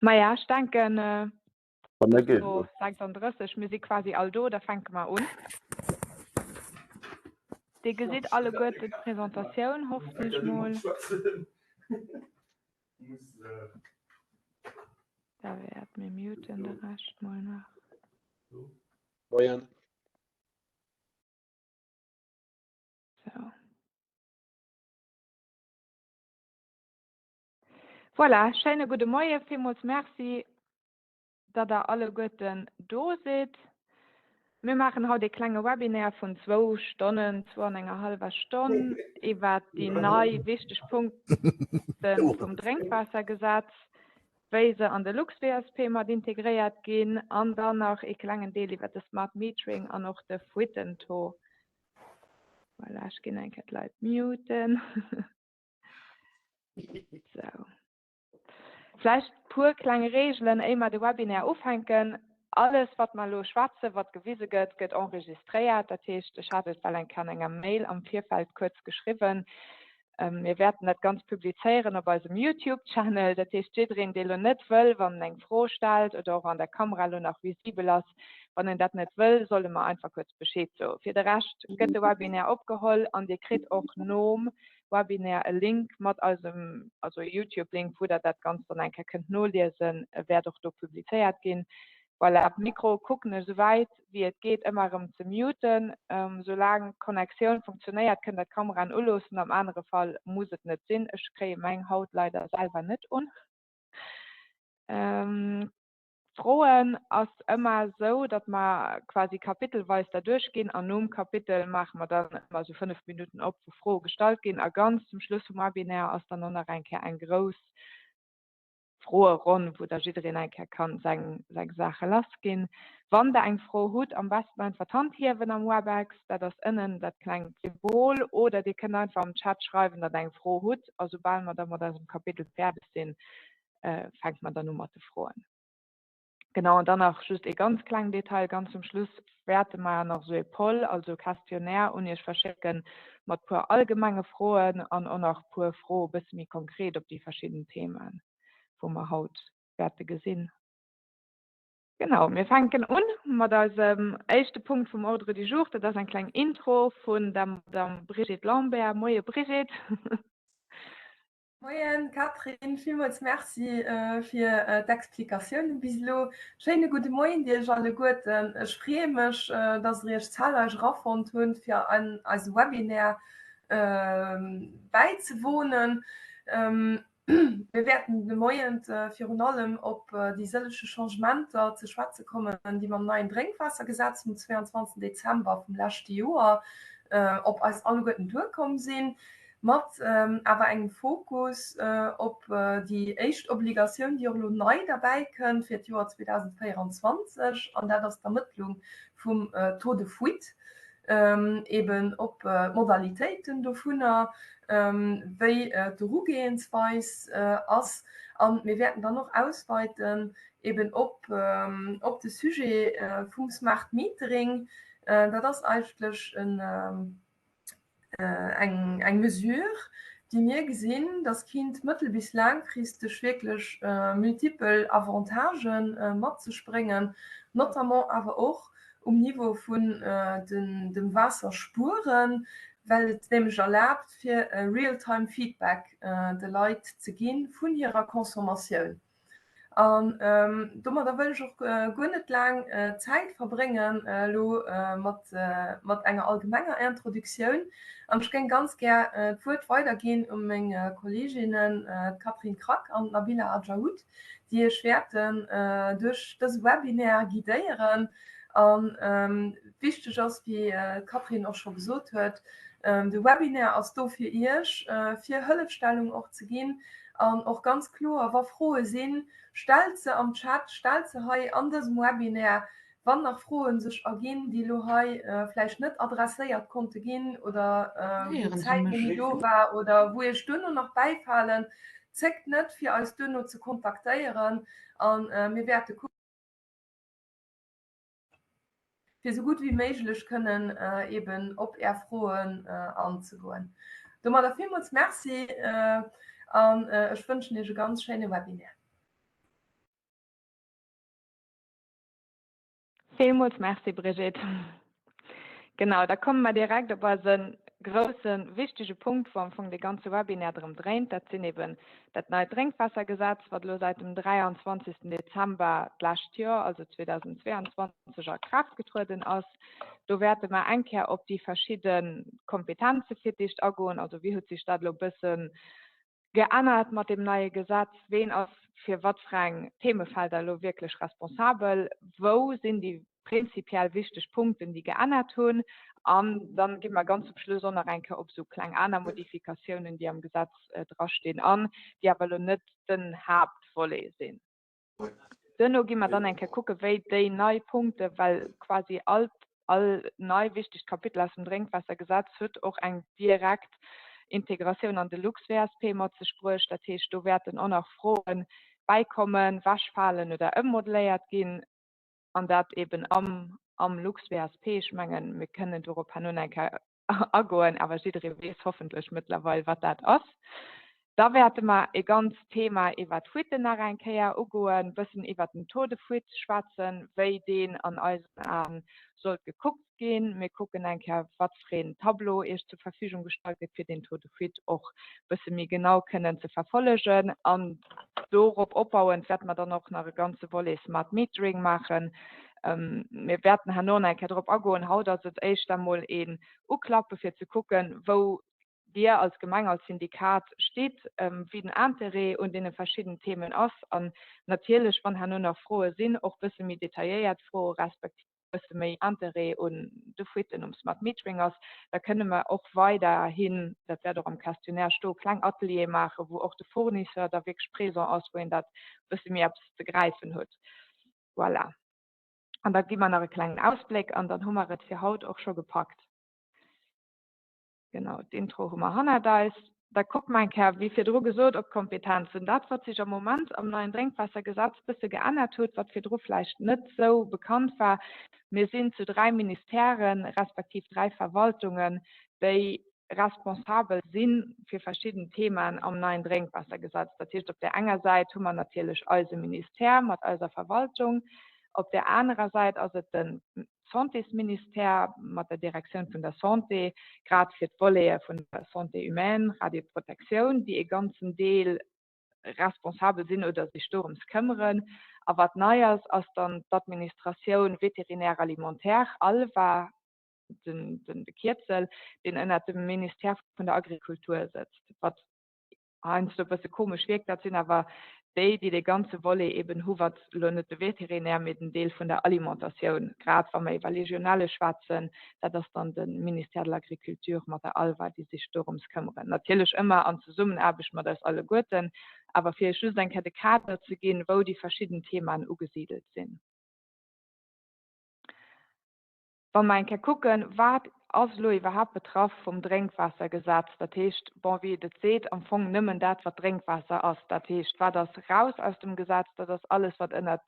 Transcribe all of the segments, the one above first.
Maja, ech denken, et ass elo 36, mir si quasi all do, da fänke mer un. Dir gesitt alleguerten d'Presentatioun, hoffen ech mol. Da wäert mir muten de Rescht mol nach. Moien. Sou. Voilà, schéine gudde Moie, villmools Merci, datt der alleguerten do sidd. Mir maachen haut ee klenge Webinaire vun zwou Stonnen, zwou an enger hallwer Stonn iwwert déi nei wichteg Punkte vum Drénkwaassergesetz, wéi se an de LuxWSP mat integréiert ginn an dann nach ee klengen Deel iwwert de Smart Metering an och de Fuitentaux. Voilà, ech ginn eng Kéier d'Leit muten. Sou. Vläicht puer kleng Reegelen, éier mer de Webinaire ufänken. Alles, wat mer elo schwätzen, wat gewise gëtt, gëtt enregistréiert. Dat heescht, ech hat et well eng Kéier an enger Mail am Virfeld kuerz geschriwwen, mir wäerten dat Ganzt publizéieren op eisem YouTube-Channel. Dat heescht, jiddereen, dee elo net wëll, wann en eng Fro stellt oder och an der Kamera elo nach visibel ass, wann en dat net wëll, soll e mer einfach kuerz Bescheed soen. Fir de Rescht gëtt de Webinaire opgeholl an Dir kritt och nom Webinaire e Link mat eisem, also e Youtube-Link, wou der dat Ganzt dann eng Kéier kënnt noliesen, e wäert och do publizéiert ginn. Voilà, d'Mikro kucken ech esouwäit wéi et geet ëmmer erëm ze muten. Soulaang d'Connectioun funktionéiert, kënnt der d'Kameraen uloossen, am anere Fall muss et net sinn. Ech kréie meng haut leider selwer net un. Froen ass ëmmer esou, datt mer quasi kapitelweis da duerchginn an nom Kapitel maache mer dann ëmmer esou 5 Minutten op, wou Froe gestallt ginn. A ganz zum Schluss vum Webinaire ass dann och nach eng Kéier eng grouss Froeronn, wou da jiddereen eng Kéier kann seng, seng Saache lassginn. Wann Der eng Fro hutt, am besten einfach d'Hand hiewen am Webex, dat ass ënnen dat klengt Symbol, oder Dir kënnt einfach am Chat schreiwen, datt Der eng Fro hutt, a soubal mer da mat eisem Kapitel fäerdeg sinn, fänke mer dann u mat de Froen. Genau, an dann nach just ee ganz klengen Detail, ganz zum Schluss wäerte mer nach esou ee Poll, also e Questionnaire un Iech verschécken, mat puer allgemenge Froen an och nach puer Froe bësse méi konkret op déi verschidden Themen, wou mer haut wäerte gesinn. Genau, mir fänken un mat eisem éischte Punkt vum Ordre du jour. Dat ass eng kleng Intro vun der Madamm Brigitte Lambert. Moie Brigitte. Moien Catherine, villmools Merci fir d'Explikatiounen bis elo. Schéine gudde Moien Iech alleguerten. Ech freeë mech, dass Der Iech zahlreich erafonnt hutt, fir an eise Webinaire bäizewohnen. Mir wäerten de Moien virun allem op déi sëllege Changementer ze schwätze kommen, déi mam neien Drénkwaassergesetz vum 22 Dezember vum leschte Joer op eis alleguerten duerkomm sinn. mat awer engem Fokus op déi éischt Obligatioun, déi och elo nei derbäi kënnt fir d'Joer 2024, an dat ass d'Ermëttlung vum Taux de fuite, eben op d'Modalitéiten dovunner, wéi d'Erugehensweis ass. A mir wäerten dann och ausweiten eben op de Sujet vum Smart Metering. Dat ass eigentlech en eng eng Mesure, déi mir gesinn, dass kinnt mëttel bis laangfristeg wierklech multipel Avantagen mat sech bréngen, notamment awer och um Niveau vun den dem Waasserspueren, well et nämlech erlaabt, fir e real-time Feedback de Leit ze gi vun hirer Consommatioun. An domadder wëll ech och guer net laang Zäit verbréngen elo mat mat enger allgemenger Introduktioun. An ech géing ganz gär d'Wuert weiderginn u meng Kolleeginnen, d'Catherine Krack an d'Nabila Adjaout, déi Iech wäerten duerch dëse Webinaire guidéieren. A wichteg ass, wéi d'Catherine och scho gesot huet, de Webinaire ass do fir Iech, fir Hëllefstellung och ze ginn, An och ganz kloer, wa Froe sinn, stellt se am Chat, stellt se hei an dësem Webinaire. Wann nach Froe sech erginn, déi elo hei vläicht net adresséiert konnte ginn oder wou d'Zäit net méi do war oder wou Iech duerno nach bäifalen, zéckt net, fir eis duerno ze kontaktéieren a mir wäerte kucken, fir esou gutt wéi méiglech kënnen eben op Är Froen anzegoen. Domadder villmools Merci an ech wënschen Iech e ganz schéine Webinaire. Villmools Merci, Brigitte. Genau, da komme mer direkt op eise grousse wichtege Punkt, wou am Fong dee ganze Webinaire drëm dréint. Dat sinn eben dat neit Drénkwaassergesetz, wat elo säit dem 23. Dezember d'lescht Joer, also 2022, a Kraaft getrueden ass. Do wäerte mer eng Kéier op déi verschidde Kompetenze fir d'éischt agoen, also wéi huet sech dat elo e bësse geännert mat deem neie Gesetz, ween ass fir wat fir eng Themefelder elo wierklech responsabel, wou sinn déi prinzipiell wichteg Punkten, déi geännert hunn, an dann gi mer ganz zum Schluss och nach eng Kéier op esou kleng aner Modifikatiounen, déi am Gesetz drastinn an, déi awer elo net den Haaptvolet sinn. Duerno gi mer dann eng Kéier kucke wéi déi nei Punkte, well quasi all all nei wichtegt Kapitel aus dem Drénkwaassergesetz huet och eng direkt Integratioun an de LuxWSP mat sech bruecht. Dat heescht, do wäerten och nach Froe bäikommen, wechfalen oder ëmmodeléiert ginn, an dat eben am am LuxWSP. Ech mengen, mir kënnen dorop herno nach eng Kéier agoen, awer jidderee weess hoffentlech mëttlerweil, wat dat ass. Da wäerte mer e ganz Thema iwwer d'Fuiten nach eng Kéier ugoen, bëssen iwwer den Taux de fuite schwätzen, wéi deen an eisen Aen sollt gekuckt ginn. Mir kucken eng Kéier, wat fir een Tableau Iech zur Verfügung gestallt gëtt, fir den Taux de fuite och bësse méi genau kënnen ze verfollegen. An dorop opbauend wäerte mer dann och nach e ganze Volet Smart Metering maachen. Mir wäerten herno nach eng Kéier drop agoen. Haut ass et éischter mol een Uklappe fir ze kucken, wou Dir als Gemeng, als Syndikat stitt, wéi den Interêt un deene verschidden Themen ass an natierlech, wann herno nach Froe sinn, och bësse méi detailléiert Froe respektiv bësse méi Interêt un de Fuiten um Smart Metering ass, da kënne mer och weiderhin, dat wäert och am Questionnaire stoen, kleng Ateliere maachen, wou och de Fournisseur da wierklech présent ass, wou een dat bësse méi eppes ze gräifen huet. Voilà. An da gi mer nach e klengen Ausbléck an dann hu mer et fir haut och scho gepackt. Genau, d'Intro hu mer hannert eis. Da kucke mer eng Kéier, wéi virdru gesot, op d'Kompetenzen. Dat, wat sech am Moment am neien Drénkwaassergesetz bësse geännert huet, wat virdru vläicht net esou bekannt war, Mir sinn zu 3 Ministèren, respektiv 3 Verwaltungen, déi responsabel si fir verschidden Themaen am neien Drénkwaassergesetz. Dat heescht, op där enger Säit hu mer natierlech eise Ministère mat eiser Verwaltung, op där anerer Säit ass et de Santésministère mat der Direktioun vun der Santé, grad fir d'Volete vun der Santé humaine, Radioprotektioun, déi e ganzen Deel responsabel sinn oder sech dorëms këmmeren. A wat nei ass, ass dann d'Administratioun vétérinaire alimentaire, ALVA, den, den, de Kierzel, deen ënnert dem Ministère vun der Agrikultur sëtzt, wat heiansdo e bësse komesch wierkt. Dat sinn awer déi, déi dee ganze Volet eben hu wat elo net de Vétérinaire, mee den Deel vun der Alimentatioun, grad wa mer iwwer Legionelle schwätzen, dat ass dann de Ministère de l'Agriculture mat der ALVA, déi sech dorëms këmmeren. Natierlech ëmmer an Zesummenaarbecht mat eis alleguerten, awer fir Iech just eng Kéier de Kader ze ginn, wou déi verschidden Themaen ugesidelt sinn. Wa mer eng Kéier kucken, wat ass elo iwwerhaapt betraff vum Drénkwaassergesetz, dat heescht, bon, wéi et et seet, am Fong nëmmen dat, wat Drénkwaasser ass. Dat heescht, wat ass raus aus dem Gesetz? Dat ass alles, wat ënnert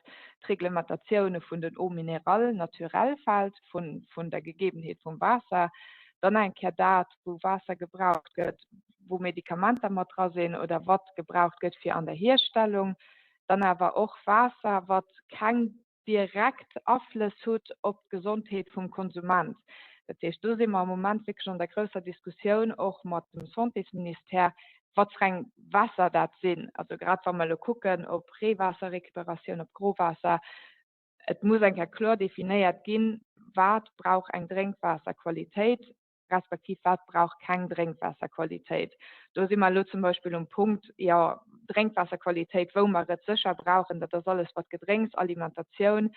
d'Reglementatioune vun den Eaux minérales naturelles fält, vun, vun der Gegebenheet vum Waasser. Dann eng Kéier dat, wou Waasser gebraucht gëtt, wou Medikamenter mat dra sinn oder wat gebraucht gëtt fir an der Hierstellung. Dann awer och Waasser, wat keng direkt Aflëss hutt op d'Gesondheet vum Konsument. Dat heescht, do si mer am Moment wierklech an der grousser Diskussioun och mat dem Santésministère, wat fir eng Wässer dat sinn. Also grad wa mer elo kucken op Reewaasserrecuperatioun, op Growaasser, et muss eng Kéier kloer definéiert ginn, wat brauch eng Drénkwaasserqualitéit respektiv wat brauch keng Drénkwaasserqualitéit. Do si mer elo zum Beispill um Punkt, jo, Drénkwaasserqualitéit, wou mer et sécher brauchen, dat ass alles wat Gedrénks, Alimentatioun,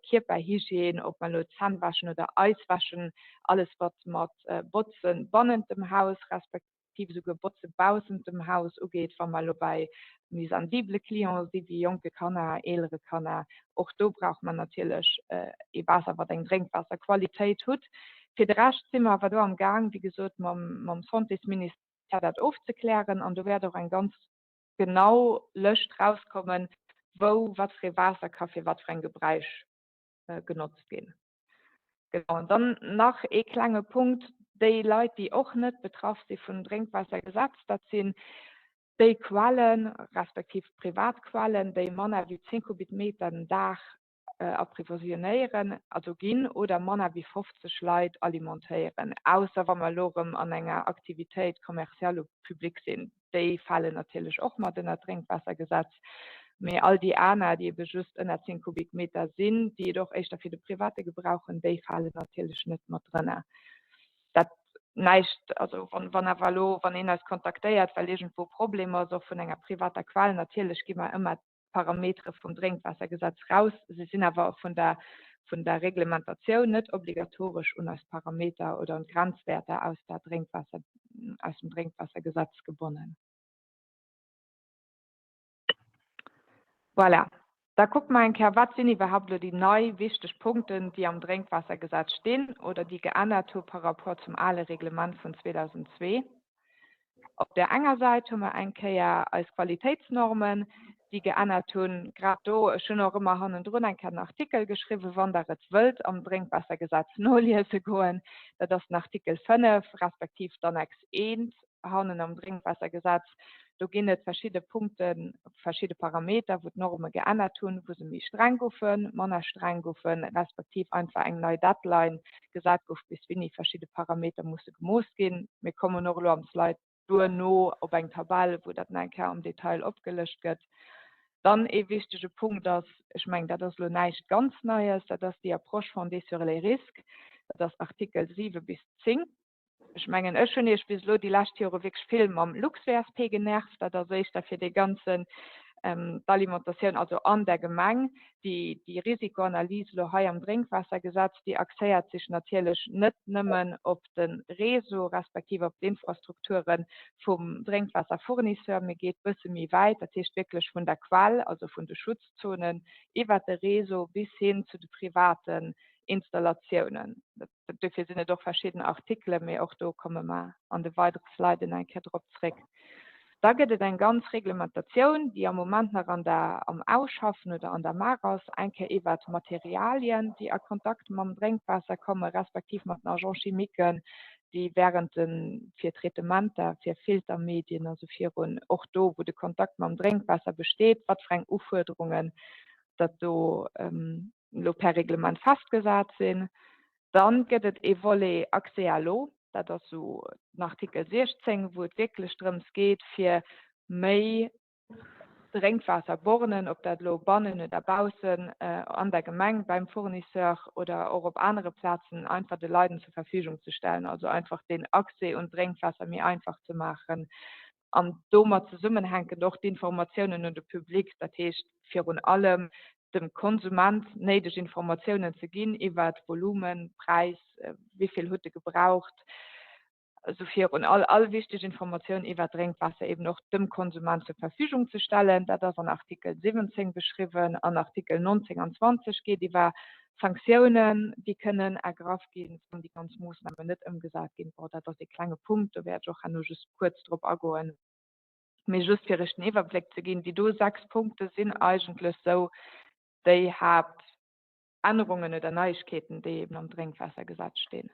Kierperhygiène, ob mer elo d'Zänn wäschen oder eis wäschen, alles wat mat Botzen bannent dem Haus respektiv esouguer Botze baussent dem Haus ugeet, wa mer elo bei méi sensibele Clienten si wéi jonke Kanner, eelere Kanner. Och do brauche mer natierlech ee Waasser, wat eng Drénkwaasserqualitéit hutt. Fir de Rescht si mer awer do am Gaang, wéi gesot, mam Santésministère dat ofzeklären an do wäert och eng ganz genau Lëscht rauskommen, wou wat fir ee Waasser ka fir wat fir eng Gebräich genotzt ginn. Genau, an dann nach ee klenge Punkt, Déi Leit, déi och net betraff si vun Drénkwaassergesetz, dat sinn déi Quellen, respektiv privat Quellen, déi manner wéi 10 Kubikmeter den Dag. approvisionnéieren, also ginn, oder manner wéi 50 Leit alimentéieren, ausser wa mer elo erëm an enger Activitéit commerciale ou publique sinn. Déi falen natierlech och mat ënner d'Drénkwaassergesetz. Mee all déi aner, déi ebe just ënner 10 Kubikmeter sinn, déi et och éischter fir de private Gebrauch hunn, déi falen natierlech net mat drënner. Dat näischt, also wann, wann awer elo, wann een eis kontaktéiert, well iergendwou Problem ass, och vun enger privater Quell, natierlech gi mer ëmmer d'Parametere vum Drénkwaassergesetz raus. Se sinn awer vun der, vun der Reglementatioun net obligatoresch un eis Parameter oder un d'Grenzwäerter aus der Drénkwaasser, aus dem Drénkwaassergesetz gebonnen. Voilà. Da kucke mer eng Kéier, wat sinn iwwerhaupt elo déi nei wichteg Punkten, déi am Drénkwaassergesetz stinn oder déi geännert hu par rapport zum ale Reglement vun 2002. Op där enger Säit hu mer eng Kéier eis Qualitéitsnormen, déi geännert hunn. Grad do, ech hunn och ëmmer hannendrun eng Kéier den Artikel geschriwwen, wann Der et wëllt am Drénkwaassergesetz noliese goen. Dat ass den Artikel 5 respektiv d'Annex I hannen am Drénkwaassergesetz. Do ginn et verschidde Punkten, verschidde Parameter, wou d'Norme geännert hunn, wou se méi streng goufen, manner streng goufen, respektiv einfach eng nei Deadline gesat gouf, bis wéini verschidde Parameter musse gemooss ginn. Mir kommen och elo am Slide duerno op eng Tabell, wou dat nach eng Kéier am Detail opgelëscht gëtt. Dann ee wichtege Punkt ass, ech mengen, dat ass elo näischt ganz Neies, dat ass déi Approche fondée sur les risques, dat ass Artikel 7 bis 10. Ech mengen, ech hunn Iech bis elo déi lescht Jore wierklech vill mam LuxVSP genervt. Dat ass éischter fir dee ganzen, d'Alimentatioun also an der Gemeng. Déi, déi Risikoanalyse elo hei am Drénkwaassergesetz, déi axéiert sech natierlech net nëmmen op de Réseau respektiv op d'Infrastrukture vum Drénkwaasserfournisseur, mee geet bësse méi wäit, dat heescht wierklech vun der Quell, also vun de Schutzzonen, iwwert de Réseau bis hin zu de privaten Installatiounen. Dofir sinn et och verschidden Artikelen, mee och do komme mer an de weidere Sliden eng Kéier drop zréck. Da gëtt et eng ganz Reglementatioun, déi am Moment nach an der, am Ausschaffen oder an der Maach ass, eng Kéier iwwert Materialien, déi a Kontakt mam Drénkwaasser kommen, respektiv mat den Agents chimiquen, déi während de, fir Traitementer, fir Filtermedien a sou virun, och do, wou de Kontakt mam Drénkwaasser besteet, wat fir eng Ufuerderungen datt do elo per Reglement festgesat sinn. Dann gëtt et ee Volet Accès à l'eau, dat ass esou den Artikel 16, wou et wierklech drëms geet, fir méi Drénkwaasserbornen, ob dat elo bannen oder baussen an der Gemeng beim Fournisseur oder och op anere Plazen, einfach de Leiden zur Verfügung ze stellen, also einfach den Accès un d'Drénkwaasser méi einfach ze maachen an domat zesummenhänkend och d'Informatiounen un de Public, dat heescht virun allem dem Konsument néideg Informatiounen ze ginn iwwert Volumen, Präis, wéi vill hutt e gebraucht, esou virun. All all wichteg Informatioun iwwert Drénkwaasser eben och dem Konsument zur Verfügung ze stellen. Dat ass an Artikel 17 beschriwwen. An Artikel 19 an 20 geet iwwer Sanktiounen, déi kënnen ergraff ginn, wann déi ganz Moossnamen net ëmgesat ginn. Bon, dat ass ee klenge Punkt, do wäert ech och herno just kuerz drop agoen. Mee just fir Iech den Iwwerbléck ze ginn, déi do 6 Punkte sinn eigentlech sou déi Haaptännerungen oder Neiegkeeten, déi eben am Drénkwaassergesetz stinn.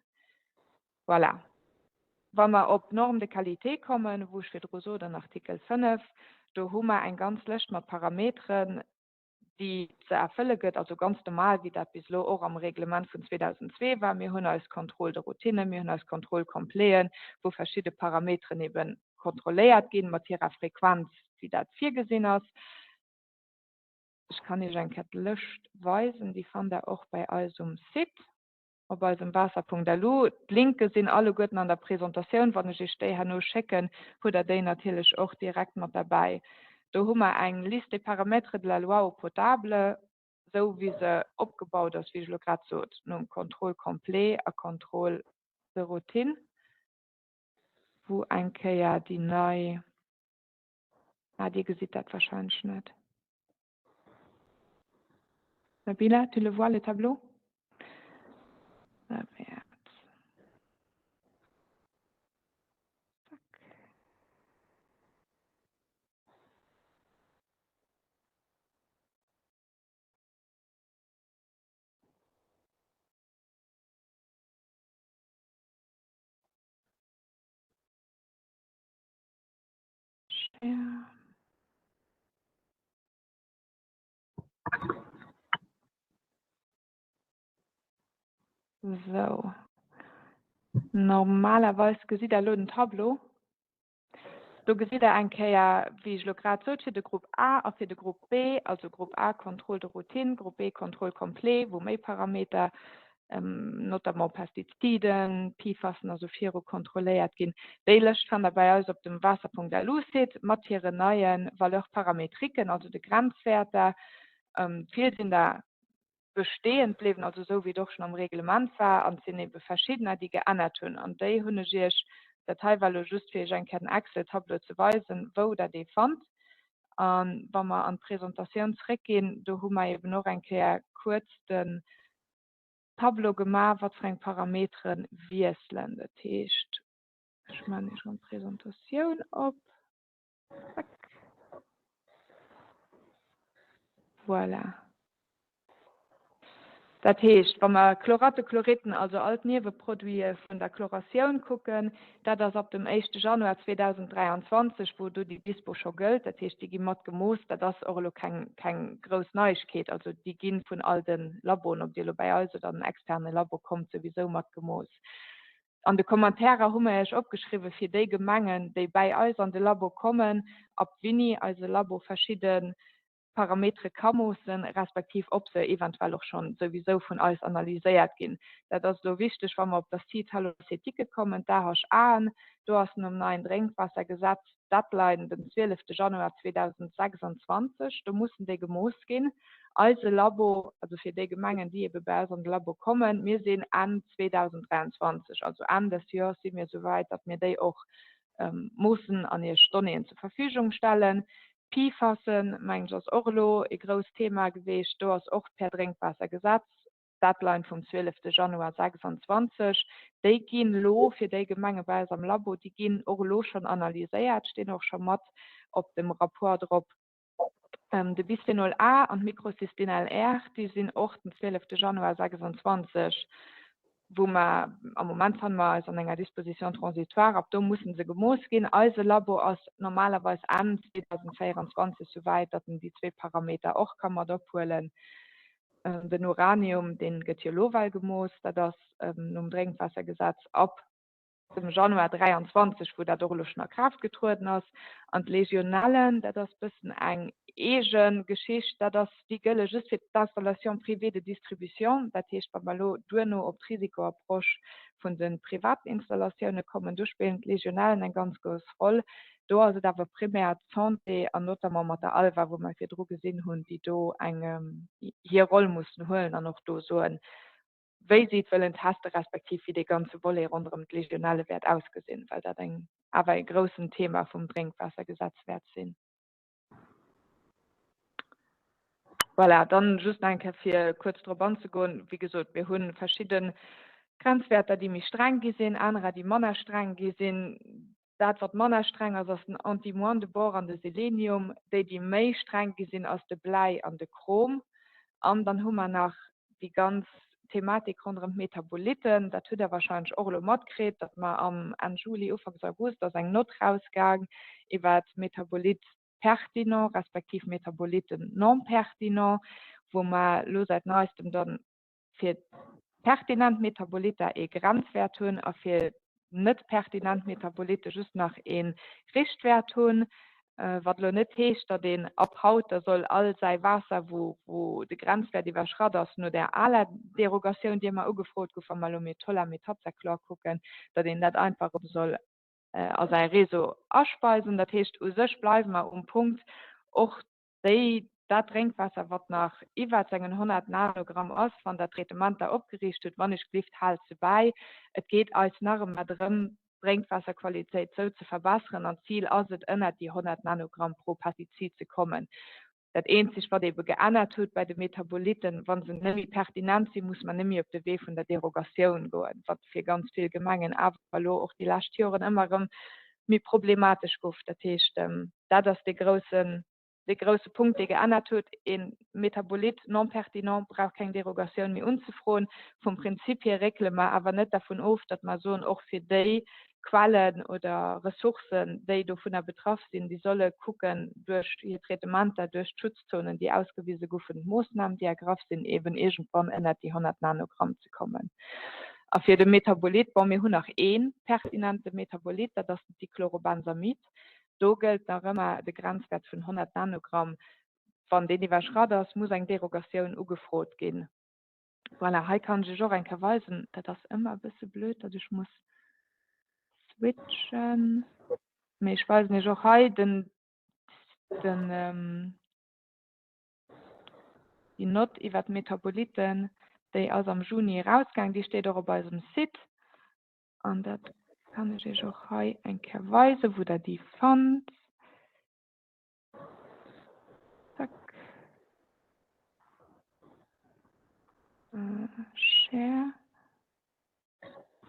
Voilà. Wa mer op d'Normes de qualité kommen, wou ech virdru sot an Artikel 5, do hu mer eng ganz Lëscht mat Parameteren, déi ze erfëlle gëtt, also ganz normal, wéi dat bis elo och am Reglement vun 2002 war. Mir hunn eis Contrôle de routine, mir hunn eis Contrôle compléten, wou verschidde Parameteren ebe kontrolléiert ginn, mat hirer Frequenz, wéi dat virgesinn ass. Ech kann Iech eng Kéier d'Lëscht weisen, déi fannt Der och bei eis um Site. op eisem Waasser.lu. D'Linke sinn alleguerten an der Presentatioun. Wann ech Iech déi herno schécken, hutt Der déi natierlech och direkt mat derbäi. Do hu mer eng Liste des paramètres de la loi eau potable, esou wéi se opgebaut ass, wéi ech elo grad sot, nom Contrôle complet a Contrôle de routine, wou eng Kéier déi nei, ah, Dir gesitt dat wahrscheinlech net. Nabila, tu le vois le tableau? Share. Sou. Normalerweis gesitt Der elo den Tableau. Do gesitt Der eng Kéier, wéi ech elo grad sot, fir de Grupp A a fir de Grupp B, also Grupp A Contrôle de routine, Grupp B Contrôle complet, wou méi Parameter, notamment Pestiziden, PFASen a sou viru kontrolléiert ginn. Déi Lëscht fannt Der bei eis op dem waasser.lu-Site mat hiren neie Valeurs paramétriquen, also de Grenzwäerter. Vill sinn der bestehend bliwwen, also esou wéi et och schonn am Reglement war, an et sinn ebe verschiddener, déi geännert hunn. An déi hunn ech Iech, dat hei war elo just fir Iech eng Kéier den Excel-Tableau ze weisen, wou Der dee fannt. A wa mer an d'Presentatioun zréckginn, do hu mer eben och eng Kéier kuerz den Tableau gemaach, wat fir eng Parametere wiesselen. Dat heescht, ech maachen Iech erëm d'Presentatioun op. Zack. Voilà. Dat heescht, wa mer Chlorate, Chloriten, also all d'Nieweproduite vun der Chloratioun kucken, dat ass ab dem éischte Januar 2023, wou do déi Dispo scho gëllt. Dat heescht, déi gi mat gemooss. Dat ass och elo keng, keng grouss Neiegkeet. Also déi gi vun all de Laboen, ob Dir elo bäi eis oder an en externe Labo kommt, souwisou mat gemooss. An de Kommentärer hu mer Iech opgeschriwwen, fir déi Gemengen, déi bäi eis an de Labo kommen, ab wini eise Labo verschidde Parametere ka moossen, respektiv ob se eventuell och schonn souwisou vun eis analyséiert ginn. Dat ass elo wichteg, wa mer op d'Acide haloacétique kommen, d'AHAen. Do ass nom neien Drénkwaassergesetz d'Deadline den 12 Januar 2026, do mussen déi gemooss ginn. Eise Labo, also fir déi Gemengen, déi ebe bei eis an de Labo kommen, mir sinn Enn 2023, also Enn des Joers si mir esouwäit, datt mir déi och moossen an Iech d'Donnéeën zur Verfügung stellen. PFASen, mengen ech, ass och elo e grousst Thema geweecht. Do ass och per Drénkwaassergesetz d'Deadline vum 12 Januar 26, déi ginn elo fir déi Gemenge bei eis am Labo, déi ginn och elo schonn analyséiert, stinn och scho mat op dem Rapport drop. De Bisphenol A an d'Microcystin LR, déi sinn och den 12 Januar 26, wou mer, am Moment fanne mer eis an enger Disposition transitoire, ab do mussen se gemooss ginn. Eise Labo ass normalerweis Enn 2024 souwäit, datt en déi zwee Parameter och ka mat ophuelen. Den Uranium, dee gëtt jo elo well gemooss, dat ass nom Drénkwaassergesetz ab dem Januar 23, wou dat och elo schonn a Kraaft getrueden ass. An d'Legionellen, dat ass bëssen eng eege Geschicht, dat ass, déi gëlle just fir d'Installation privée de distribution. Dat heescht, wa mer elo duerno op d'Risikoapproche vun de privaten Installatioune kommen, do spillen d'Legionellen eng ganz grouss Roll. Do ass et awer primär d'Santé an notamment mat der ALVA, wou mer virdru gesinn hunn, déi do eng hir Roll mussen huelen an och do soen, wéi si et wëllen teste respektiv wéi dee ganze Volet ronderëm d'Legionelle wäert ausgesinn, well dat eng awer e groussen Thema vum Drénkwaassergesetz wäert sinn. Voilà, dann just nach eng Kéier fir kuerz drop anzegoen. Wéi gesot, mir hu verschidde Grenzwäerter, déi méi streng gi sinn, anerer, déi manner streng gi sinn. Dat, wat manner streng ass, ass den Antimoine, de Bor an de Selenium. Déi, déi méi streng gi sinn, ass de Bläi an de Chrom. An dann hu mer nach déi ganz Thematik ronderëm d'Metabolitten. Dat hutt Der wahrscheinlech och elo matkritt, datt mer am Enn Juli, Ufanks August ass eng Nott rausgaang iwwert Metabolite pertinents respektiv Metaboliten non pertinents, wou mer elo säit Neistem dann fir pertinent Metabolitter ee Grenzwäert hunn a fir net pertinent Metabolitte just nach ee Richtwäert hunn, wat elo net heescht, datt een ab haut da soll all säi Waasser, wou de Grenzwäert iwwerschratt ass, no där aler Derogatioun, déi ëmmer ugefrot gouf, wa mer elo Metola, Metazachlor kucken, datt een dat einfach erëm soll a säi Réseau aspeisen. Dat heescht, u sech bleiwe mer um Punkt, och déi dat Drénkwaasser, wat nach iwwert sengen 100 Nanogramm ass, wann Der Traitementer opgeriicht hutt, wann ech gelift, haalt se bäi. Et geet eis nach ëmmer drëm, d'Drénkwaasserqualitéit sou ze verbesseren, an d'Zil ass et, ënnert déi 100 Nanogramm pro Pestizid ze kommen. Dat eenzegt, wat ebe geännert huet bei de Metabolitten, wa se net méi pertinent sinn, muss mer net méi op de Wee vun der Derogatioun goen, wat fir ganz vill Gemengen awer elo och déi lescht Joren ëmmer erëm méi problematesch gouf. Dat heescht, dat ass dee groussen, dee grousse Punkt, dee geännert huet. E Metabolit non pertinent brauch keng Derogatioun méi unzefroen. Vum Prinzip hier réckele mer awer net dervun of, datt mer soen, och fir déi. Quellen oder Ressourcen, déi dovunner betraff sinn, déi solle kucken, duerch hir Traitementer, duerch d'Schutzzonen, déi ausgewise goufen, d'Moossnamen, déi ergraff sinn, eben iergendwann ënnert déi 100 Nanogramm ze kommen. A fir de Metabolit, bon, mir hunn nach ee pertinente Metabolit, dat ass den Dichlorobenzamid. Do gëllt nach ëmmer de Grenzwäert vun 100 Nanogramm. Wann deen iwwerschratt ass, muss eng Derogatioun ugefrot ginn. Voilà, hei kann ech iech och eng Kéier weisen, dat ass ëmmer e bësse blöd, datt ech muss switchen, mee ech weisen iech och hei den, den, déi Nott iwwer d'Metaboliten, déi ass am Juni erausgaang, déi steet och op eisem Site an dat kann ech iech och hei eng Kéier weisen, wou der déi fannt. Zack. Äh, share.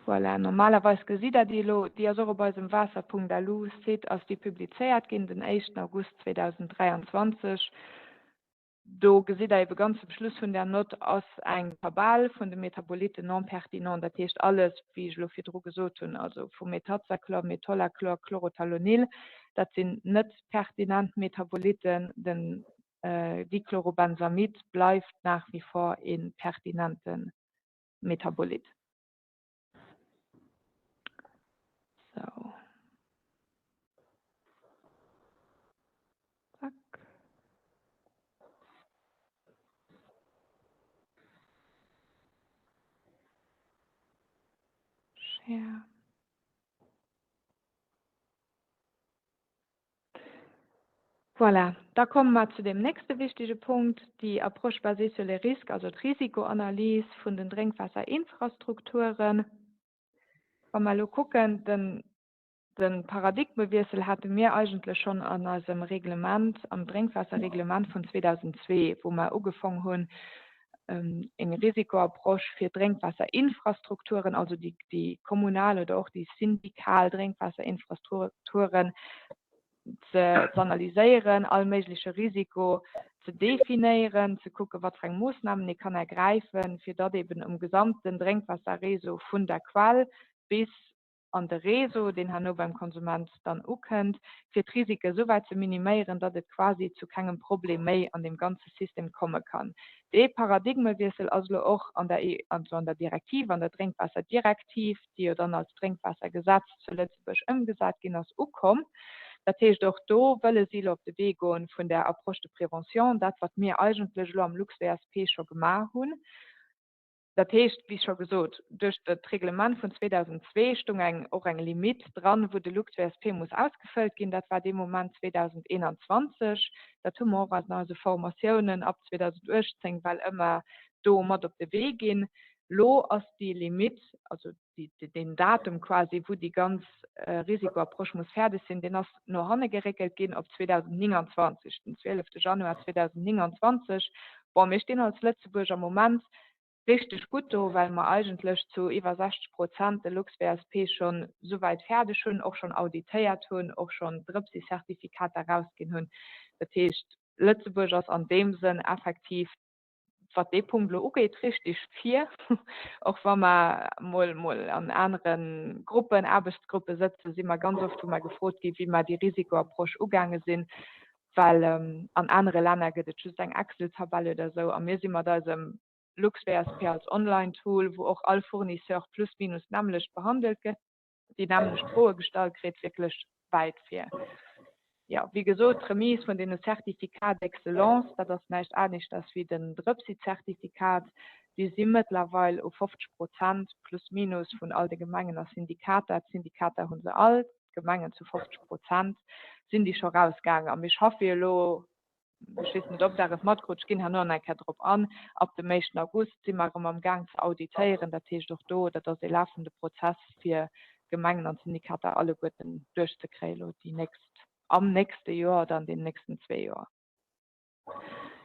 Voilà, normalerweis gesitt der déi elo. Déi ass och op eisem Waasser.lu Site ass déi publizéiert ginn den 1. August 2023. Do gesitt Der ebe ganz zum Schluss vun där Nott ass eng Tabell vun de Metaboliten non pertinents, dat heescht alles, wéi ech elo virdru gesot hunn, also vu Metazachlor, Metolachlor, Chlorothalonil, dat sinn net pertinent Metaboliten. Den Dichlorobenzamid bleift nach wie vor ee pertinente Metabolit. Sou. Zack. Share. Voilà, da komme mer zu deem nächste wichtige Punkt, déi Approche basée sur les risques, also d'Risikoanalys vun den Drénkwasserinfrastrukturen. Wa mer elo kucken, den, de Paradigmewiessel hate mir eigentlech schonn an eisem Reglement, am Drénkwaasserreglement vun 2002, wou mer ugefong hunn, eng Risikoapproche fir Drénkwaasserinfrastrukturen, also déi, déi kommunal oder och déi syndikal Drénkwaasserinfrastrukturen ze analyséieren, all méigleche Risiko ze definéieren, ze kucken, wat fir eng Moossnamen ee kann ergräifen, fir datt eben um gesamten Drénkwaasserréseau vun der Quell bis an de Réseau, deen herno beim Konsument dann ukënnt, fir d'Risike esouwäit ze miniméieren, datt et quasi zu kengem Problem méi an deem ganze System komme kann. Dee Paradigmewiessel ass elo och an der, also an der Direktiv, an der Drénkwaasserdirektiv, déi jo dann als Drénkwaassergesetz zu Lëtzebuerg ëmgesat ginn ass, ukomm. Dat heescht, och do wëlle si elo op de Wee goen vun där Approche de prévention, dat wat mir eigentlech elo am LuxVSP scho gemaach hunn. Dat heescht, wéi scho gesot, duerch dat Reglement vun 2002 stung eng, och eng Limite dran, wou de LuxVSP muss ausgefëllt ginn. Dat war dee Moment 2021. Dat hu mer och an eise Formatiounen ab 2018 well ëmmer do mat op de Wee ginn. Lo ass déi Limite, also deen Datum quasi, wou déi ganz Risikoapproche muss fäerdeg sinn, deen ass no hanne geréckelt ginn op 2029, den 12 Januar 2029. Bon, mir stinn als Lëtzebuerg am Moment richteg gutt do, well mer eigentlech zu iwwer 60 Prozent de LuxVSP schonn souwäit fäerdeg hunn, och schonn auditéiert hunn, och schonn d'Rëpsi-Zertifikater erausginn hunn. Dat heescht, Lëtzebuerg ass an deem Sënn effektiv wat dee Punkt elo ugeet, richtig vir, och wa mer mol, mol an anere Gruppen, Aarbechtsgruppe sëtzen, si mer ganz oft, wou mer gefrot ginn, wéi mer déi Risikoapproche ugaange sinn, well an anere Länner gëtt et just eng Excel-Tabell oder esou a mir si mat eisem LuxVSP als Online-Tool, wou och all Fournisseur plus minus d'nämmlecht behandelt gëtt, déi nämmlecht Froe gestallt kritt, wierklech wäit vir. Jo, wéi gesot, d'Remise vun deene Certificats d'excellence, dat ass näischt aneschters wéi den Drëpsi-Zertifikat, déi si mëttlerweil u 50 Prozent plus minus vun all de Gemengen a Syndikater, d'Syndikater hu se all, d'Gemengen zu 50 Prozent, sinn déi scho rausgaangen. A mir schaffe jo elo Ech weess net, ob Der et matkrut, ech ginn herno nach eng Kéier drop an, ab dem éischten August si mer erëm amgaang ze auditéieren. Dat heescht och do, dat ass ee lafende Prozess, fir d'Gemengen an d'Syndikater alleguerten duerchzekréien elo déi nächst, am nächste Joer oder an deenen nächsten zwee Joer.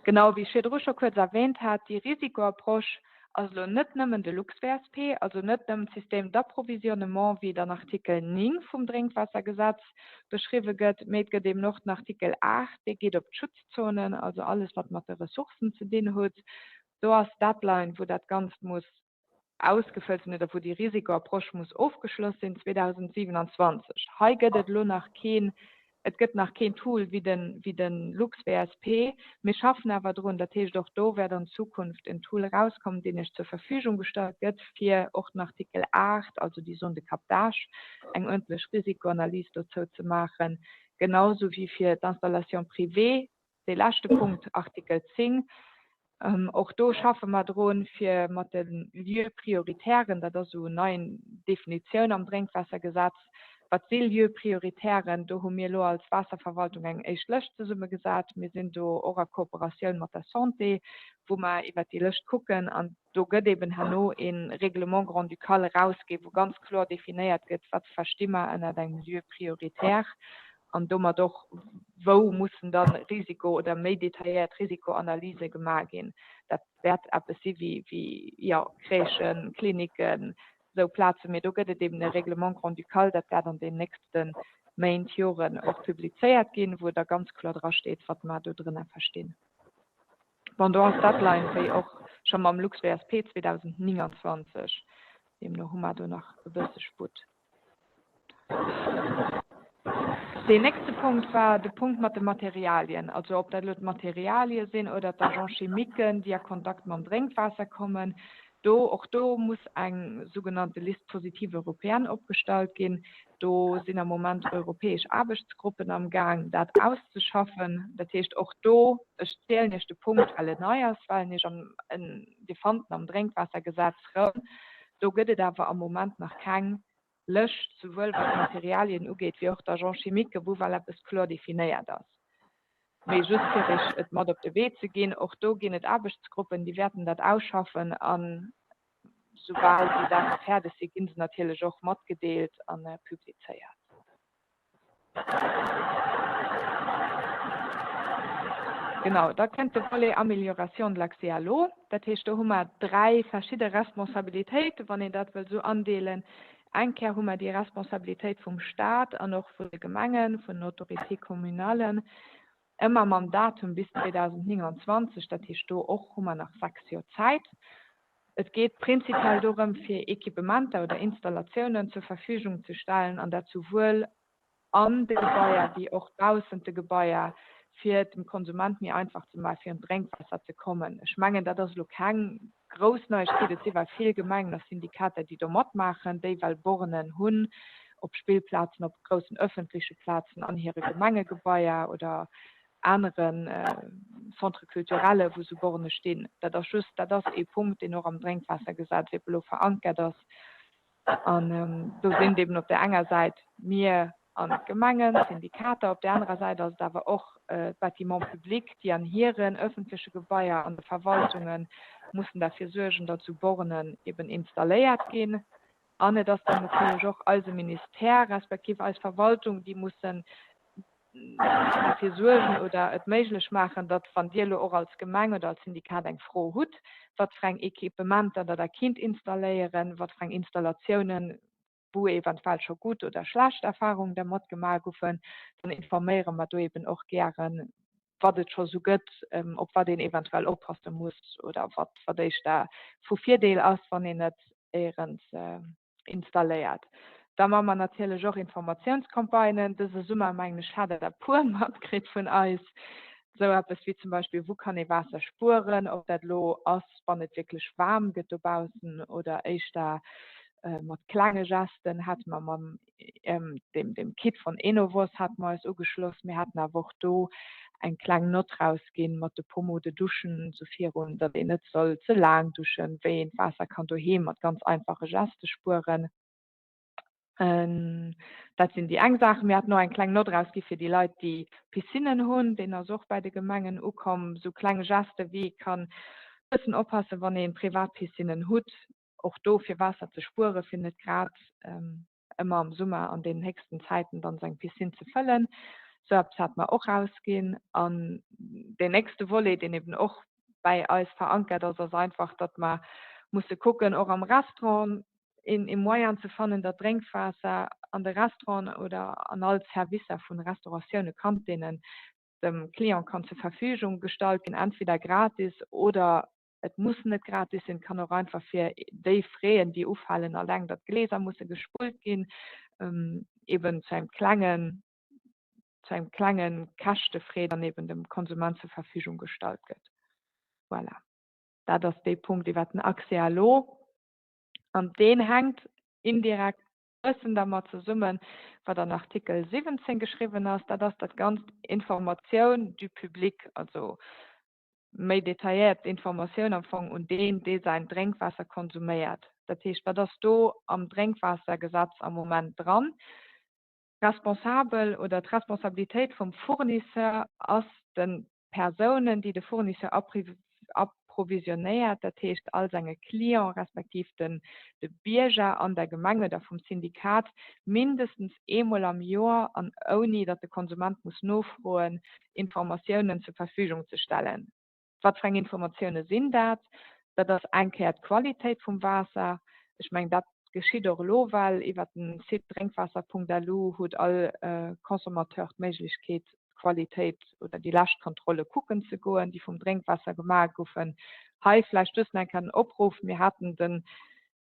Genau, wéi ech virdru scho kuerz erwähnt hat, déi Risikoapproche ass elo net nëmmen de LuxVSP, also net nëmmen d'Système d'approvisionnement, wéi et an Artikel 9 vum Drénkwaassergesetz beschriwwe gëtt, mee et gëtt eben och den Artikel 8, dee geet op d'Schutzzonen, also alles, wat mat de Ressourcen ze dinn hutt. Do ass d'Deadline, wou dat Ganzt muss. ausgefëllt sinn oder wou déi Risikoapproche muss ofgeschloss sinn 2027. Hei gëtt et elo nach keen, et gëtt nach keen Tool wéi de, wéi de LuxWSP. Mir schaffen awer drun. Dat heescht, och do wäert an Zukunft en Tool erauskommen, deen Iech zur Verfügung gestallt gëtt, fir och den Artikel 8, also déi Zone de captage, eng uerdentlech Risikoanalys dozou ze maachen, genauso wéi fir d'Installation privée. Dee leschte Punkt, Artikel 10, och do schaffe mer drun, fir mat de Lieux prioritairen, dat ass esou en nei Definitioun am Drénkwaassergesetz, wat si Lieux prioritairen, do hu mir elo als Waasserverwaltung eng éischt Lëscht zesummegesat. Mir sinn do och a Kooperatioun mat der Santé, wou mer iwwert déi Lëscht kucken an do gëtt eben herno e Règlement grand-ducal erausginn, wou ganz kloer definéiert gëtt, wat versti mer ënnert engem Lieu prioritaire an domat och, wou mussen da Risiko oder méi detailléiert Risikoanalyse gemaach ginn. Dat wäert eppes si wéi, wéi, jo, Crèchen, Kliniken, esou Plazen. Mee do gëtt et eben e Règlement grand-ducal, dat wäert an den nächste Méint, Joren och publizéiert ginn, wou da ganz kloer drasteet, wat mer do drënner verstinn. Bon, do ass d'Deadline wéi och scho mam LuxWSP 2029. Deemno hu mer do nach e bësse Sputt. Deen nächste Punkt war de Punkt mat de Materialien, also ob dat elo d'Materialie sinn oder d'Agents chimiquen, déi a Kontakt mam Drénkwaasser kommen. Do, och do muss eng sougenannte Liste positive européenne opgestallt ginn. Do sinn am Moment europäesch Aarbechtsgruppen am Gaang, dat auszeschaffen. Dat heescht, och do, ech zielen Iech de Punkt, well en nei ass, well en Iech am, en, Dir fannt en am Drénkwaassergesetz erëm, do gëtt et awer am Moment nach keng Lëscht, souwuel wat d'Materialien ugeet wéi och d'Agents chimiques, wou well eppes kloer definéiert ass. Mee just fir Iech et mat op de Wee ze ginn, och do ginn et Aarbechtsgruppen, déi wäerten dat ausschaffen a soubal déi Saache fäerdeg sinn, gi se natierlech och matgedeelt a publizéiert. Genau, da kënnt de Volet Amélioration de l'accès à l'eau. Dat heescht, do hu mer dräi verschidde Responsabilitéiten, wann een dat wëll esou andeelen. Eng Kéier hu mer déi Responsabilitéit vum Stat an och vun de Gemengen, vun den Autorités communales, ëmmer mam Datum bis 2029, dat heescht do och hu mer nach sechs Joer Zäit. Et geet prinzipiell dorëm, fir Equipementer oder Installatiounen zur Verfügung ze stellen, an dat souwuel an de Gebaier wéi och baussent de Gebaier, fir et dem Konsument méi einfach ze maachen, fir un d'Drénkwaasser ze kommen. Ech mengen, dat ass elo keng grouss Neiegkeet. Et si well vill Gemengen a Syndikater, déi do matmaachen, déi well Bornen hunn op Spillplazen, op groussen öffentleche Plazen, an hire Gemengegebaier oder anere Centres culturellen, wou esou Borne stinn. Dat ass just, dat ass ee Punkt, deen och am Drénkwaassergesetz ebe lo verankert ass. An do sinn et eben op där enger Säit mir an d'Gemengen, d'Syndikater, op där anerer Säit ass et awer och d'Bâtiments publics, déi an hiren öffentleche Gebaier, an de Verwaltunge mussen derfir suergen, datt esou Bornen eben installéiert ginn. An et ass dann natierlech och eise Ministère respektiv eis Verwaltung, déi mussen derfir suergen oder et méiglech maachen, datt, wann Dir elo och als Gemeng oder als Syndikat eng Fro hutt, wat fir eng Equipementer Der da kinnt installéieren, wat fir eng Installatiounen, wou eventuell scho gutt oder schlecht Erfahrungen dermat gemaach goufen, dann informéiere mer do eben och gären, wat et scho sou gëtt, op wat een eventuell oppasse muss oder wat wat éischter vu Virdeel ass, wann een et éierens installéiert. Da maache mer natierlech och Informatiounscampagnen. Dëse Summer, mengen ech, hat Der der puer matkritt vun eis. Esou eppes wéi zum Beispill, wou kann ee Waasser spueren, ob dat elo ass, wann et wierklech waarm gëtt dobaussen oder éischter mat klenge Gesten, hate mer mam dem, dem Kit von Enovos hate mer eis ugeschloss. Mir haten awer och do eng kleng Nott rausginn mat de Pommeau de douchen, sou virun, datt een net soll ze laang duschen, wéi een d'Waasser kann doheem mat ganz einfache Geste spueren. Dat sinn déi eng Saachen. Mir haten och eng kleng Nott rausgi fir déi Leit, déi Piscinnen hunn. Deen ass och bei de Gemengen ukomm. Sou kleng Geste wéi ee kann bëssen oppassen, wann ee privat Piscinnen hutt, och do fir Waasser ze spueren, fir net grad ëmmer am Summer an deenen héchsten Zäiten dann seng Piscine ze fëllen. Sou eppes hate mer och rausginn. An deen nächste Volet, deen eben och bäi eis verankert ass, ass einfach, datt mer musse kucken, och am Restaurant een e Moyen ze fannen, datt Drénkwaasser an de Restauranten oder an all Servicer vun Restauratioune, Kantinnen dem Client kann zur Verfügung gestallt ginn, entweder gratis oder. Et muss net gratis sinn, et kann och einfach fir déi Fräen, déi ufalen, alleng datt d'Gläser musse gespullt ginn, eben zu engem klengen, zu engem klengen Käschtefrais dann eben dem Konsument zur Verfügung gestallt gëtt. Voilà, dat ass dee Punkt iwwert den Accès à l'eau an deen hänkt indirekt bëssen dermat zesummen, wat an Artikel 17 geschriwwen ass. Dat ass dat Ganzt Informatioun du public, also méi detailléiert Informatioun am Fong un deen, dee säin Drénkwaasser konsuméiert. Dat heescht, wat ass do am Drénkwaassergesetz am Moment dran? Responsabel oder d'Responsabilitéit vum Fournisseur ass de Persounen, déi de Fournisseur approvisionnéiert, dat heescht all senge Clients respektiv den de Bierger an der Gemeng oder vum Syndikat, mindestens eemol am Joer an ouni datt de Konsument muss nofroen, Informatiounen zur Verfügung ze stellen. Wat fir eng Informatioune sinn dat? Dat ass eng Kéier d'Qualitéit vum Waasser. Ech mengen, dat geschitt och elo well iwwert den Site drénkwaasser.lu huet all Consommateur d'Méiglechkeet, d'Qualitéit oder déi lescht Kontrolle kucken ze goen, déi vum Drénkwaasser gemaach goufen. Hei vläicht just nach eng Kéier den Opruff, Mir haten den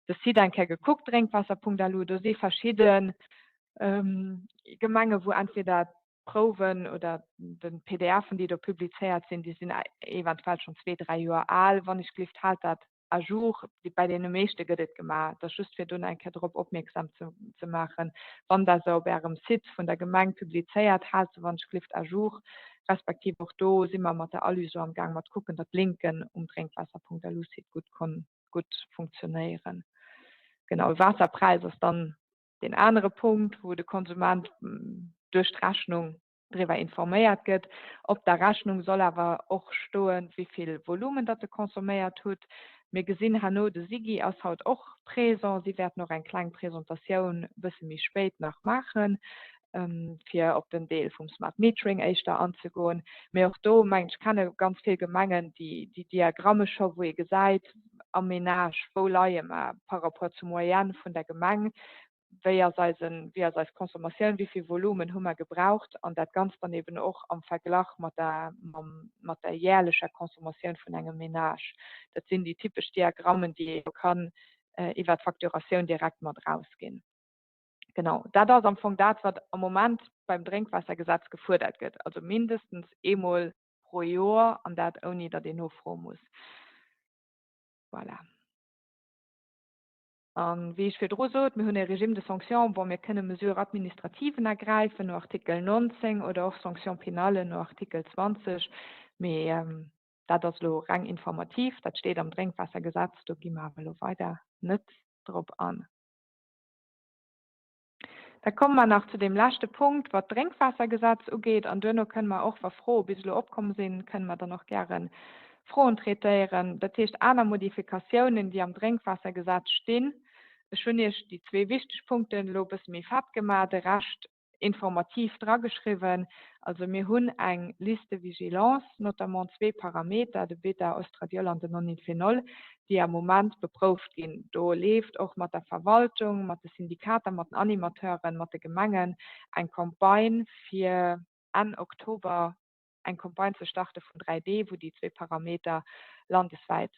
de Site eng Kéier gekuckt, drénkwaasser.lu, do si verschidde Gemenge wou entweder d'Prouwen oder de PDFen, déi do publizéiert sinn, déi sinn eventuell schonn zwee, dräi Joer al. Wann ech gelift, haalt dat à jour. Bei deene meeschte gëtt et gemaach. Et ass just, fir do nach eng Kéier drop opmierksam ze maachen. Wann Der se op Ärem Site vun der Gemeng publizéiert, haalt se wann ech gelift à jour. Respektiv och do si mer mat der Aluso am Gaang mat kucken, datt d'Linken um drénkwaasser.lu-Site gutt gutt funktionéieren. Genau, Waasserpräis ass dann deen anere Punkt, wou de Konsument duerch d'Rechnung driwwer informéiert gëtt. Op der Rechnung soll awer och stoen, wéi vill Volumen datt e consomméiert hutt. Mir gesinn herno, de SIGI ass haut och présent, si wäerten och eng kleng Presentatioun e bësse méi spéit nach maachen, fir op den Deel vum Smart Metering éischter anzegoen. Mee och do, mengen ech, kenne ganz vill Gemengen déi Diagramme scho, wou ee gesäit am Ménage, wou leie mer par rapport zur Moyenne vun der Gemeng, wéi ass eisen, wéi ass eis Consommatioun, wéi vill Volumen hu mer gebraucht an dat Ganzt dann eben och am Verglach mat der, mat der jährlecher Consommatioun vun engem Ménage. Dat sinn déi typesch Diagrammen, déi ee jo kann iwwer d'Facturatioun direkt mat erausginn. Genau, dat ass am Fong dat, wat am Moment beim Drénkwaassergesetz gefuerdert gëtt, also mindestens eemol pro Joer an dat ouni datt een nofroe muss. Voilà. An wéi ech virdru sot, mir hunn e Régime de sanctions, bon, mir kënne Mesures administrativen ergräifen no Artikel 19 oder och Sanctions pénales no Artikel 20, mee dat ass elo reng informativ, dat steet am Drénkwaassergesetz, do gi mer awer elo weider net drop an. Da komme mer nach zu deem leschte Punkt, wat d'Drénkwaassergesetz ugeet. An duerno kënne mer och, wa Froe bis elo opkomm sinn, kënne mer dann och gäre Froen traitéieren. Dat heescht, aner Modifikatiounen, déi am Drénkwaassergesetz stinn. Ech hunn Iech déi zwee wichteg Punkten elo e bësse méi fett gemaach, de Rescht informativ drageschriwwen. Also mir hunn eng Liste de vigilance, notamment zwee Parameter, de Beta-Oestradiol an den Nonylphenol, déi am Moment beprouft ginn. Do leeft och mat der Verwaltung, mat de Syndikater, mat den Animateuren, mat de Gemengen eng Campagne, fir Enn Oktober eng Campagne ze starte vun 3 Dee, wou déi zwee Parameter landeswäit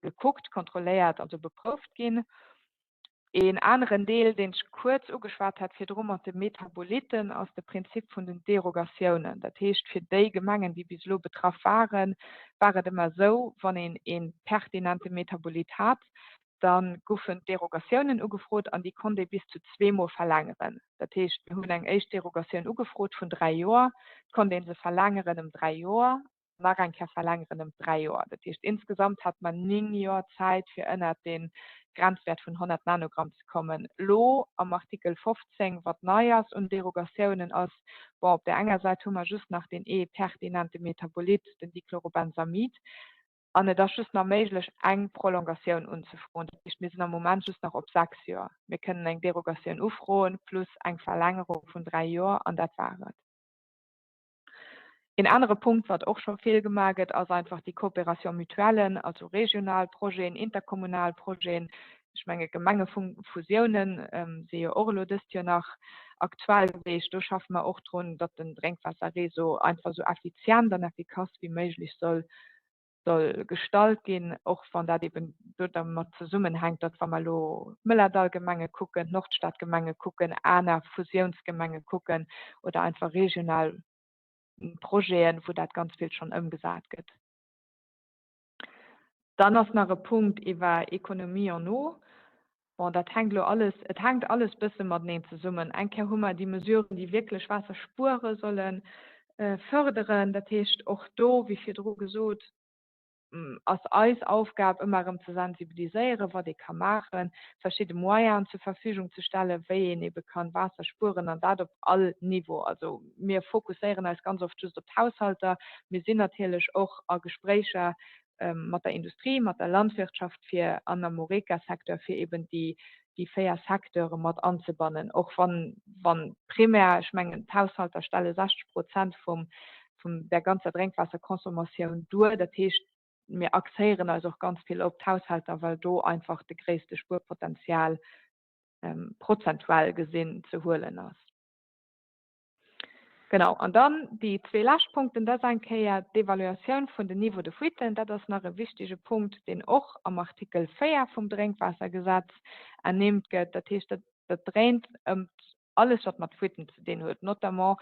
gekuckt, kontrolléiert, also beprouft ginn. Een aneren Deel, deen ech kuerz ugeschwat hat virdru mat de Metabolitten, ass de Prinzip vun den Derogatiounen. Dat heescht, fir déi Gemengen, déi bis elo betraff waren, war et ëmmer esou, wann een ee pertinente Metabolit hat, da goufen d'Derogatiounen ugefrot an déi konnt ee bis zu zweemol verlängeren. Dat heescht, mir hunn eng éischt Derogatioun ugefrot vun dräi Joer, et konnt ee se verlängeren ëm dräi Joer nach eng Kéier verlängeren ëm 3 Joer. Dat heescht, insgesamt hat mer 9 Joer Zäit, fir ënnert dee Grenzwäert vun 100 Nanogramm ze kommen. Elo am Artikel 15, wat nei ass un Derogatiounen, ass, bon, op där enger Säit hu mer just nach deen ee pertinente Metabolit, den Dichlorobenzamid, an et ass just nach méiglech, eng Prolongatioun unzefroen. Dat heescht, mir sinn am Moment just nach op 6 Joer. Mir kënnen eng Derogatioun ufroen plus eng Verlängerung vun 3 Joer, an dat war et. Een anere Punkt, wat och scho vill gemaach gëtt, ass einfach déi Coopération mutuelle, also regional Projeten, interkommunal Projeten. Ech menge Gemengefusiounen si jo och elo dëst Joer nach aktuell geweecht. Do schaffe mer och drun, datt den Drénkwaasserréseau einfach esou effizient an effikass wéi méiglech soll. Soll gestallt ginn, och wann dat eben do dermat zesummenhänkt, datt wa mer elo d'Mëllerdallgemenge kucken, d'Nordstadgemenge kucken, aner Fusiounsgemenge kucken oder einfach regional Projeten, wou dat ganz vill schonn ëmgesat gëtt. Dann ass nach e Punkt iwwer Économie en eau. Bon, dat hänkt elo alles, et hänkt alles bësse mateneen zesummen. Eng Kéier hu mer déi Mesuren, déi wierklech Waasser spuere solle fërderen. Dat heescht, och do, wéi virdru gesot, ass eis Aufgab, ëmmer erëm ze sensibiliséieren, wat ee ka maachen, verschidde Moyenen zur Verfügung ze stellen, wéi een ebe kann Waasser spueren, an dat op all Niveau. Also mir fokusséieren eis ganz oft just op d'Haushalter. Mir sinn natierlech och a Gespréicher mat der Industrie, mat der Landwirtschaft fir an am Horeca-Secteur, fir eben déi déi 4 Secteure mat anzebannen, och wann wann primär, ech mengen d'Haushalter stelle 60 Prozent vum vum der ganzer Drénkwaasserconsommatioun duer. Dat heescht, mir axéieren eis och ganz vill op d'Haushalter, well do einfach de gréisste Spuerpotenzial prozentuell gesinn ze huelen ass. Genau, an dann déi zwee lescht Punkten, dat ass eng Kéier d'Evaluatioun vun den Niveaux de fuite. Dat ass nach e wichtige Punkt, deen och am Artikel 4 vum Drénkwaassergesetz ernimmt gëtt. Dat heescht, dat, dat dréint ëm alles, wat mat Fuiten ze dinn huet, notamment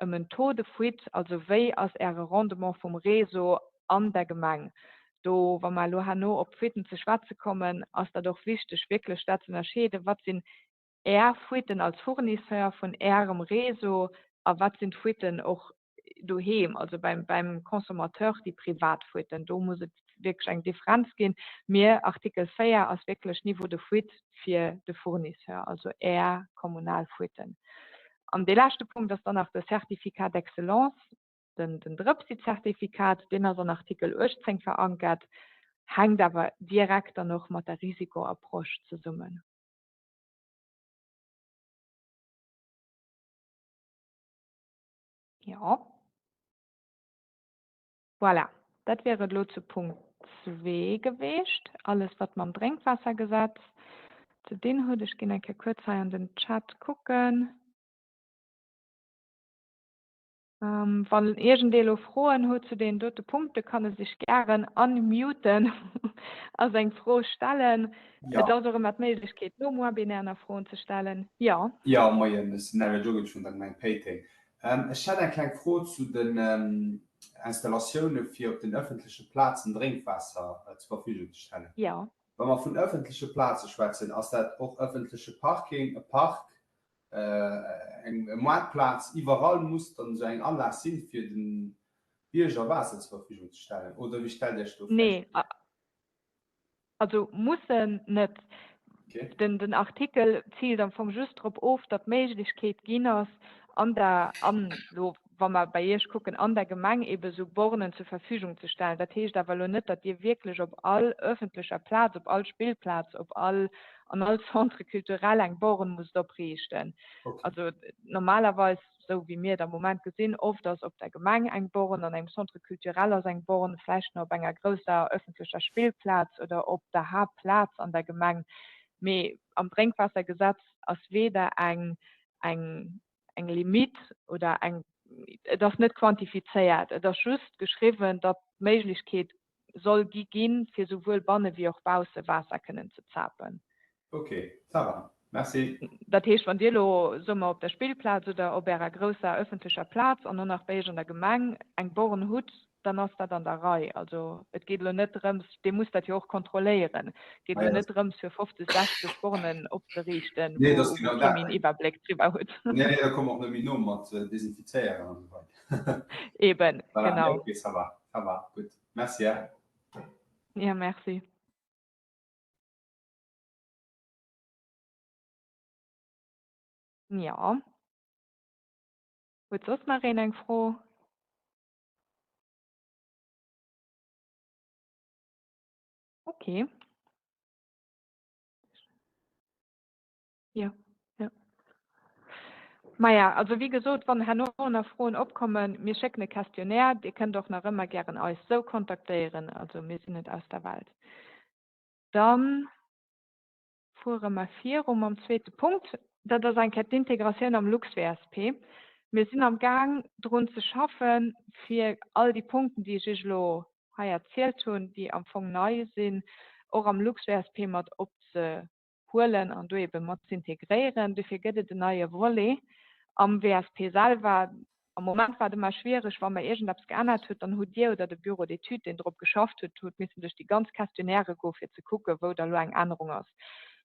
ëm en Taux de fuite, also wéi ass Äre Rendement vum Réseau an der Gemeng. Do, wa mer elo herno op d'Fuiten ze schwätze kommen, ass dat och wichteg, wierklech dat ze ënnerscheeden, wat sinn Är Fuiten als Fournisseur vun Ärem Réseau a wat sinn d'Fuiten och doheem, also beim, beim Consommateur, déi privat Fuiten. Do muss et wierklech eng Differenz ginn. Mir, Artikel 4 ass wierklech Niveau de fuite fir de Fournisseur, also Är kommunal Fuiten. An dee leschte Punkt ass dann nach de Certificat d'excellence, den, den Drëpsi-Zertifikat, deen ass an Artikel 18 verankert, hänkt awer direkt dann och mat der Risikoapproche zesummen. Ja. Voilà, dat wier et elo zu Punkt 2 geweecht. Alles, wat mam Drénkwaassergesetz ze dinn huet. Ech ginn eng Kéier kuerz hei an den Chat kucken. Wann iergendee elo Froen huet zu deenen dote Punkte, kann e sech gären unmuten a seng Fro stellen. Ja. Et ass och ëmmer d'Méiglechkeet, nom Webinaire nach Froen ze stellen. Jo. Jo, moien, ech sinn den Eric Jogic vun der Gemeng Péiteng. Ech hätt eng kleng Fro zu den Installatioune fir op den ëffentleche Plazen Drénkwaasser zur Verfügung ze stellen. Jo. Wa mer vun ëffentleche Plaze schwätzen, ass dat och ëffentleche Parking, e Park, eng Moartplaz, iwwerall muss dann esou eng Anlag sinn, fir de Bierger Waasser zur Verfügung ze stellen, oder wéi stellt Dir Iech do vir? Nee, also mussen net. Den, den Artikel ziilt am Fong just drop of, datt d'Méiglechkeet ginn ass, an der, an elo wa mer bei Iech kucken, an der Gemeng eebe esou Bornen zur Verfügung ze stellen. Dat heescht awer elo net, datt Dir wierklech op all öffentlecher Plaz, op all Spillplaz, op all, an all Centre culturel eng Born musst opriichten. Also normalerweis, esou wéi mir et am Moment gesinn, oft ass op der Gemeng eng Born, an engem Centre culturel ass eng Born, vläicht nach op enger grousser öffentlecher Spillplaz oder op der Haaptplaz an der Gemeng. Mee am Drénkwaassergesetz ass weder eng, eng eng Limite oder eng, et ass net quantifizéiert, et ass just geschriwwen, datt d'Méiglechkeet soll gi ginn, fir souwuel banne wéi och bausse Waasser kënnen ze zapen. Ok, ça va. Merci. Dat heescht, wann Dir elo, soe mer, op der Spillplaz oder op Ärer grousser ëffentlecher Plaz an och nach bei Iech an der Gemeng eng Born hutt, dann ass dat an der Rei. Also et geet elo net drëms, Dir musst dat jo och kontrolléieren, et geet elo net drëms fir 50, 60 Bornen opzeriichten, wou kee méi en Iwwerbléck driwwer huet. Nee, nee, da komme mer och net méi no mat desinfizéieren an esou weider. Eben, genau. Ok, ça va, ça va, gutt. Merci. Ja, merci. Jo. Huet soss nach een eng Fro? Okay. Ja, ja. Maja, also wéi gesot, wann herno nach Froen opkommen, mir schécken e Questionnaire. Dir kënnt och nach ëmmer gären eis sou kontaktéieren. Also mir sinn net aus der Welt. Dann fuere mer viru mam zweete Punkt. Dat ass eng Kéier d'Integratioun am LuxWSP. Mir sinn am Gaang drun ze schaffen, fir all déi Punkten, déi ech Iech elo. hei erzielt hunn, déi am Fong nei sinn, och am LuxVSP mat opzehuelen an do ebe mat z'integréieren. Dofir gëtt et en neie Volet am WSP selwer. Am Moment war et ëmmer schwiereg, wa mer iergendeppes geännert huet, dann hutt Dir oder de Bureau d'études, deen drop geschafft huet, huet missen duerch déi ganz Questionnairë goen, fir ze kucken, wou da lo eng Ännerung ass.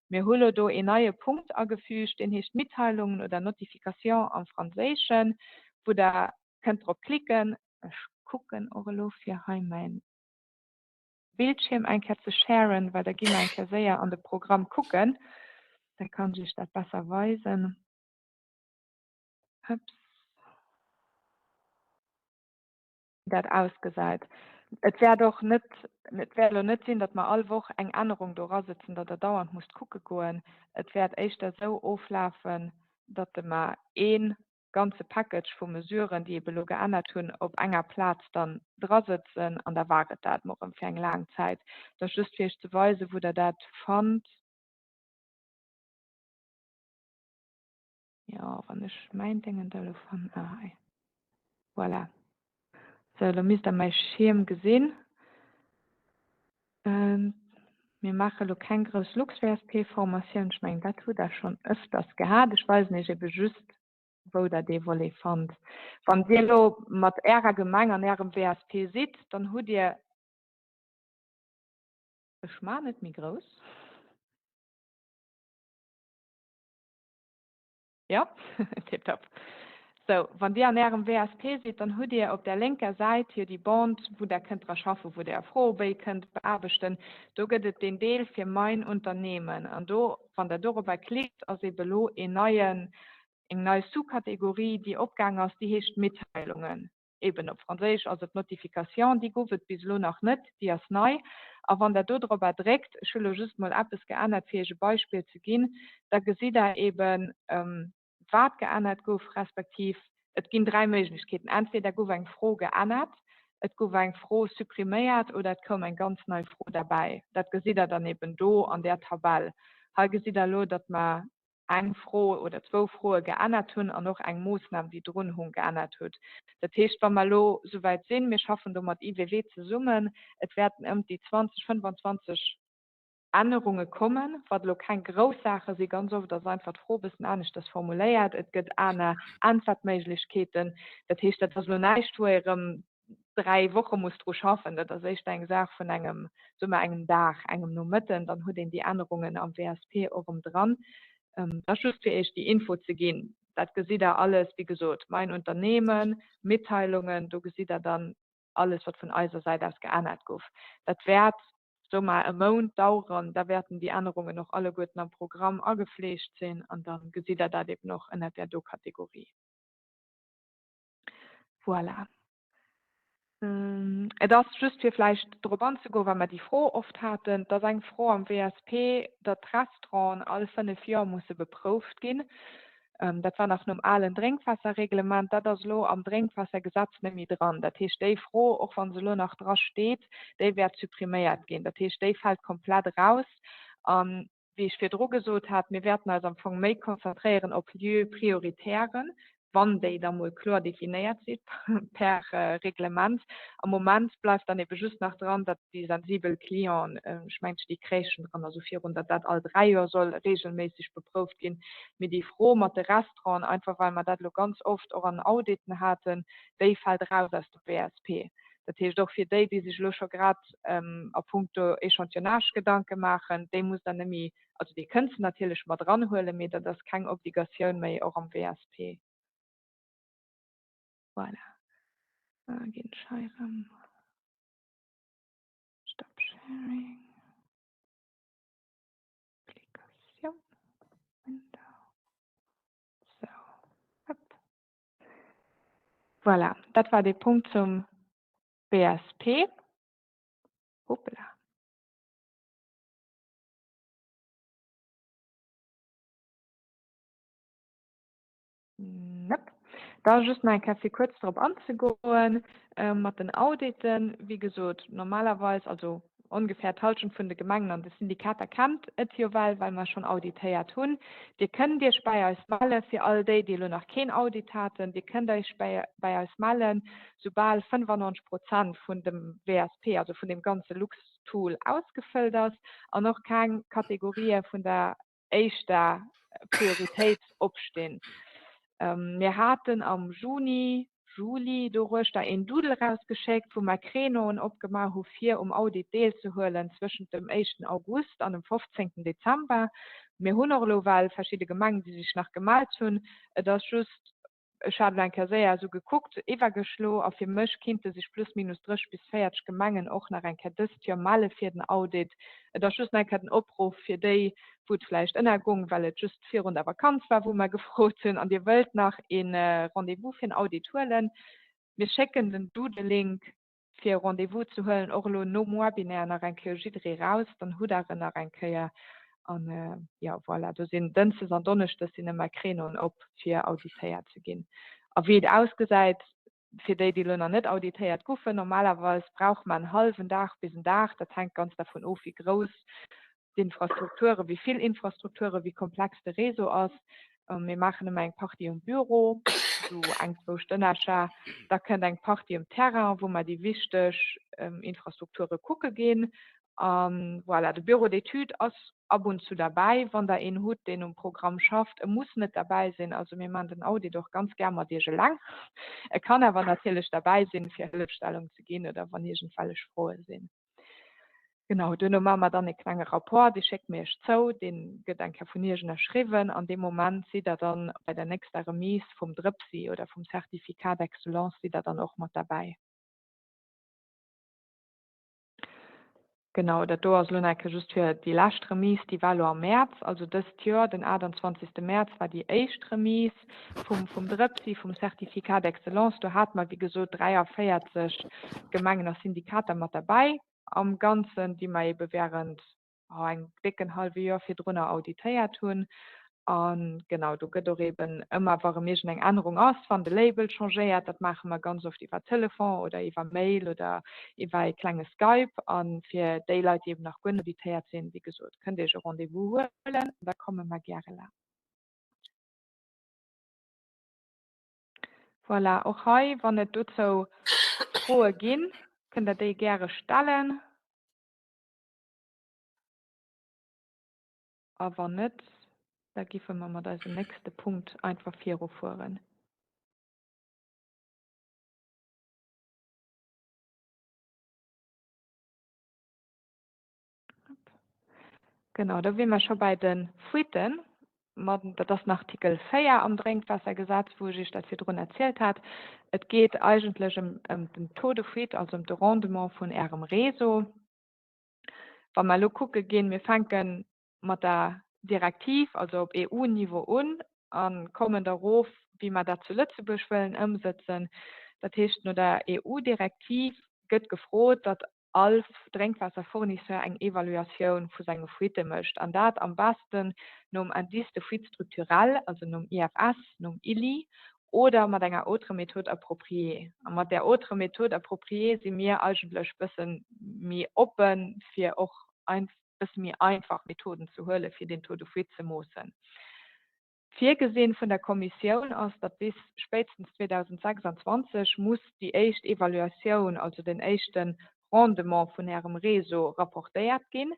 Mir hu lo do een neie Punkt agefügt, deen heescht Mitteilungen oder Notifications am Franséischen, wou Der kënnt drop klicken. Ech kucken och elo, fir hei mäin Bildschierm eng Kéier ze sharen, well da gi mer eng Kéier séier an de Programm kucken. Da kann ech Iech dat besser weisen. Ups. Dat ausgesäit. Et wäert och net, et wäert elo net sinn, datt mer all Woch eng Ännerung do erasëtzen, datt Der dauernd musst kucke goen. Et wäert éischter esou oflafen, datt mer ee ganze Package vu Mesuren, déi ebe elo geännert hunn, op enger Plaz dann drasëtzen an da war et dat mol erëm fir eng laang Zäit. Dat ass just fir Iech ze weisen, wou Der dat fannt. Jo, wann ech mäin Déngen da elo fannen. Ah, hei. Voilà. Sou, elo misst Der mäi Schierm gesinn. Mir maache elo keng grouss LuxVSP-Formatioun. Ech mengen, dat hutt Der schonn ëfters gehat. Ech weisen Iech ebe just, wou Der dee Volet fannt. Wann Dir elo mat Ärer Gemeng an Ärem WSP sidd, dann hutt Dir, ech maachen et méi grouss, Jo, tiptop. Sou, wann Dir an Ärem WSP sidd, dann hutt Dir op der lénker Säit jo déi Bande, wou Der kënnt dra schaffen, wou Der Froebéi kënnt beaarbechten. Do gëtt et deen Deel fir Mein Unternehmen. An do, wann Der dorobber klickt, ass ebe lo een neien, eng nei Sous-Kategorie, déi opgaang ass, déi heescht Mitteilungen. Eben op Franséisch ass et Notification, déi gouf et bis elo nach net, déi ass nei. A wann Der do dorobber dréckt, ech hu lo just mol eppes geännert, fir Iech e Beispill ze ginn, da gesitt Der eben, wat geännert gouf, respektiv et ginn 3 Méiglechkeeten, Entweder gouf eng Fro geännert, et gouf eng Fro suppriméiert oder et koum eng ganz nei Fro derbäi. Dat gesitt Der dann eben do an där Tabell. Hei gesitt Der elo, datt mer eng Fro oder zwou Froe geännert hunn an och eng Moossnam, déi drun hung, geännert hutt. Dat heescht, wa mer elo souwäit sinn, mir schaffen do mat IWW zesummen, et wäerten ëmt déi 20, 25 Ännerunge kommen, wat elo keng grouss Saache sinn. Ganz oft ass einfach d'Fro e bëssen aneschters formuléiert, et gëtt aner Äntwertméiglechkeeten. Dat heescht, dat ass elo näischt, wou ee erëm 3 Woche muss dru schaffen, dat ass éischter eng Saach vun engem, soe mer, engem Dag, engem Nomëtten, dann huet een déi Ännerungen am WSP och erëm dran. Dat ass just fir Iech déi Info ze ginn. Dat gesitt Der alles, wéi gesot, Mein Unternehmen, Mitteilungen, do gesitt Der dann alles, wat vun eiser Säit aus geännert gouf. Dat wäert, soe mer, e Mount daueren, da wäerten déi Ännerungen och alleguerten am Programm agefleegt sinn an da gesitt Der dat eben och ënnert där do Kategorie. Voilà. Et ass just fir vläicht drop anzegoen, well mer déi Fro oft haten, et ass eng Fro am WSP, datt d'Restauranten all 5 Joer musse beprouft ginn. Dat war nach nom alen Drénkwaasserreglement. Dat ass elo am Drénkwaassergesetz net méi dran. Dat heescht, déi Fro, och wa se elo nach dra steet, déi wäert suppriméiert ginn. Dat heescht, déi fält komplett eraus. An wéi ech virdru gesot hat, mir wäerten eis am Fong méi konzentréieren op Lieux prioritairen, wann déi da mol kloer definéiert si per Reglement. Am Moment bleift dann ebe just nach dran, datt déi sensibel Clienten, ech mengen, et steet Crèchen dran a sou virun, datt dat all 3 Joer soll regelméisseg beprouft ginn. Mee déi Fro mat de Restauranten, einfach well mer dat elo ganz oft och an Auditen haten, déi fält eraus aus dem WSP. Dat heescht, och fir déi, déi sech elo scho grad a puncto Échantillonnage Gedanke maachen, déi musst Der net méi, also déi kënnt se natierlech mat eranhuelen, mee dat ass keng Obligatioun méi, och am WSP. Voilà. Da ginn ech hei erëm. Stop sharing. Applikatioun. Window. Sou. Hop. Voilà, dat war dee Punkt zum BSP. Hoppla. Nope. Da just nach eng Kéier fir kuerz drop anzegoen, mat den Auditen. Wéi gesot, normalerweis, also. Ongefähr d'Halschent vun de Gemengen an de Syndikater kennt et jo well, well mer schonn auditéiert hunn. Dir kënnt Iech bäi eis melle fir all déi, déi elo nach keen Audit haten. Dir kënnt Iech bäi eis mellen, soubal 95 Prozent vun dem WSP, also vun deem ganze Lux-Tool ausgefëllt ass an och keng Kategorië vun der éischter Prioritéit opstinn. Mir haten am Juni, Juli doruechter een Doodle erausgeschéckt, wou mer Créneauen opgemaach hu fir um Audit deelzehuelen zwëschent dem éischten August an dem 15. Dezember. Mir hunn och elo well verschidde Gemengen, déi sech nach gemellt hunn. Et ass just Ech hat elo eng Kéier séier esou gekuckt, iwwergeschlo, a fir mech kinnte sech plus minus 30 bis 40 Gemengen och nach eng Kéier dëst Joer melle fir den Audit. Et ass just nach eng Kéier den Opruff fir déi, wou et vläicht ënnergung, well et just virun der Vakanz war, wou mer gefrot hunn, an Dir wëllt nach ee Rendez-vous fir en Audit huelen. Mir schécken den Doodle-Link fir e Rendez-vous ze huelen, och elo nom Webinaire nach eng Kéier u jidderee raus, dann hutt Der en nach eng Kéier. An jo, voilà, do sinn Dënschdes an Donneschdes sinn ëmmer Créneauen op, fir auditéiert ze ginn. A wéi et ausgesäit, fir déi, déi elo nach net auditéiert goufen, normalerweis brauche mer en hallwen Dag bis en Dag, dat hänkt ganz dervun of, wéi grouss d'Infrastrukturen, wéi vill Infrastrukturen, wéi komplex de Réseau ass. Mir maachen ëmmer eng Partie um Büro, esou eng, zwou Stënnercher. Da kënnt eng Partie um Terrain, wou mer déi wichteg Infrastrukture kucke ginn. A voilà, de Bureau d'études ass ab und zu derbäi, wann Der een hutt, deen um Programm schafft. E muss net derbäi sinn. Also mir maachen den Audit och ganz gär mat Iech eleng. E kann awer natierlech derbäi sinn, fir Hëllefstellung ze ginn oder wann iergendwellech Froe sinn. Genau, duerno maache mer dann e klenge Rapport, dee schécke mir Iech zou, dee gëtt eng Kéier vun Iech ënnerschriwwen an dee Moment sidd Der dann bei der nächster Remise vum Drëpsi oder vum Certificat d'excellence sidd Der dann och mat derbäi. Genau, dat do ass elo nach eng Kéier just fir déi lescht Remise, déi war elo am Mäerz, also dëst Joer, den 28. Mäerz war déi éischt Remise vum, vum Drëpsi, vum Certificat d'excellence. Do hate mer, wéi gesot, 43 Gemengen a Syndikater mat derbäi am Ganzen, déi mer eebe während oh, engem décken hallwe Joer virdrunner auditéiert hunn. A genau, do gëtt och eeben ëmmer, wa rëm iergendeng Ännerung ass, wann de Label changéiert, dat maache mer ganz oft iwwer Telefon oder iwwer Mail oder iwwer e klenge Skype. A fir déi Leit, déi eeben nach guer net auditéiert sinn, wéi gesot, kënnt Dir Iech e Rendez-vous huelen, da komme mer gäre laanscht. Voilà, och hei, wann et dozou Froe ginn, kënnt Der déi gäre stellen. A wann net, da giffe mer mat eisem nächste Punkt einfach virufueren. Genau, do wier mer scho bei de Fuiten. Ma dat ass den Artikel 4 am Drénkwaassergesetz, wou ech Iech dat virdrun erzielt hat. Et geet eigentlech ëm den Taux de fuite, also ëm de Rendement vun Ärem Réseau. Wa mer elo kucke ginn, mir fänke mat der Direktiv, also op EU-Niveau un a kommen da erof, wéi mer dat zu Lëtzebuerg wëllen ëmsëtzen. Dat heescht, no der EU-Direktiv gëtt gefrot, datt all Drénkwaasserfournisseur eng Evaluatioun vu senge Fuitte mécht, an dat am beschten nom Indice de fuite structurelle, also nom IFS, nom ILI oder mat enger autre méthode appropriée. A mat där autre méthode appropriée si mir eigentlech bësse méi oppen, fir och bësse méi einfach Methoden ze huelen, fir deen Taux de fuite ze moossen. Virgesinn vun der Kommissioun ass, datt bis spéitstens 2026 muss déi éischt Evaluatioun, also den éischte Rendement vun Ärem Réseau rapportéiert ginn.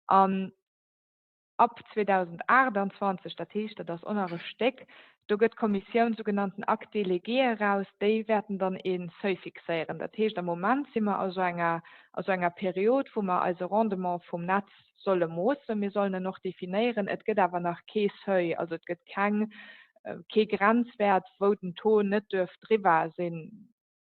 An ab 2028, dat heescht, dat ass och nach e Stéck, do gëtt d'Kommissioun sougenannten Actes délégués eraus, déi wäerten dann ee Seuil fixéieren. Dat heescht, am Moment si mer a sou enger, a sou enger Period, wou mer eise Rendement vum Netz solle moossen. Mir sollen en och definéieren. Et gëtt awer nach kee Seuil, also et gëtt keng, kee Grenzwäert, wou den Taux net duerf driwwer sinn.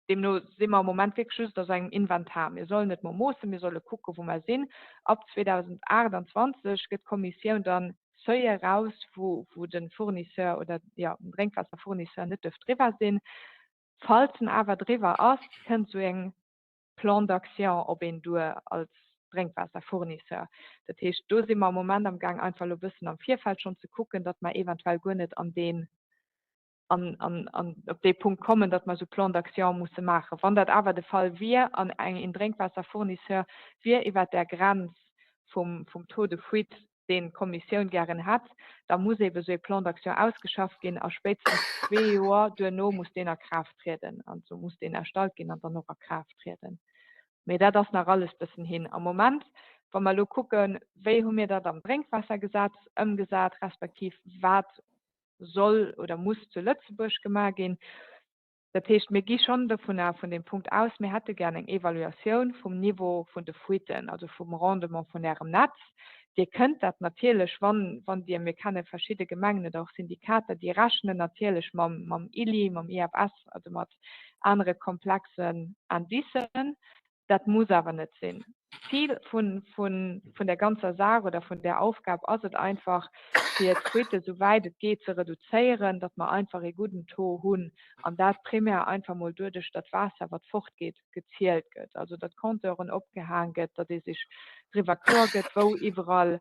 Deemno si mer am Moment wierklech just a sou engem Inventar. Mir sollen et mol moossen, mir solle kucken, wou mer sinn. Ab 2028 gëtt d'Kommissioun dann Seuile eraus, wou, wou de Fournisseur oder, jo, den Drénkwaasserfournisseur net duerf driwwer sinn. Falls en awer driwwer ass, kënnt sou eng Plan d'action op een duer als Drénkwaasserfournisseur. Dat heescht, do si mer am Moment amgaang einfach elo e bëssen am Virfeld schonn ze kucken, datt mer eventuell guer net an deen. An, an, an op dee Punkt kommen, datt mer esou Plan d'action musse maachen. Wann dat awer de Fall wier an eng, een Drénkwaasserfournisseur wier iwwert där Grenz vum, vum Taux de fuite, deen d'Kommissioun gären hätt, da muss eebe esou ee Plan d'action ausgeschafft ginn a spéitstens zwee Joer duerno muss deen a Kraaft trieden, also muss deen erstallt ginn an dann och a Kraaft trieden. Mee dat ass nach alles bëssen hin. Am Moment, wa mer elo kucken, wéi hu mir dat am Drénkwaassergesetz ëmgesat, respektiv wat soll oder muss zu Lëtzebuerg gemaach ginn. Dat heescht, mir gi schonn dovunner, vun deem Punkt aus, mir hätte gär eng Evaluatioun vum Niveau vun de Fuiten, also vum Rendement vun Ärem Netz. Dir kënnt dat natierlech, wann, wann Dir, mir kenne verschidde Gemengen oder och Syndikater, déi rechnen natierlech mam, mam ILI, mam IFS, also mat anere komplexen Indicen. Dat muss awer net sinn. D'Zil vun, vun, vun der ganzer Saach oder vun där Aufgab ass et einfach, fir d'Fuite sou wäit et geet ze reduzéieren, datt mer einfach ee gudden Taux hunn an dat primär einfach mol doduerch, datt Waasser, wat fortgeet, gezielt gëtt, also datt Compteuren opgehaang gëtt, datt ee sech driwwer kloer gëtt, wou iwwerall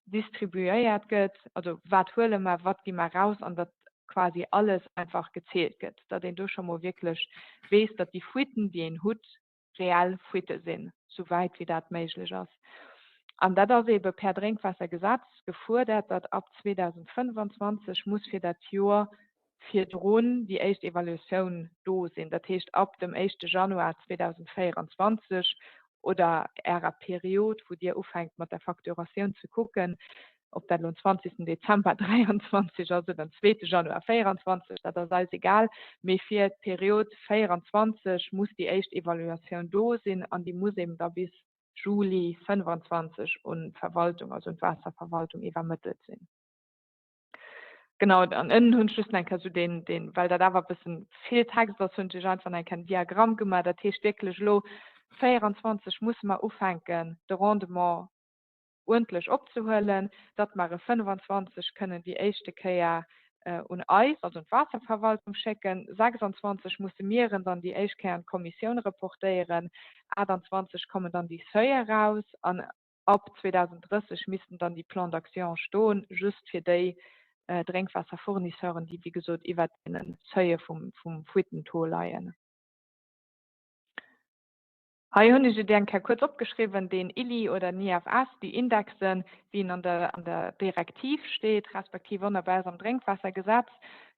distribuéiert gëtt, also wat huele mer, wat gi mer raus an datt quasi alles einfach gezielt gëtt, datt een do scho mol wierklech weess, datt déi Fuiten, déi een hutt, reell Fuitte sinn, souwäit wéi dat méiglech ass. An dat ass eebe per Drénkwaassergesetz gefuerdert, datt ab 2025 muss fir dat Joer virdrun déi éischt Evaluatioun do sinn, dat heescht ab dem éischte Januar 2024 oder Ärer Period, wou Dir ufänkt mat der Facturatioun ze kucken, ob dat elo den 20. Dezember 23 ass oder den zweete Januar 24, dat ass eis egal, mee fir d'Period 24 muss déi éischt Evaluatioun do sinn an déi muss eben da bis Juli 25 un d'Verwaltung, also un d'Waasserverwaltung iwwermëttelt sinn. Genau, an ënnen hunn ech just nach eng Kéier esou deen, deen, well dat awer e bëssen vill Text ass, hunn ech iech einfach nach eng Kéier en Diagramm gemaach. Dat heescht wierklech elo 24 musse mer ufänken, de Rendement uerdentlech opzehuelen, datt mer e 25 kënnen déi éischte Kéier un eis, also un d'Waasserverwaltung schécken. 26 musse mir en dann déi éischt Kéier an d'Kommissioun reportéieren. 28 kommen dann déi Seuil eraus an Ab 2030 missten dann déi Plans d'action stoen, just fir déi Drénkwaasserfournisseuren, déi wéi gesot iwwert deene Seuile vum Fuitentaux leien. Hei hunn ech et eng Kéier kuerz opgeschriwwen, deen ILI oder den IFS, déi Indexen, wéi en an der an der Direktiv steet, respektiv och nach bei eis am Drénkwaassergesetz.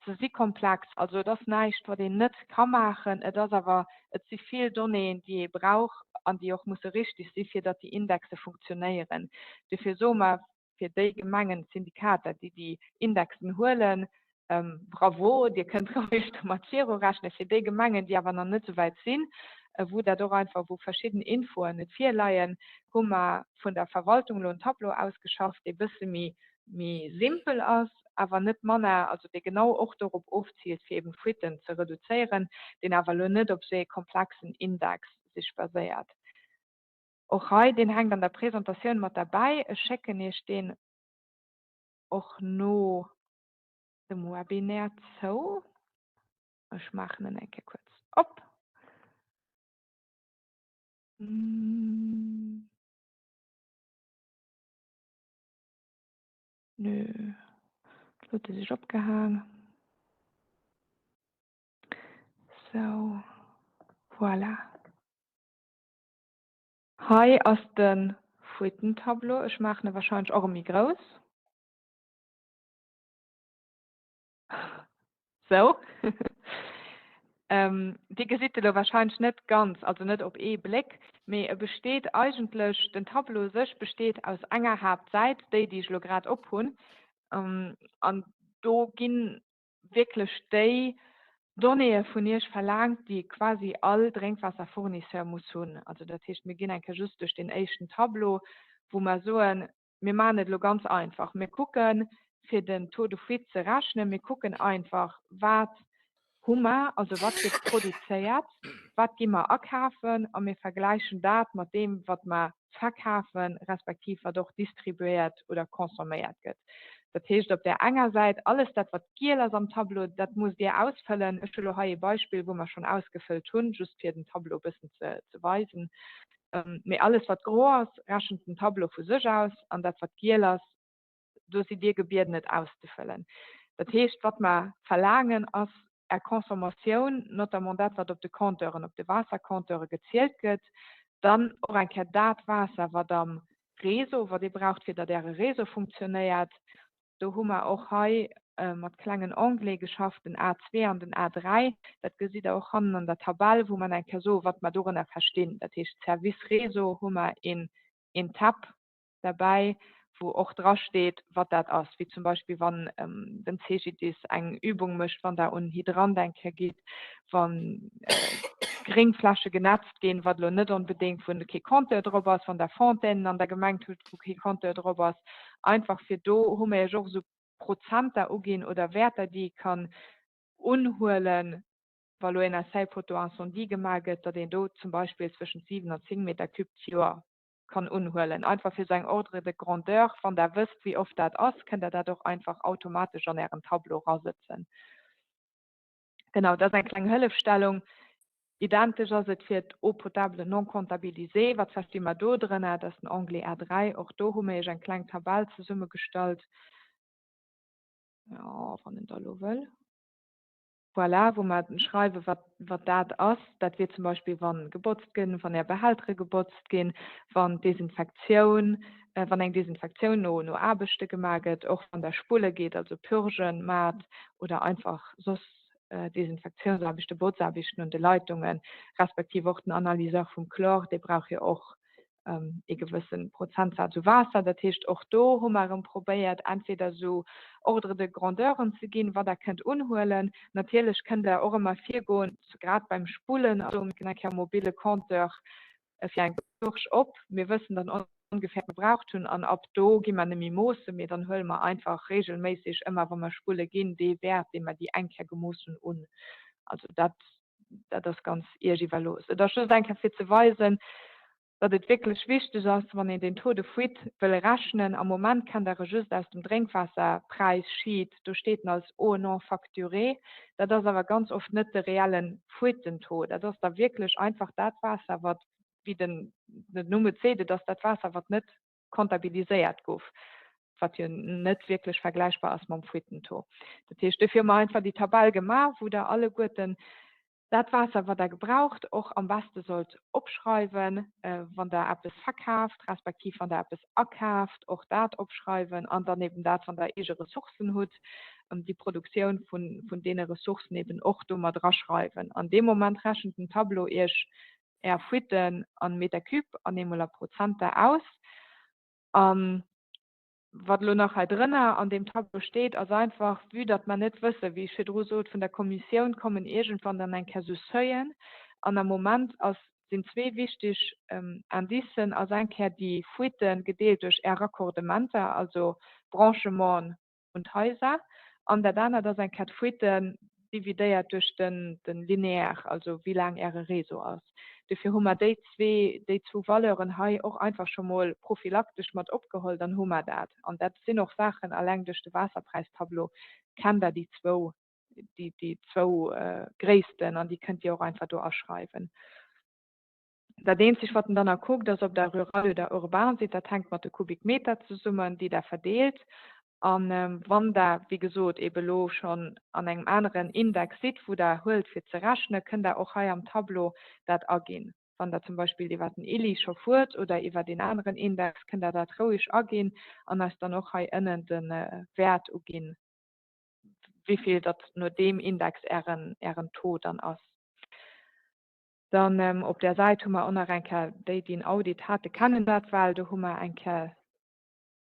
Se si komplex, also et ass näischt, wat een net ka maachen. Et ass awer Et si vill Donnéeën, déi ee brauch an déi och musse richtig si fir datt déi Indexe funktionéieren. Dofir soe mer fir déi Gemengen, Syndikater, déi déi Indexen huelen, Bravo, Dir kënnt roueg domat virurechnen. Fir déi Gemengen, déi awer nach net esou wäit sinn, wou dat och einfach, wou verschidden Infoen net virleien, hu mer vun der Verwaltung elo en Tableau ausgeschafft, dee bësse méi méi simpel ass, awer net manner, also dee genau och dorop ofziilt, fir eben Fuitten ze reduzéieren, deen awer elo net op esou ee komplexen Index sech baséiert. Och hei, deen hänkt an der Presentatioun mat derbäi. Ech schécken Iech deen och no dem Webinaire zou. Ech maachen en eng Kéier kuerz op. Nö, lo huet e sech opgehaang. Sou, voilà. Hei ass de Fuitentableau. Ech maachen e wahrscheinlech och e méi grouss. Sou. Dir gesitt e lo warscheinlech net ganz, also net op ee Bléck, mee e besteet eigentlech, den Tableau u sech besteet aus enger Haaptsäit, déi, déi ech elo grad op hunn. An do gi wierklech déi Donnéeë vun Iech verlaangt, déi quasi all Drénkwaasserfournisseur muss hunn. Also dat heescht, mir ginn eng Kéier just duerch deen éischten Tableau, wou mer soen, Mir maachen et elo ganz einfach. Mir kucken, fir den Taux de fuite ze rechnen, mir kucken einfach, wat hu mer, also wat gëtt produzéiert, wat gi mer akafen a mir vergläichen dat mat deem, wat mer verkafen, respektiv wat och distribuéiert oder consomméiert gëtt. Dat heescht op där enger Säit, alles dat, wat giel ass am Tableau, dat musst Dir ausfëllen. Ech hu elo hei ee Beispill, wou mer schonn ausgefëllt hunn, just fir den Tableau e bëssen ze weisen. Mee alles wat gro ass, rechent den Tableau vu sech aus an dat wat giel ass, do sidd Dir gebieden et auszefëllen. Dat heescht, wat mer verlaangen, ass Är Consommatioun, notamment dat, wat op de Compteuren, op de Waassercompteure gezielt gëtt, dann och eng Kéier dat Waasser, wat am Réseau, wat ee braucht, fir datt Äre Réseau funktionéiert. Do hu mer och hei mat klengen Onglete geschafft, den A2 an den A3. Dat gesitt Der och hannen an der Tabell, wou mer eng Kéier soen, wat mer dorënner verstinn. Dat heescht, Service Réseau hu mer een, een Tab derbäi, wou och drasteet, wat dat ass, wéi zum Beispill wann den CGDIS eng Übung mécht, wann Der un Hydrant eng Kéier gitt, wann Gréngfläche genetzt ginn, wat elo net onbedéngt, wou kee Compteur drop ass, wann Der Fontainen an der Gemeng hutt, wou kee Compteur drop ass. Einfach fir do hu mir Iech och esou Prozenter uginn oder Wäerter, déi ee kann unhuelen, wa lo een Essai Poteau incendie gemaach gëtt, datt een do zum Beispill zwëschent 7 an 10 Meter cube d'Joer kann unhuelen. Einfach fir esou eng Ordre de grandeur, wann Der wësst, wéi oft dat ass, kënnt Der dat och einfach automatesch an Ären Tableau erasëtzen. Genau, dat ass eng kleng Hëllefstellung. Identesch ass et fir d'Eau potable non comptabilisée. Wat versti mer do drënner? Dat ass den Onglet A3. Och do hu mir Iech eng kleng Tabell zesummegestallt. Jo, wann en da lo wëll. Voilà, wou mer schreiwen, wat, wat dat ass. Dat wier zum Beispill, wann gebotzt gëtt, wann Är Behältere gebotzt ginn, wann d'Desinfektioun, wann eng Desinfektioun no, no Aarbechte gemaach gëtt, och wann Der spulle geet, also Purgen maacht oder einfach soss Desinfektiounsaarbechten, Botzaarbechten un de Leitungen, respektiv och den Analyseur vum Chlor, dee brauch jo och ee gewësse Prozentsaz u Waasser. Dat heescht, och do hu mer erëm probéiert, entweder esou Ordre de grandeuren ze ginn, wat Der kënnt unhuelen. Natierlech kënnt Der och ëmmer virgoen, grad beim Spullen, also mir eng Kéier mobile Compteur fir eng Purge op. Mir wëssen dann ongefähr, wat mer gebraucht hunn an ab do gi mer net méi moossen, mee dann huele mer einfach regelméisseg ëmmer, wa mer spulle ginn, dee Wäert, dee mer déi eng Kéier gemooss hunn, un. Also dat dat ass ganz Iech iwwerlooss. Et ass just eng Kéier fir ze weisen, datt et wierklech wichteg ass, wann een den Taux de fuite wëll rechnen. Am Moment kennt Der e just aus dem Drénkwaasserpräissheet, do steet en als eau non facturée. Dat ass awer ganz oft net de reelle Fuitentaux. Dat ass da wierklech einfach dat Waasser, wat, wéi den Numm et seet, et ass dat Waasser, wat net comptabiliséiert gouf, wat jo net wierklech vergläichbar ass mam Fuitentaux. Dat heescht, dofir hu mer einfach déi Tabell gemaach, wou Der alleguerten dat Waasser, wat Der gebraucht, och am beste sollt opschreiwen, wann Der eppes verkaaft, respektiv wann Der eppes akaaft, och dat opschreiwen an dann eben dat, wann Der eege Ressourcen hutt, déi Produktioun vun deene Ressourcen eben och do mat eraschreiwen. An deem Moment rechent den Tableau Iech Är Fuitten an Meter cube an eemol a Prozenter aus. An wat elo nach hei drënner an deem Tableau steet, ass einfach, vue datt mer net wëssen, wéi ech virdru sot, vun der Kommissioun kommen iergendwann dann eng Kéier sou Seuilen. An am Moment ass, sinn zwee wichteg Indicen, ass eng Kéier déi Fuite gedeelt duerch Är Raccordementer, also Branchementen un d'Haiser, an dat anert ass eng Kéier d'Fuite dividéiert duerch den Linéaire, also wéi laang Äre Réseau ass. Dofir hu mer déi zwee, déi zwou Valeuren hei och einfach scho mol prophylaktesch mat opgeholl, dann hu mer dat. An dat sinn och Saachen, alleng duerch de Waasserpräistableau kennt Der déi zwou, déi, déi zwou Gréissten an déi kënnt Dir och einfach do aschreiwen. Dat eenzegt, wat en dann nach kuckt, ass, ob Der rural oder urban sidd. Dat hänkt mat de Kubikmeter zesummen, déi Der verdeelt. A wann Der, wéi gesot, eebe elo schonn an engem aneren Index sidd, wou Der huelt fir ze rechnen, kënnt Der och hei am Tableau dat aginn. Wann Der zum Beispill iwwer den ILI scho fuert oder iwwer een aneren Index, kënnt Der dat roueg aginn an eis dann och hei ënnen de Wäert uginn, wéi vill datt no deem Index Ären, Ären Taux dann ass. Dann op där Säit hu mer och nach eng Kéier, déi, déi en Audit hate kennen dat well, do hu mer eng Kéier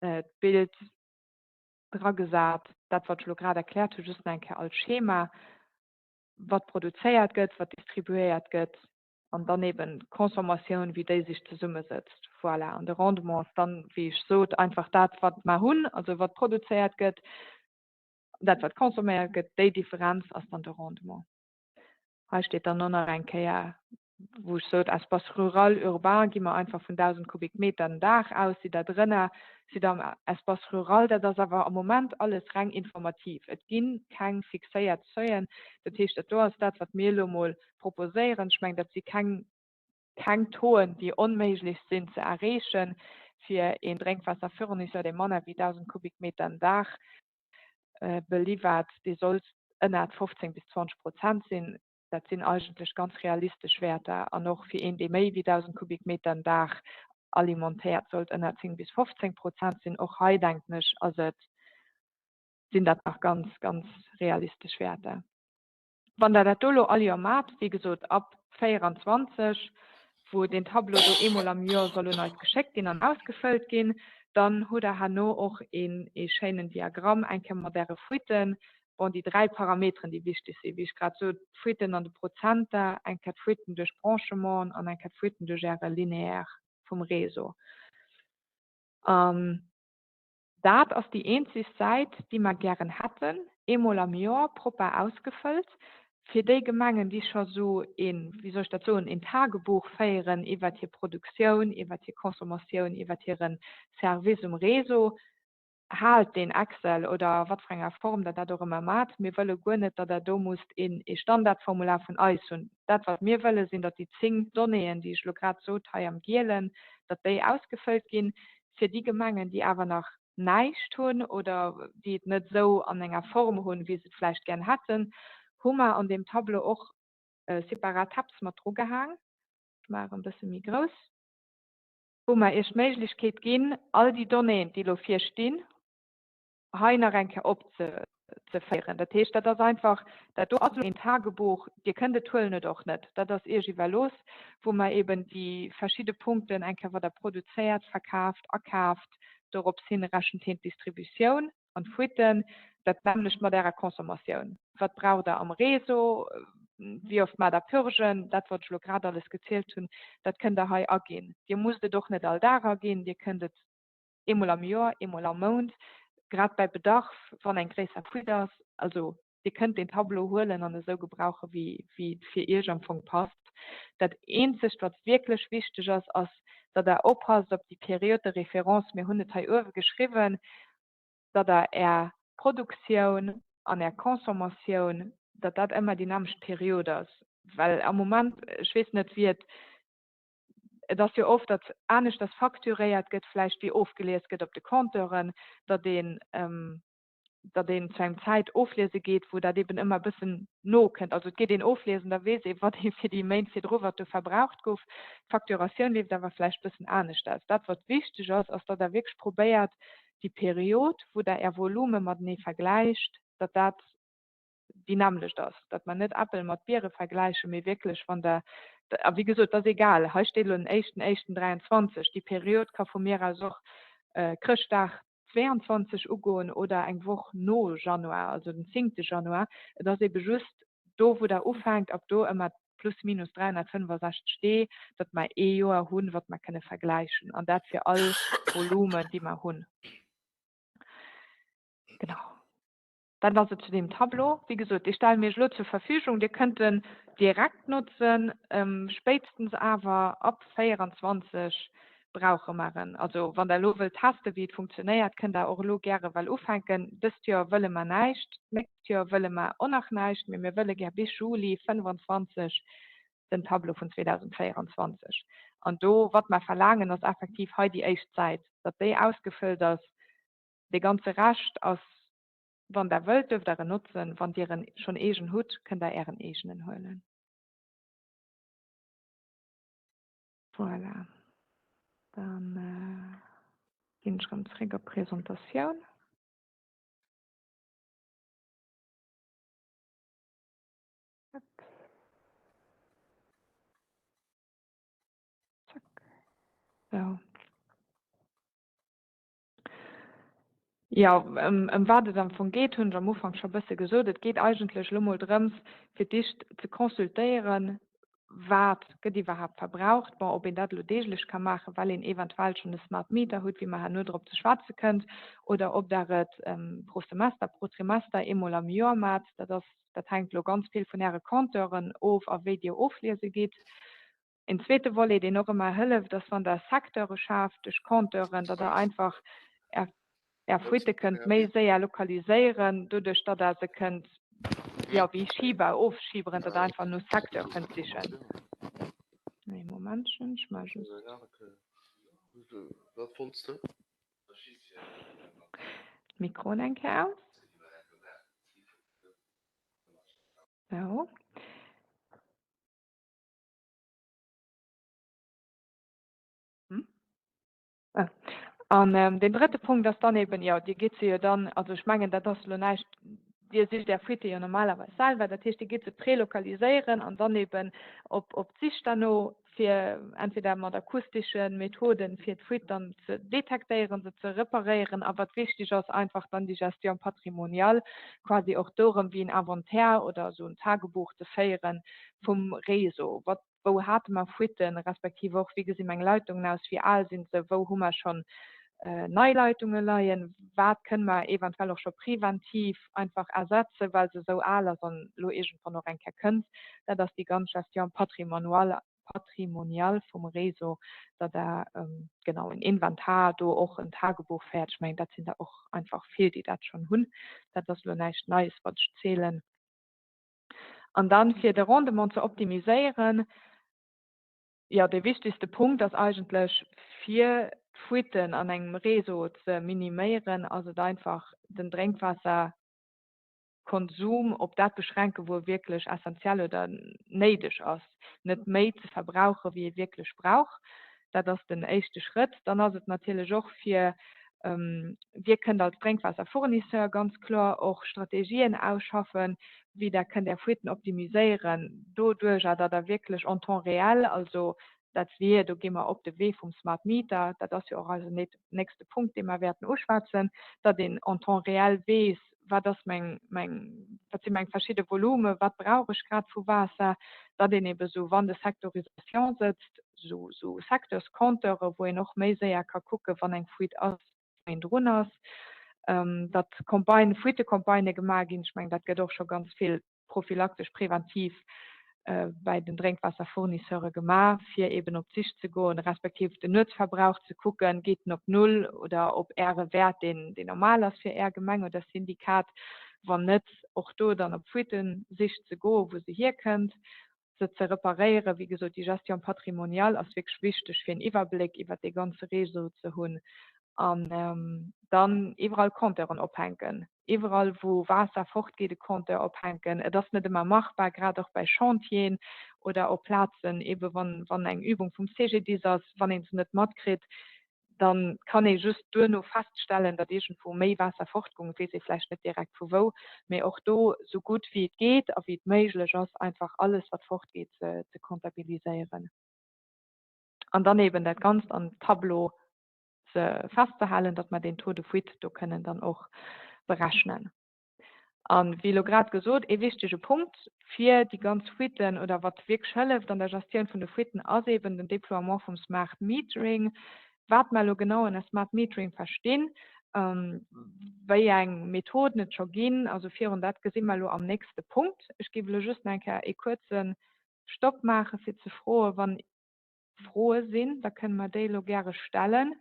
d'Bild dragesat, dat wat ech elo grad erkläert hu just nach eng Kéier als Schema, wat produzéiert gëtt, wat distribuéiert gëtt an dann eben d'Consommatioun, wéi déi sech zesummesëtzt. Voilà, an de Rendement ass dann, wéi ech sot, einfach dat wat mer hunn, also wat produzéiert gëtt, dat wat consomméiert gëtt, déi Differenz ass dann de Rendement. Hei steet dann och nach eng Kéier, wou ech sot, Espace rural, urbain gi mer einfach vun 1.000 Kubikmeter den Dag aus, sidd Der drënner, sidd Der am Espace rural. Dat ass awer am Moment alles reng informativ. Et gi keng fixéiert Seuilen. Dat heescht, dat do ass dat, wat mir elo emol proposéieren. Ech mengen, dat si keng, keng Tauxen, déi onméiglech sinn ze erreechen, fir een Drénkwaasserfournisseur, dee manner wéi 1.000 Kubikmeter den Dag. beliwwert, dee sollt ënnert 15 bis 20 Prozent sinn. Dat sinn eigentlech ganz realistesch Wäerter. An och fir een, dee méi wéi 1.000 Kubikmeter den Dag alimentéiert, sollt ënner 10 bis 15 Prozent sinn. Och hei, denken ech, ass et, sinn dat nach ganz, ganz realistesch Wäerter. Wann Der dat do elo all Joer maacht, wéi gesot ab 24, wou deen Tableau do eemol am Joer soll un eis geschéckt ginn an ausgefëllt ginn, dann hutt Der herno och een ee schéinen Diagramm, eng Kéier mat Äre Fuiten, bon, déi 3 Parameteren, déi wichteg sinn, wéi ech grad sot, d'Fuiten an de Prozenter, eng Kéier d'Fuiten duerch Branchementen an eng Kéier d'Fuiten duerch Äre Linéaire vum Réseau. An Dat ass déi eenzeg Säit, déi mer gären hätten, eemol am Joer propper ausgefëllt, fir déi Gemengen, déi scho sou een, wéi soll ech dat soen, een Tagebuch féieren iwwert hir Produktioun, iwwert hir Consommatioun, iwwert hire Service um Réseau. Haalt deen Excel oder a wat fir enger Form Der dat och ëmmer maacht. Mir wëlle guer net, datt Der do musst een ee Standardformular vun eis hunn. Dat, wat mir wëlle sinn, datt déi 10 Donnéeën, déi ech elo grad sot hei am Gielen, datt déi ausgefëllt ginn. Fir déi Gemengen, déi awer nach näischt hunn oder déi et net esou an enger Form hunn, wéi se et vläicht gär hätten, hu mer an deem Tableau och separat Tabs mat drugehaang, ech maachen e bësse méi grouss, wou mer Iech d'Méiglechkeet ginn, all déi Donnéeën, déi elo vir stinn, hei nach eng Kéier opzeféieren. Dat heescht, dat ass einfach, dat do ass elo een Tagebuch, Dir kënnt et huelen oder och net, dat ass Iech iwwerlooss, wou mer eben déi verschidde Punkten eng Kéier, wat Der produzéiert, verkaaft, akaaft, dorops hin rechent heen d'Distributioun an d'Fuiten, dat nämmlecht mat Ärer Consommatioun, wat braucht Der am Réseau, wéi oft maacht Der Purgen, dat wat ech elo grad alles gezielt hunn, dat kënnt Der hei aginn. Dir musst et och net all Dag aginn, Dir kënnt et eemol am Joer, eemol am Mount, grad bäi Bedarf, wann eng gréisser Fuite ass. Also Dir kënnt deen Tableau huelen an esou gebrauche wéi et fir Iech am Fong passt. Dat eenzegt wat wierklech wichteg ass, ass datt Der oppasst op déi Période de référence, mir hunn et hei uewe geschriwwen, datt Der Är Produktioun an Är Consommatioun, datt dat ëmmer déi nämmlecht Period ass, well am Moment, ech weess net wéi et Et ass jo oft, datt aneschters facturéiert gëtt vläicht wéi ofgelies gëtt op de Compteuren, datt een, datt een zu engem Zäit ofliese geet, wou dat eben ëmmer e bëssen nokënnt. Also et geet een ofliesen, da weess ee wat ee fir déi Méint virdru wat do verbraucht gouf. D'Facturatioun leeft awer vläicht e bëssen anescht aus. Dat wat wichteg ass, ass datt Der wierklech probéiert déi Period, wou Der Är Volume matenee vergläicht, datt dat déi nämmlecht ass, datt mer net Äppel mat Biere vergläichen, mee wierklech wann Der, a wéi gesot, dat ass egal, hei steet elo den éischten éischten 23, déi Period ka vu mir aus och Chrëschtdag 22 ugoen oder eng Woch no Januar, also den zéngte Januar. Et ass eebe just do, wou Der ufänkt, ab do ëmmer plus minus 365 Dee, datt mer ee Joer hunn, wat mer kënne vergläichen, an dat fir all Volumen, déi mer hunn. Genau. Dat ass et zu deem Tableau. Wéi gesot, dee stelle mir Iech elo zur Verfügung. Dir kënnt en direkt notzen. Spéitstens awer ab 24 brauche mer en. Also wann Der elo wëllt testen, wéi et funktionéiert, kënnt Der och elo gäre well ufänken. Dëst Joer wëlle mer näischt, d'nächst Joer wëlle mer och nach näischt, mee mir wëlle gär bis Juli 25 den Tableau vun 2024. An do, wat mer verlaangen, ass effektiv hei déi éischt Säit, datt déi ausgefëllt ass. Dee ganze Rescht ass Wann der wëllt, duerft der en notzen. Wann dir en schonn eegen hutt, kënnt der ären eegenen huelen. Voilà, dann ginn ech erëm zréck op d'Presentatioun. Zack. Sou. Jo, ëm wat et am Fong geet, hunn ech am Ufank scho e bësse gesot. Et geet eigentlech elo mol drëms, fir d'éischt ze consultéieren, wat gëtt iwwerhaapt verbraucht. Bon, ob een dat elo deeglech ka maachen, well een eventuell schonn e Smart Meter hutt, wéi mer herno drop ze schwätze kënnt, oder ob Der et pro Semester, pro Trimester, eemol am Joer maacht, dat ass, dat hänkt elo ganz vill vun Äre Compteuren of a wéi Dir ofliese gitt. Een zweete Volet, deen och ëmmer hëlleft, ass, wann Der Secteure schaaft duerch Compteuren, datt Der einfach Är, Är Fuitte kënnt méi séier lokaliséieren, doduerch datt Der se kënnt, jo, wéi Schiber ofschiberen, datt Der einfach no Secteur kënnt sichen. Ee Momentchen, ech maache just. D'Mikroen eng Kéier aus. Jo. Hm? Ah. An ähm, den drëtte Punkt ass dann eben, jo, Dir gitt se jo dann, also ech mengen, dat ass elo näischt, Dir sicht Är Fuite jo normalerweis selwer, dat heescht, Dir gitt se prelokaliséieren an dann eben op, op d'Sich derno, fir entweder mat akustesche Methoden, fir d'Fuite dann ze detektéieren, se ze reparéieren a wat wichteg ass, einfach dann déi Gestion patrimoniale quasi och do erëm wéi en Inventaire oder esou en Tagebuch ze féiere vum Réseau. Wat wou hate mer Fuitten, respektiv och, wéi gesi meng Leitungen aus, wéi al sinn se, wou hu mer schonn nei Leitunge leien, wat kënne mer eventuell och scho preventiv einfach ersetzen, well se esou al ass an elo iergendwann och eng Kéier kënnt. Dat ass déi ganz Gestion patrimoniale patrimoniale vum Réseau, datt Der genau en Inventar do och en Tagebuch féiert. Ech mengen, dat sinn der och einfach vill, déi dat schonn hunn. Dat ass elo näischt Neies, wat ech zielen. An dann, fir de Rendement ze optimiséieren, jo, dee wichtigste Punkt ass eigentlech, fir d'Fuiten an engem Réseau ze miniméieren, ass et einfach, den Drénkwaasserkonsum op dat beschränken, wou e wierklech essentiell oder néideg ass, net méi ze verbrauchen, wéi ee wierklech brauch. Dat ass den éischte Schrëtt. Dann ass et natierlech och fir, Dir kënnt als Drénkwaasserfournisseur ganz kloer och Strategien ausschaffen, wéi Der kënnt Är Fuiten optimiséieren, doduerjer, datt Der wierklech en temps réel, also dat wier, do gi mer op de Wee vum Smart Meter, dat ass jo och eisen nächste Punkt, dee mer wäerten uschwätzen, datt een en temps réel weess, wat ass meng, meng, wat si meng verschidde Volume, wat brauch ech grad vu Waasser, datt een ebe sou, wann de Sectorisation sëtzt, sou, sou Secteurscompteure, wou een och méi séier ka kucken, wann eng Fuite ass, wou een drun ass, datt Campagnen, Fuitecampagnë gemaach ginn. Ech mengen, dat gëtt och scho ganz vill prophylaktesch, präventiv bäi den Drénkwaasserfournisseure gemaach, fir eben op d'Sich ze goen, respektiv den Nuetsverbrauch ze kucken, geet en op Null oder op Äre Wäert, deen deen normal ass fir Är Gemeng oder Syndikat. Wann net, och do dann op Fuitesich ze goen, wou se hierkënnt, se ze reparéieren. Wéi gesot, déi Gestion patrimoniale ass wierklech wichteg, fir en Iwwerbléck iwwert dee ganze Réseau ze hunn an dann iwwerall Compteuren ophänken. Iwwerall wou Waasser fortgeet e Compteur ophänken. Et ass net ëmmer machbar, grad och bei Chantieren oder op Plazen, ebe wann, wann eng Übung vum CGDIS ass, wann ee se net matkritt, da kann ee just duerno feststellen, datt iergendwou méi Waasser fortgoung, weess ee vläicht net direkt vu wou. Mee och do, sou gutt wéi et geet a wéi et méiglech ass, einfach alles wat fortgeet ze, ze comptabiliséieren. An dann eben dat Ganzt an Tableau ze festzehalen, datt mer deen Taux de fuite do kënnen dann och berechnen. A wéi elo grad gesot, ee wichtige Punkt fir déi ganz Fuiten oder wat wierklech hëlleft an der Gestioun vun de Fuiten ass eben den Déploiement vum Smart Metering. Wat mer elo genau ënner Smart Metering verstinn, wéi eng Methoden et scho ginn a sou virun, dat gesi mer elo am nächste Punkt. Ech géif elo just nach eng Kéier ee kuerze Stopp maache fir ze froen, wann Froe sinn, da kënne mer déi elo gäre stellen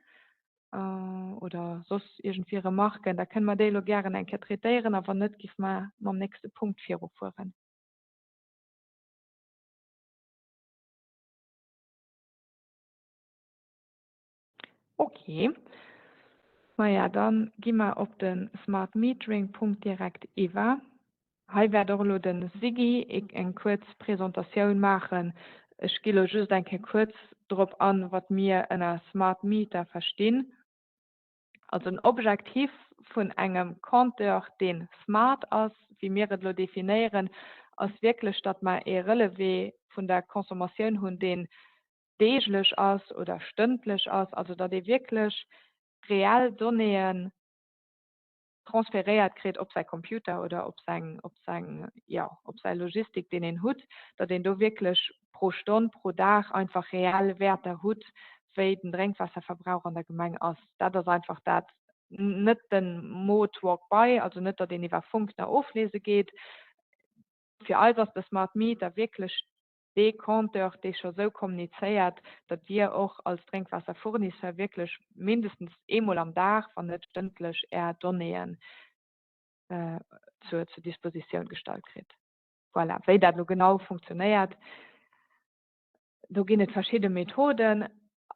oder soss iergendwéi Remarken, da kënne mer déi elo gären eng Kéier traitéieren a wann net, géife mer mam nächste Punkt virufueren. Okay. Maja, dann gi mer op de Smart Metering Punkt direkt iwwer. Hei wäert och elo de Siggy eng kuerz Presentatioun maachen. Ech gi elo just eng Kéier kuerz drop an, wat mir ënner Smart Meter verstinn. Also den Objektiv vun engem Compteur, dee smart ass, wéi mir et elo definéieren, ass wierklech, datt mer ee Relevé vun der Consommatioun hunn, deen deeglech ass oder stëndlech ass, also datt ee wierklech reell Donnéeën transferéiert kritt op säi Computer oder op seng, op seng, jo, op säi Logistik, deen een hutt, datt een do wierklech pro Stonn, pro Dag einfach reell Wäerter hutt, wéi den Drénkwaasserverbrauch an der Gemeng ass. Dat ass einfach dat, net de Mot walk by, also net, datt een iwwer Funk nach ofliese geet. Fir eis ass de Smart Meter wierklech dee Compteur, dee scho sou kommunizéiert, datt Dir och als Drénkwaasserfournisseur wierklech mindestens eemol am Dag, wann net stëndlech, Är Donnéeën zur zur Dispositioun gestallt kritt. Voilà, wéi dat elo genau funktionéiert, do ginn et verschidde Methoden.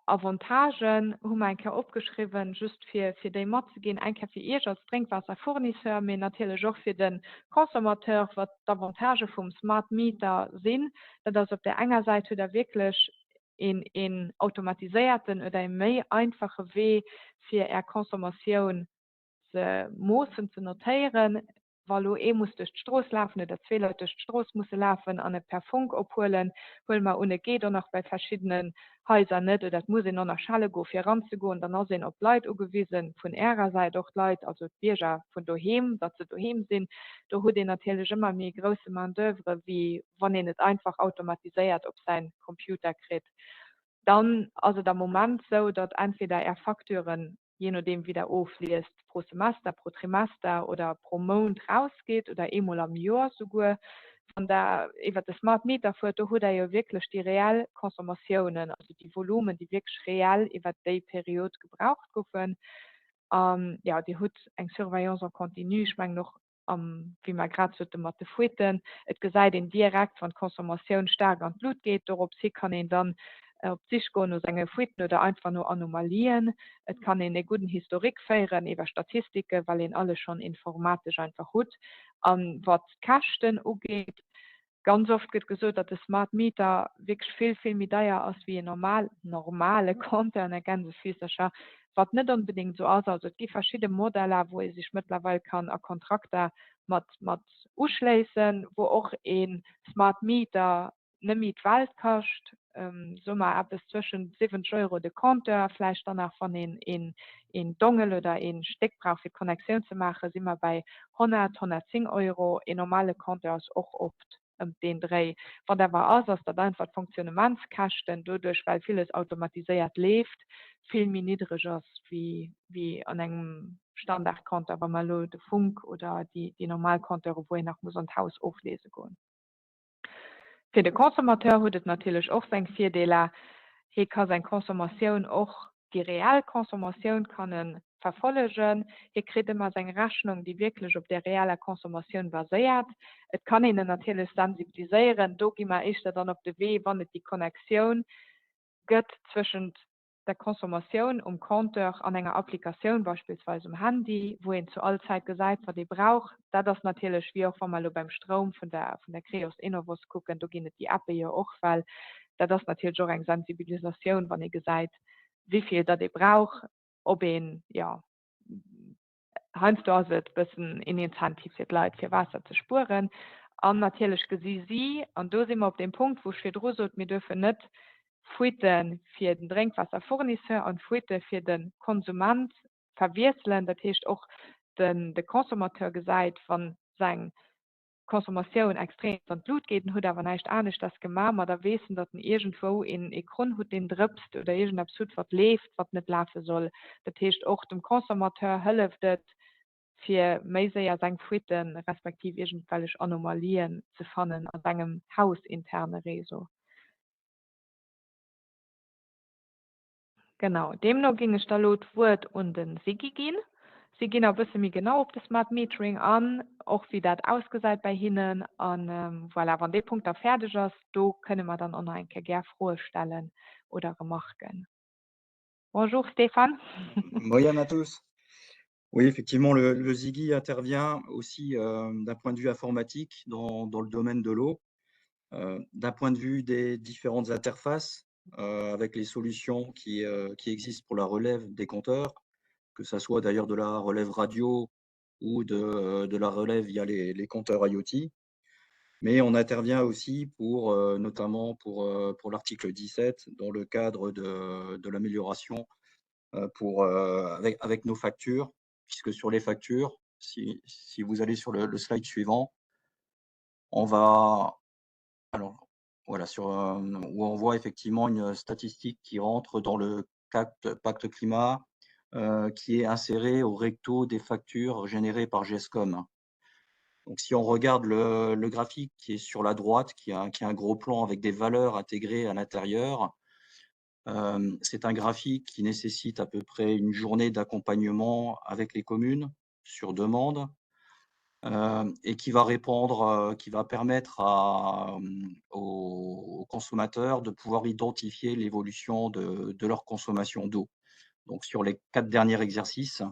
Avantagen hu mer eng Kéier opgeschriwwen, just fir fir déi matzeginn, eng Kéier fir Iech als Drénkwaasserfournisseur, mee natierlech och fir de Consommateur, wat d'Avantagë vum Smart Meter sinn. Dat ass op där enger Säit hutt Der wierklech een een automatiséierten oder ee méi einfache Wee fir Är Consommatioun ze moossen, ze notéieren. Wa lo ee muss duerch d'Strooss lafen oder zwee Leit duerch d'Strooss musse lafen an et per Funk ophuelen, huele mer un, et geet och nach bei verschiddenen Haiser net oder et muss een och nach schelle goe fir eranzegoen, dann ass een op d'Leit ugewisen, vun Ärer Säit och d'Leit, also d'Bierger vun doheem, datt se doheem sinn. Do hutt een natierlech ëmmer méi grousse Main d'oeuvre wéi wann een et einfach automatiséiert op säin Computer kritt. Dann ass et am Moment sou, datt entweder Är Facturen jee nodeem wéi Der ofliest, pro Semester, pro Trimester oder pro Mount rausgeet oder eemol am Joer souguer. Wann Der iwwert de Smart Meter fuert, do hutt Der jo wierklech déi reell Consommatiounen, also déi Volumen, déi wierklech reell iwwert déi Period gebraucht goufen. An, jo, Dir hutt eng Surveillance en continu, ech mengen och am, wéi mer grad sote mat de Fuiten, et gesäit een direkt, wann d'Consommatioun staark an d'Lut geet. Dorops hi kann een dann op d'Sich goen no senge Fuiten oder einfach no Anomalien. Et kann een e gudden Historique féieren iwwer Statistike, well een alles schonn informatesch einfach hutt. A wat d'Käschten ugeet, Ganz oft gëtt gesot, datt de Smart Meter wierklech vill, vill méi deier ass wéi en normal, normale Compteur an der Gänsefüßercher, wat net onbedéngt esou ass. Also et gi verschidde Modeller, wou ee sech mëttlerweil kann a Kontrakter mat, mat uschléissen, wou och ee Smart Meter net méi d'Welt kascht, soe mer eppes zwëschent 70 Euro de Compteur, vläicht dann nach wann een een, een Dongle oder ee Stéck brauch fir d'Connectioun ze maachen, si mer bäi 100, 110 Euro. Een normale Compteur ass och oft ëm deen Dréi. Wat awer ass, ass datt einfach d'Fonctionnementskäschten doduerch, well villes automatiséiert leeft, vill méi niddreg ass wéi wéi an engem Standardcompteur, wa mer elo de Funk oder déi déi normal Compteure wou een nach muss an d'Haus ofliese goen. Fir de Consommateur huet et natierlech och seng Virdeeler. Hie ka seng Consommatioun och, déi reell Consommatioun kann e verfollegen. Hie kritt ëmmer seng Rechnung, déi wierklech op där reeller Consommatioun baséiert. Et kann een en natierlech sensibiliséieren. Do gi mer éischter dann op de Wee, wann et déi Connectioun gëtt zwëschent der Consommatioun um Compteur an enger Applikatioun, beispillsweis um Handy, wou een zu all Zäit gesäit, wat ee brauch. Dat ass natierlech, wéi och wa mer elo beim Stroum vun der vun der Creos Enovos kucken, do ginn et déi Appe jo och, well dat ass natierlech och eng Sensibilisatioun, wann ee gesäit, wéi vill datt ee brauch, ob een, jo, Heiansdo ass et bëssen een Incentive fir d'Leit, fir Waasser ze spueren. An natierlech gesi si, an do si mer op deem Punkt, wou ech virdru sot, mir duerfen net Fuitte fir den Drénkwaasserfournisseur an Fuitte fir de Konsument verwiesselen. Dat heescht, och de Consommateur gesäit, wa seng Consommatioun extrem an d'Lut geet, en huet awer näischt aneschters gemaach, ma da weess en, datt en iergendwou een ee Kron hutt, deen drëpst oder iergendeppes hutt, wat leeft, wat net lafe soll. Dat heescht, och dem Consommateur hëlleft et, fir méi séier seng Fuitten respektiv iergendwellech Anomalien ze fannen a sengem hausinterne Réseau. Genau, deemno géing ech da lo d'Wuert un de Siggy ginn. Si ginn nach e bësse méi genau op de Smart Metering an, och wéi dat ausgesäit bäi hinnen. A voilà, wann dee Punkt da fäerdeg ass, do kënne mer dann och nach eng Kéier gär Froe stellen oder Remarken. Bonjour Stéphane. Moien à tous. Oui, effectivement, le, le Ziggy intervient aussi euh, d'un point de vue informatique dans, dans le domaine de l'eau, euh, d'un point de vue des différentes interfaces euh, avec les solutions qui, euh, qui existent pour la relève des compteurs, que ça soit d'ailleurs de la relève radio ou de, euh, de la relève via les, les compteurs IoT. Mais on intervient aussi pour, euh, notamment pour, euh, pour l'article 17, dans le cadre de, de l'amélioration euh, pour, euh, avec, avec nos factures, puisque sur les factures, si, si vous allez sur le, le slide suivant, on va alors voilà sur euh, où on voit effectivement une statistique qui rentre dans le pacte, pacte climat euh, qui est inséré au recto des factures générées par GESCOM. Donc si on regarde le, le graphique qui est sur la droite, qui a, qui a un gros plan avec des valeurs intégrées à l'intérieur, euh, c'est un graphique qui nécessite à peu près une journée d'accompagnement avec les communes sur demande euh, et qui va répondre, euh, qui va permettre à, aux, aux consommateurs de pouvoir identifier l'évolution de, de leur consommation d'eau. Donc sur les quatre derniers exercices.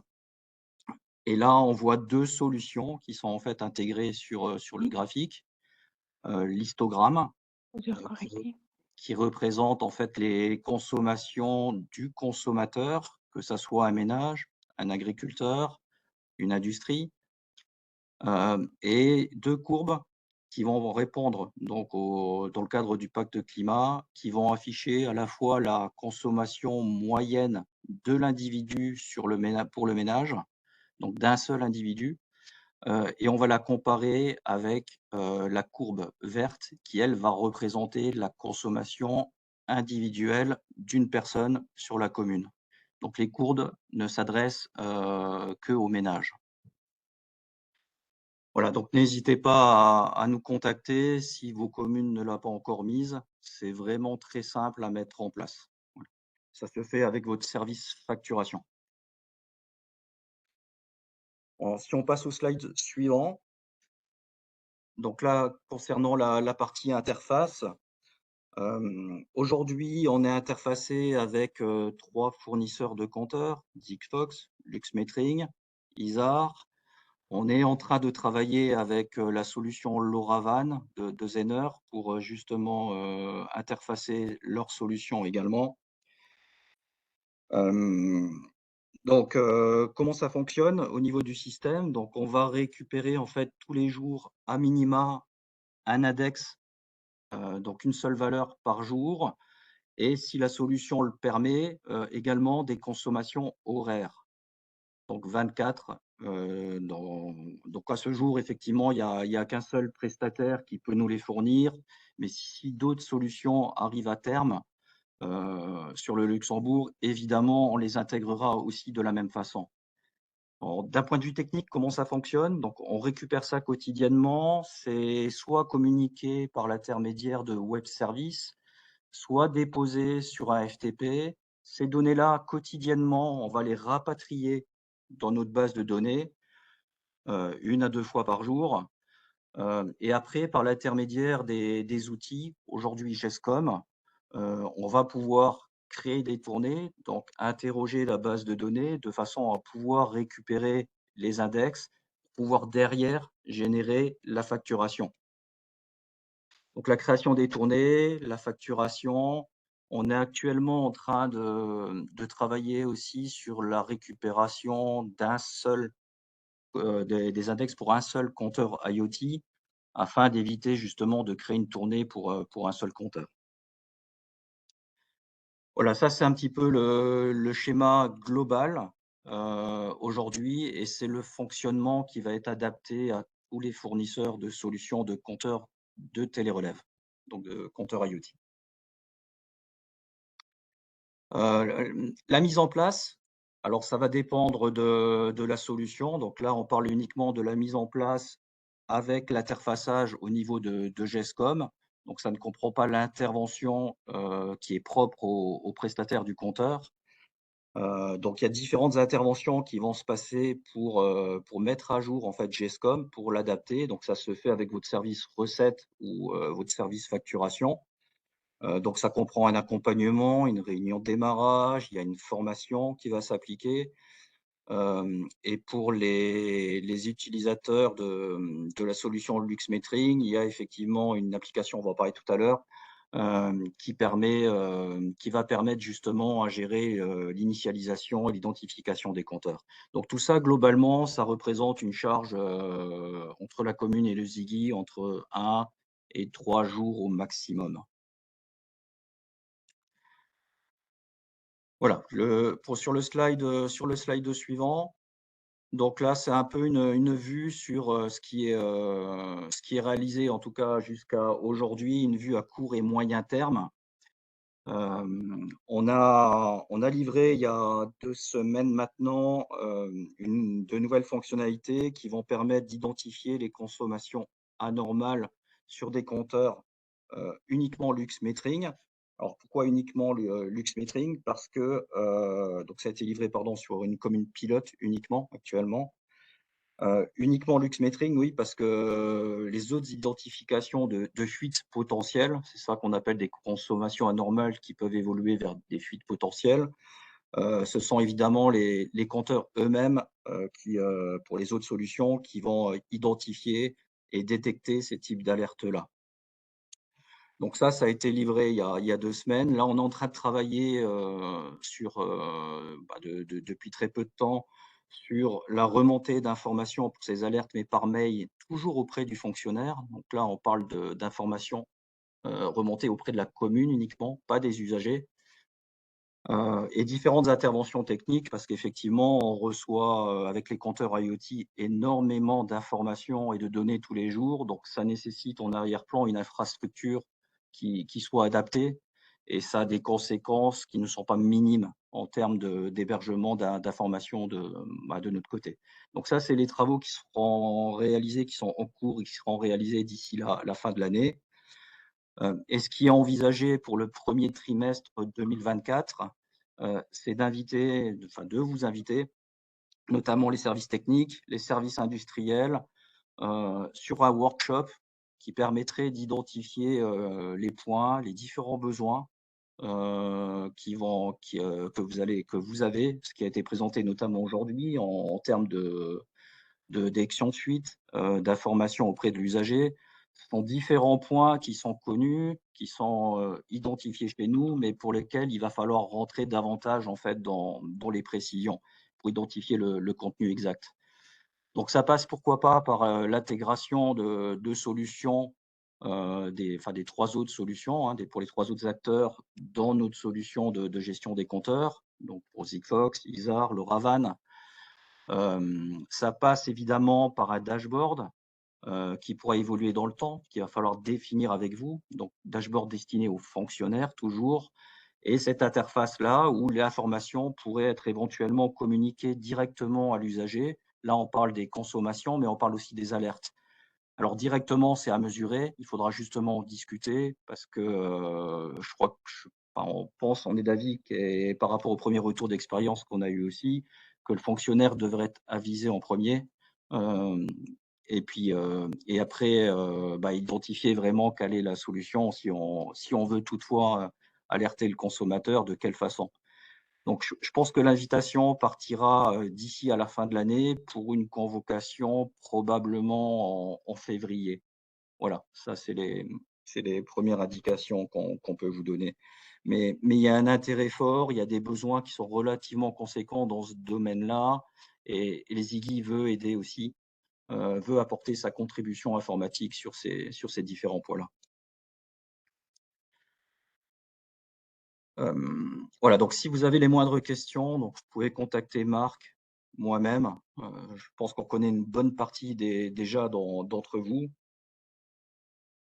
Et là, on voit deux solutions qui sont en fait intégrées sur, sur le graphique. Euh, l'histogramme, euh, qui, qui représente en fait les consommations du consommateur, que ce soit un ménage, un agriculteur, une industrie, euh, et deux courbes qui vont répondre donc au, dans le cadre du pacte climat, qui vont afficher à la fois la consommation moyenne de l'individu sur le ménage, pour le ménage, donc d'un seul individu, euh, et on va la comparer avec euh, la courbe verte qui, elle, va représenter la consommation individuelle d'une personne sur la commune. Donc les courbes ne s'adressent euh, que aux ménages. Voilà, donc n'hésitez pas à, à, nous contacter si vos communes ne l'ont pas encore mise. C'est vraiment très simple à mettre en place. Voilà. Ça se fait avec votre service facturation. Alors, si on passe au slide suivant, donc là, concernant la, la partie interface, euh, aujourd'hui, on est interfacé avec euh, trois fournisseurs de compteurs, Zigfox, Luxmetering, Isar. On est en train de travailler avec euh, la solution LoRaWAN de, de Zener pour euh, justement euh, interfacer leur solution également. Euh, donc, euh, comment ça fonctionne au niveau du système Donc, on va récupérer en fait tous les jours à minima un index, euh, donc une seule valeur par jour, et si la solution le permet, euh, également des consommations horaires. Donc 24. Euh, dans, donc à ce jour, effectivement, il n'y a, a qu'un seul prestataire qui peut nous les fournir, mais si d'autres solutions arrivent à terme, euh, sur le Luxembourg, évidemment, on les intégrera aussi de la même façon. D'un point de vue technique, comment ça fonctionne Donc, on récupère ça quotidiennement. C'est soit communiqué par l'intermédiaire de web services, soit déposé sur un FTP. Ces données-là, quotidiennement, on va les rapatrier dans notre base de données, euh, une à deux fois par jour. Euh, et après, par l'intermédiaire des, des outils, aujourd'hui GESCOM, euh, on va pouvoir créer des tournées, donc interroger la base de données de façon à pouvoir récupérer les index, pouvoir derrière générer la facturation. Donc la création des tournées, la facturation, on est actuellement en train de, de travailler aussi sur la récupération d'un seul euh, des, des index pour un seul compteur IoT afin d'éviter justement de créer une tournée pour, euh, pour un seul compteur. Voilà, ça c'est un petit peu le, le schéma global euh, aujourd'hui et c'est le fonctionnement qui va être adapté à tous les fournisseurs de solutions de compteurs de télérelève, donc de compteurs IoT. Euh, la mise en place, alors ça va dépendre de, de la solution. Donc là, on parle uniquement de la mise en place avec l'interfaçage au niveau de, de GESCOM. Donc, ça ne comprend pas l'intervention euh, qui est propre au, au prestataire du compteur. Euh, donc, il y a différentes interventions qui vont se passer pour, euh, pour mettre à jour en fait GESCOM, pour l'adapter. Donc, ça se fait avec votre service recette ou euh, votre service facturation. Euh, donc, ça comprend un accompagnement, une réunion de démarrage, il y a une formation qui va s'appliquer. Euh, et pour les, les utilisateurs de, de la solution Luxmetering, il y a effectivement une application, on va en parler tout à l'heure, euh, qui permet, euh, qui va permettre justement à gérer euh, l'initialisation et l'identification des compteurs. Donc tout ça, globalement, ça représente une charge euh, entre la commune et le Ziggy entre 1 et 3 jours au maximum. Voilà, le, pour, sur, le slide, euh, sur le slide suivant, donc là, c'est un peu une, une vue sur euh, ce qui est, euh, ce qui est réalisé, en tout cas jusqu'à aujourd'hui, une vue à court et moyen terme. Euh, on, a, on a livré il y a deux semaines maintenant euh, une, de nouvelles fonctionnalités qui vont permettre d'identifier les consommations anormales sur des compteurs euh, uniquement Luxmetering. Alors pourquoi uniquement le euh, Luxmetering Parce que euh, donc ça a été livré pardon, sur une commune pilote uniquement actuellement. Euh, uniquement Luxmetering, oui, parce que les autres identifications de, de fuites potentielles, c'est ça qu'on appelle des consommations anormales qui peuvent évoluer vers des fuites potentielles, euh, ce sont évidemment les, les compteurs eux-mêmes euh, qui, euh, pour les autres solutions, qui vont identifier et détecter ces types d'alertes-là. Donc ça, ça a été livré il y a, il y a deux semaines. Là, on est en train de travailler euh, sur, euh, bah de, de, depuis très peu de temps sur la remontée d'informations pour ces alertes, mais par mail, toujours auprès du fonctionnaire. Donc là, on parle d'informations euh, remontées auprès de la commune uniquement, pas des usagers. Euh, et différentes interventions techniques, parce qu'effectivement, on reçoit euh, avec les compteurs IoT énormément d'informations et de données tous les jours. Donc, ça nécessite en arrière-plan une infrastructure qui, qui soit adaptée et ça a des conséquences qui ne sont pas minimes en termes d'hébergement d'informations de, bah, de notre côté. Donc ça, c'est les travaux qui seront réalisés, qui sont en cours et qui seront réalisés d'ici la, la fin de l'année. Euh, et ce qui est envisagé pour le premier trimestre 2024, euh, c'est d'inviter, enfin de vous inviter, notamment les services techniques, les services industriels, euh, sur un workshop qui permettrait d'identifier euh, les points, les différents besoins euh, qui vont, qui, euh, que vous allez, que vous avez, ce qui a été présenté notamment aujourd'hui en, en termes de, de d'élection de fuite, euh, d'information auprès de l'usager. Ce sont différents points qui sont connus, qui sont euh, identifiés chez nous, mais pour lesquels il va falloir rentrer davantage en fait dans, dans les précisions pour identifier le, le contenu exact. Donc ça passe pourquoi pas par euh, l'intégration de, de solutions, euh, des, enfin, des trois autres solutions, hein, des, pour les trois autres acteurs dans notre solution de, de gestion des compteurs, donc pour Sigfox, Isar, LoRaWAN. Euh, ça passe évidemment par un dashboard euh, qui pourra évoluer dans le temps, qu'il va falloir définir avec vous. Donc dashboard destiné aux fonctionnaires toujours. Et cette interface-là où l'information pourrait être éventuellement communiquée directement à l'usager. Là, on parle des consommations, mais on parle aussi des alertes. Alors directement, c'est à mesurer. Il faudra justement en discuter parce que euh, je crois que je, enfin, on pense, on est d'avis que par rapport au premier retour d'expérience qu'on a eu aussi, que le fonctionnaire devrait être avisé en premier. Euh, et puis, euh, et après, euh, bah, identifier vraiment quelle est la solution si on, si on veut toutefois alerter le consommateur, de quelle façon. Donc, je, je pense que l'invitation partira d'ici à la fin de l'année pour une convocation probablement en, en février. Voilà, ça, c'est les, c'est les premières indications qu'on qu'on peut vous donner. Mais, mais il y a un intérêt fort, il y a des besoins qui sont relativement conséquents dans ce domaine-là, et, et les Ziggy veut aider aussi, euh, veut apporter sa contribution informatique sur ces, sur ces différents points-là. Euh, voilà, donc si vous avez les moindres questions, donc vous pouvez contacter Marc, moi-même. Euh, je pense qu'on connaît une bonne partie des, déjà d'entre vous.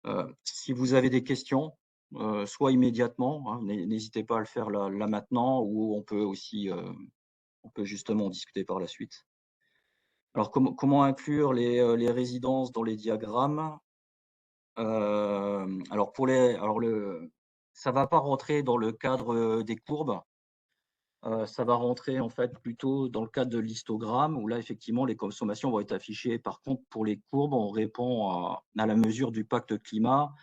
Euh, si vous avez des questions, euh, soit immédiatement, hein, n'hésitez pas à le faire là, là maintenant, ou on peut aussi, euh, on peut justement en discuter par la suite. Alors, com-, comment inclure les, euh, les résidences dans les diagrammes? Euh, alors, pour les, alors le, ça va pas rentrer dans le cadre des courbes. Euh, ça va rentrer en fait plutôt dans le cadre de l'histogramme où là effectivement les consommations vont être affichées. Par contre, pour les courbes, on répond à, à la mesure du pacte climat,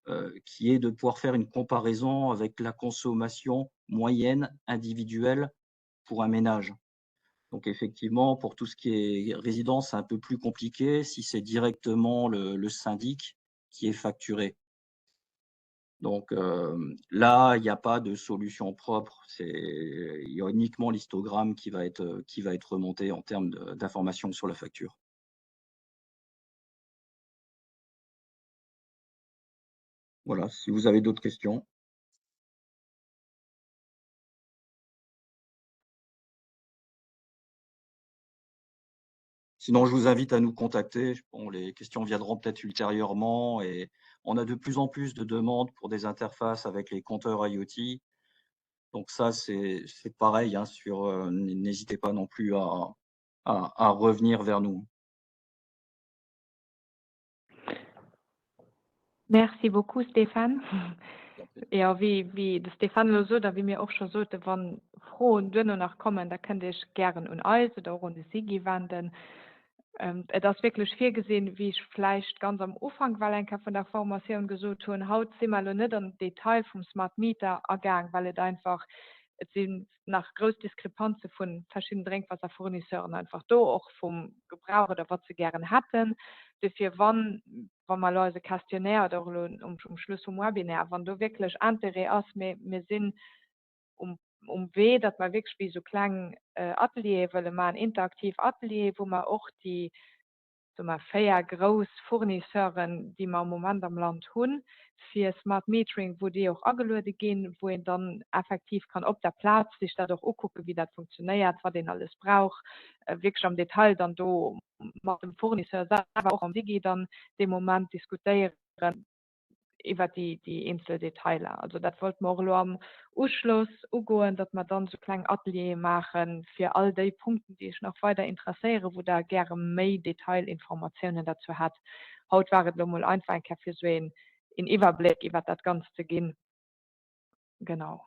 euh, qui est de pouvoir faire une comparaison avec la consommation moyenne individuelle pour un ménage. Donc effectivement, pour tout ce qui est résidence, c'est un peu plus compliqué si c'est directement le, le syndic qui est facturé. Donc, euh, là, il n'y a pas de solution propre. C'est, il y a uniquement l'histogramme qui va être, qui va être remonté en termes de, d'informations sur la facture. Voilà, si vous avez d'autres questions. Sinon, je vous invite à nous contacter. Bon, les questions viendront peut-être ultérieurement et on a de plus en plus de demandes pour des interfaces avec les compteurs IoT. Donc ça, c'est, c'est pareil. Hein, sur, euh, n'hésitez pas non plus à, à, à revenir vers nous. Merci beaucoup, Stéphane. Ja, wie, wie de Stéphane lo sot, a wie mir och scho sote, wann Froen duerno nach kommen, da kënnt Iech gären un eis oder och un de Sigi wenden. Et ass wierklech virgesinn, wéi ech vläicht ganz am Ufank well eng Kéier vun der Formatioun gesot hunn, haut si mer elo net an den Detail vum Smart Meter agaang, well et einfach, et sinn nach grouss Diskrepanze vu verschidden Drénkwaasserfournisseuren einfach do, och vum Gebrauch oder wat se gären hätten. Dofir, wann, wa mer elo eise Questionnaire oder och elo um Schluss vum Webinaire, wann do wierklech Interêt ass, mee mir sinn um, um Wee, datt mer wierklech wéi esou kleng Ateliere wëlle maachen, interaktiv Ateliere, wou mer och déi, soe mer, 4 grouss Fournisseuren, déi mer am Moment am Land hunn, fir Smart Metering, wou déi och ageluede ginn, wou een dann effektiv kann op der Plaz sech dat och ukucken, wéi dat funktionéiert, wat een alles brauch, wierklech am Detail dann do mat dem Fournisseur selwer och am SIGI dann dee Moment diskutéieren. iwwer déi, déi eenzel Detailer. Also dat wollte mer och elo am Uschloss ugoen, datt mer dann esou kleng Ateliere maache fir all déi Punkten, déi Iech nach weider interesséieren, wou Der gäre méi Detailinformatiounen derzou hätt. Haut war et elo mol einfach eng Kéier fir esou een, een Iwwerbléck iwwer dat Ganzt ze ginn. Genau.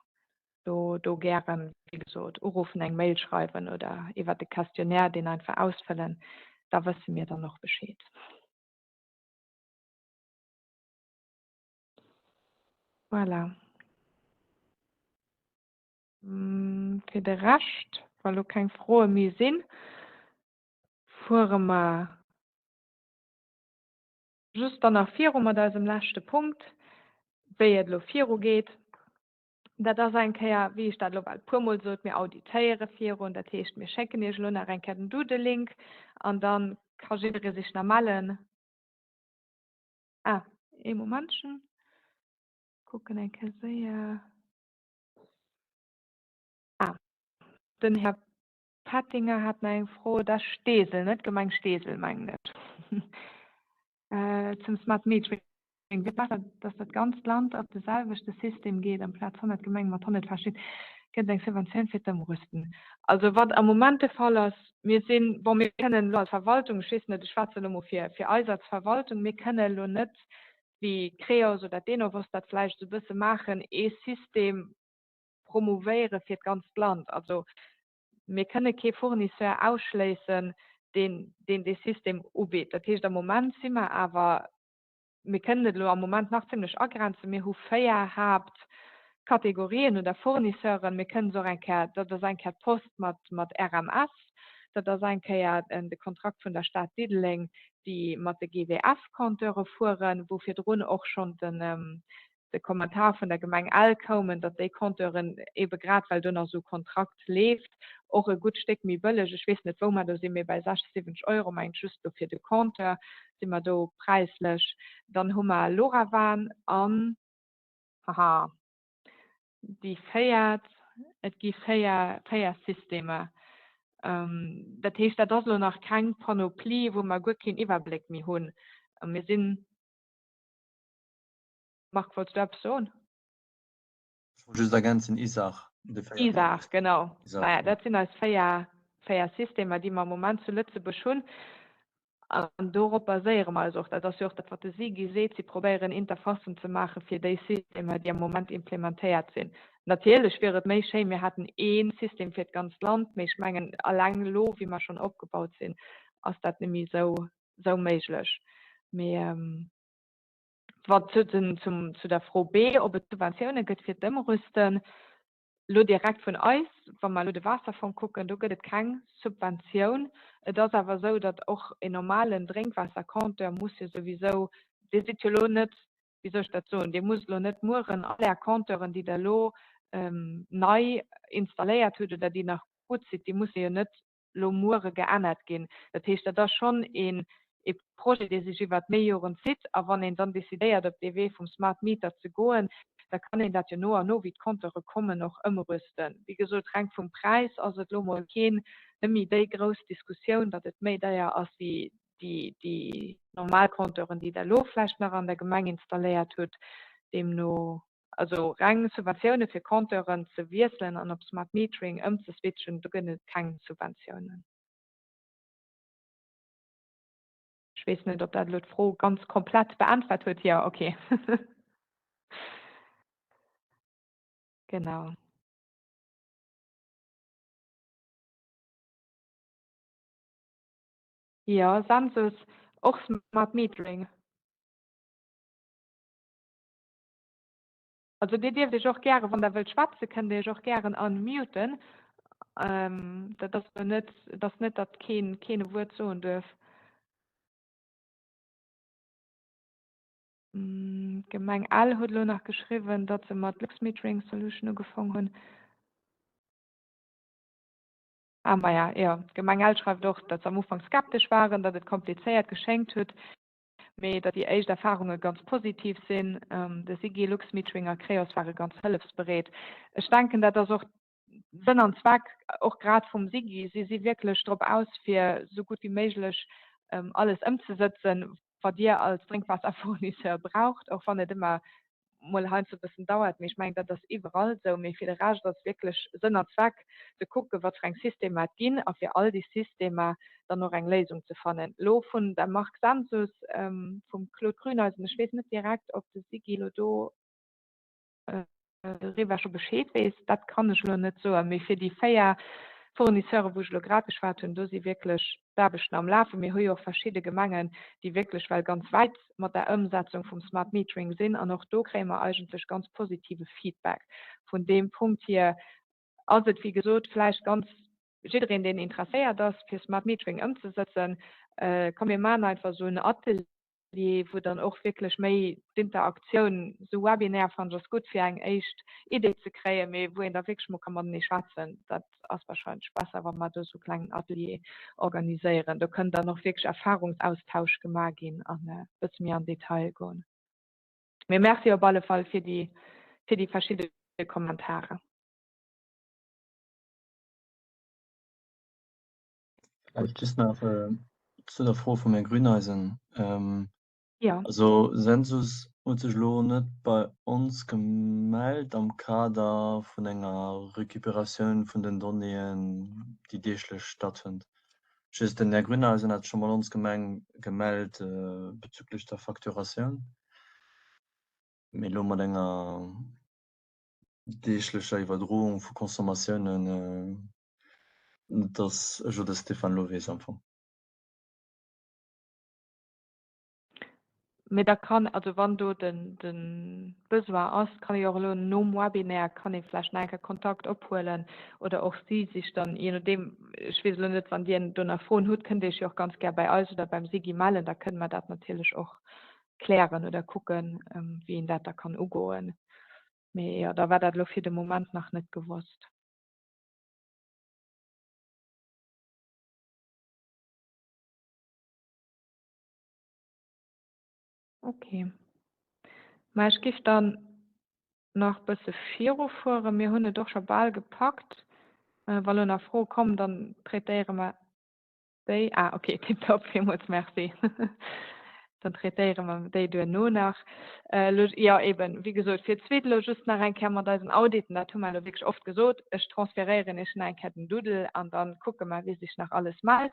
Do, do gären, wéi gesot, uruffen, eng Mail schreiwen oder iwwer de Questionnaire deen einfach ausfëllen, da wësse mir dann och Bescheed. Voilà. Fir de Rescht, wa lo keng Froe méi sinn, fuere mer just dann nach viru mat eisem leschte Punkt, wéi et elo virugeet. Dat ass eng Kéier, wéi ech dat elo bal e puermol sot, mir auditéiere virun. Dat heescht, mir schécken Iech elo nach eng Kéier den Doodle-Link an da ka jidderee sech nach mellen. Ah, ee Momentchen. Kucken eng Kéier séier. Ah, den Här Pettinger hat nach eng Fro. Dat ass Steesel, net d'Gemeng Steesel, mengen ech. Zum Smart Metering. Wier et besser, dass dat ganzt Land op de selwechte System geet, amplaz 100 Gemenge mat 100 verschidden? Gëtt et eng Subventioun fir d'Ëmrüsten? Also wat am Moment de Fall ass, mir sinn, bon, mir kënnen elo als Verwaltung, ech weess net, ech schwätze elo mol fir fir eis als Verwaltung, mir kënnen elo net, wéi Creos oder d'Enovos dat vläicht esou e bësse maachen, ee System promouvéiere fir d'ganzt Land. Also mir kënne kee Fournisseur ausschléissen, deen deen dee System ubitt. Dat heescht, am Moment si mer awer Mir kënnen et elo am Moment nach zimlech agrenzen. Mir hu 4 Haaptkategorien oder Fournisseuren. Mir kënnen se och eng Kéier, dat ass eng Kéier d'Post mat, mat RMS, dat ass eng Kéier de Kontrakt vun der Stad Diddeleng, déi mat de GWF-Compteure fueren, wou virdrun och schonn den, de Kommentar vun der Gemeng Ell koumen, datt déi Compteuren, eebe grad well do nach esou e Kontrakt leeft, och e gutt Stéck méi bëlleg, ech weess net wou mer do sinn, mee bei 60, 70 Euro mengen ech just do fir de Compteur si mer do präislech. Dann hu mer LoRaWAN an, haha, déi véiert, et gi 4, 4 Systemer. Dat heescht, dat ass elo nach keng Panoplie, wou mer guer keen Iwwerbléck méi hunn. Mir sinn. Marc, wollts du eppes soen? Ech wollt just ergänzen, ISAR. ISAR, genau. Maja, dat sinn eis 4, 4 Systemer, déi mer am Moment zu Lëtzebuerg hunn. An dorop baséiere mer eis och. Dat ass jo och dat, wat de SIGI seet. Si probéieren, Interfacen ze maache fir déi Systemer, déi am Moment implementéiert sinn. Natierlech wier et méi schéin, mir hätten ee System fir d'ganzt Land, mee ech mengen, eleng elo, wéi mer schonn opgebaut sinn, ass dat net méi esou, esou méiglech. Mee Wat zu den, zum, zu der Fro B, ob et Subventioune gëtt fir d'Ëmrüsten, elo direkt vun eis, wa mer elo de Waasserfong kucken, do gëtt et keng Subventioun. Et ass awer esou, datt och en normalen Drénkwaassercompteur muss jo souwisou, Dir sidd jo elo net, wéi soll ech dat soen, Dir musst elo net mueren all Är Compteuren, déi Der elo nei installéiert hutt oder déi nach gutt sidd, déi musse jo net lo muere geännert ginn. Dat heescht, dat ass schonn een ee Projet, dee sech iwwert méi Joren zitt. A wann een dann decidéiert, op dee Wee vum Smart Meter ze goen, da kann een dat jo no an no, wéi d'Compteure kommen, och ëmrüsten. Wéi gesot, reng vum Präis ass et lo mol keen, net méi déi grouss Diskussioun, datt et méi deier ass wéi déi déi normal Compteuren, déi Der elo vläicht nach an der Gemeng installéiert hutt. Deemno Also reng Subventioune fir Compteuren ze wiesselen an op Smart Metering ëmzeswitchen, do gëtt et keng Subventiounen. Ech weess net, ob dat elo d'Fro ganz komplett beäntwert huet. Jo, okay. Genau. Jo, Sensus, och Smart Metering. Also Dir dierft Iech och gären, wann Der wëllt schwätzen, kënnt Dir Iech och gären unmuten. Dat ass elo net, et ass net, datt keen, keen e Wuert soen duerf. D'Gemeng Ell huet elo nach geschriwwen, datt se mat Luxmetering Solution ugefong hunn. Ah maja, jo, d'Gemeng Ell schreift och, datt se am Ufank skeptesch waren, datt et komplizéiert geschéngt huet, mee datt déi éischt Erfarunge ganz positiv sinn. De Sigi, Luxmetering a Creos ware ganz hëllefsbereet. Ech denken, dat ass och Sënn an Zweck och grad vum SIGI. Si si wierklech drop aus, fir esou gutt wéi méiglech alles ëmzesëtzen, wat Dir als Drénkwaasserfournisseur braucht, och wann et ëmmer mol heiansdo e bëssen dauert. Mee ech mengen, dat ass iwwerall esou. Mee fir de Rescht ass wierklech Sënn an Zweck ze kucken, wat fir eng Systemer et ginn a fir all déi Systemer dann och eng Léisung ze fannen. Elo vun der Mark Sensus, vum Claude Grüneisen, ech weess net direkt, ob de SIGI elo do Riwwer scho Bescheed weess, dat kann ech elo net soen. Mee fir déi 4 Fournisseuren, wou ech elo grad geschwat hunn, do si wierklech d'Aarbechten am Lafen. Mir hu jo och verschidde Gemengen, déi wierklech well ganz wäit mat der Ëmsetzung vum Smart Metering sinn. An och do kréie mer eigentlech ganz positive Feedback. Vun deem Punkt hier ass et, wéi gesot, vläicht ganz jiddereen, deen interesséiert ass, fir Smart Metering ëmzesëtzen, komm mir maachen einfach esou en Atelier, wou dann och wierklech méi d'Interaktioun, esou Webinaire fannen ech ass gutt fir eng éischt Idee ze kréien, mee wou een da wierklech mol ka matenee schwätzen, dat ass wahrscheinlech besser, wa mer do esou klengen Atelier organiséieren. Do kënn dann och wierklech Erfahrungsaustausch gemaach ginn an e bësse méi an Detail goen. Mee Merci op alle Fall fir déi, fir déi verschidde Kommentare. Vläicht just nach zu der Fro vum Här Grüneisen. Ja. Also Sensus huet sech elo net bei ons gemellt am Kader vun enger Recuperatioun vun den Donnéeën, déi deeglech stattfënnt. Just den Här Grüneisen hat scho mat ons Gemeng gemellt bezüglech der Facturatioun, mee elo mat enger deeglecher Iwwerdroung vu Consommatiounen, net dass ech oder de Stéphane elo weess am Fong. Mee da kann, also wann do de Besoin ass, kann ee jo och elo nom Webinaire, kann ee vläicht nach eng Kéier Kontakt ophuelen oder och si sich dann, je nodeem, ech weess elo net, wann Dir do nach Froen hutt, kënnt Dir Iech jo och ganz gär bei eis oder beim SIGI mellen, da kënne mer dat natierlech och klären oder kucken, wéi een dat da kann ugoen. Mee jo, da war dat elo fir de Moment nach net gewosst. Okay. Mä ech giff dann nach bësse virufueren. Mir hunn et och scho bal gepackt. Wa lo nach Froe kommen, dann traitéiere mer déi. Ah, okay, tiptop, villmools Merci. Dann traitéiere mer déi duerno nach. Elo, jo, eben, wéi gesot, fir d'zweet elo just nach eng Kéier mat eisen Auditen, dat hu mer elo wierklech oft gesot, ech transferéieren Iech nach eng Kéier den Doodle an da kucke mer, wie sech nach alles mellt.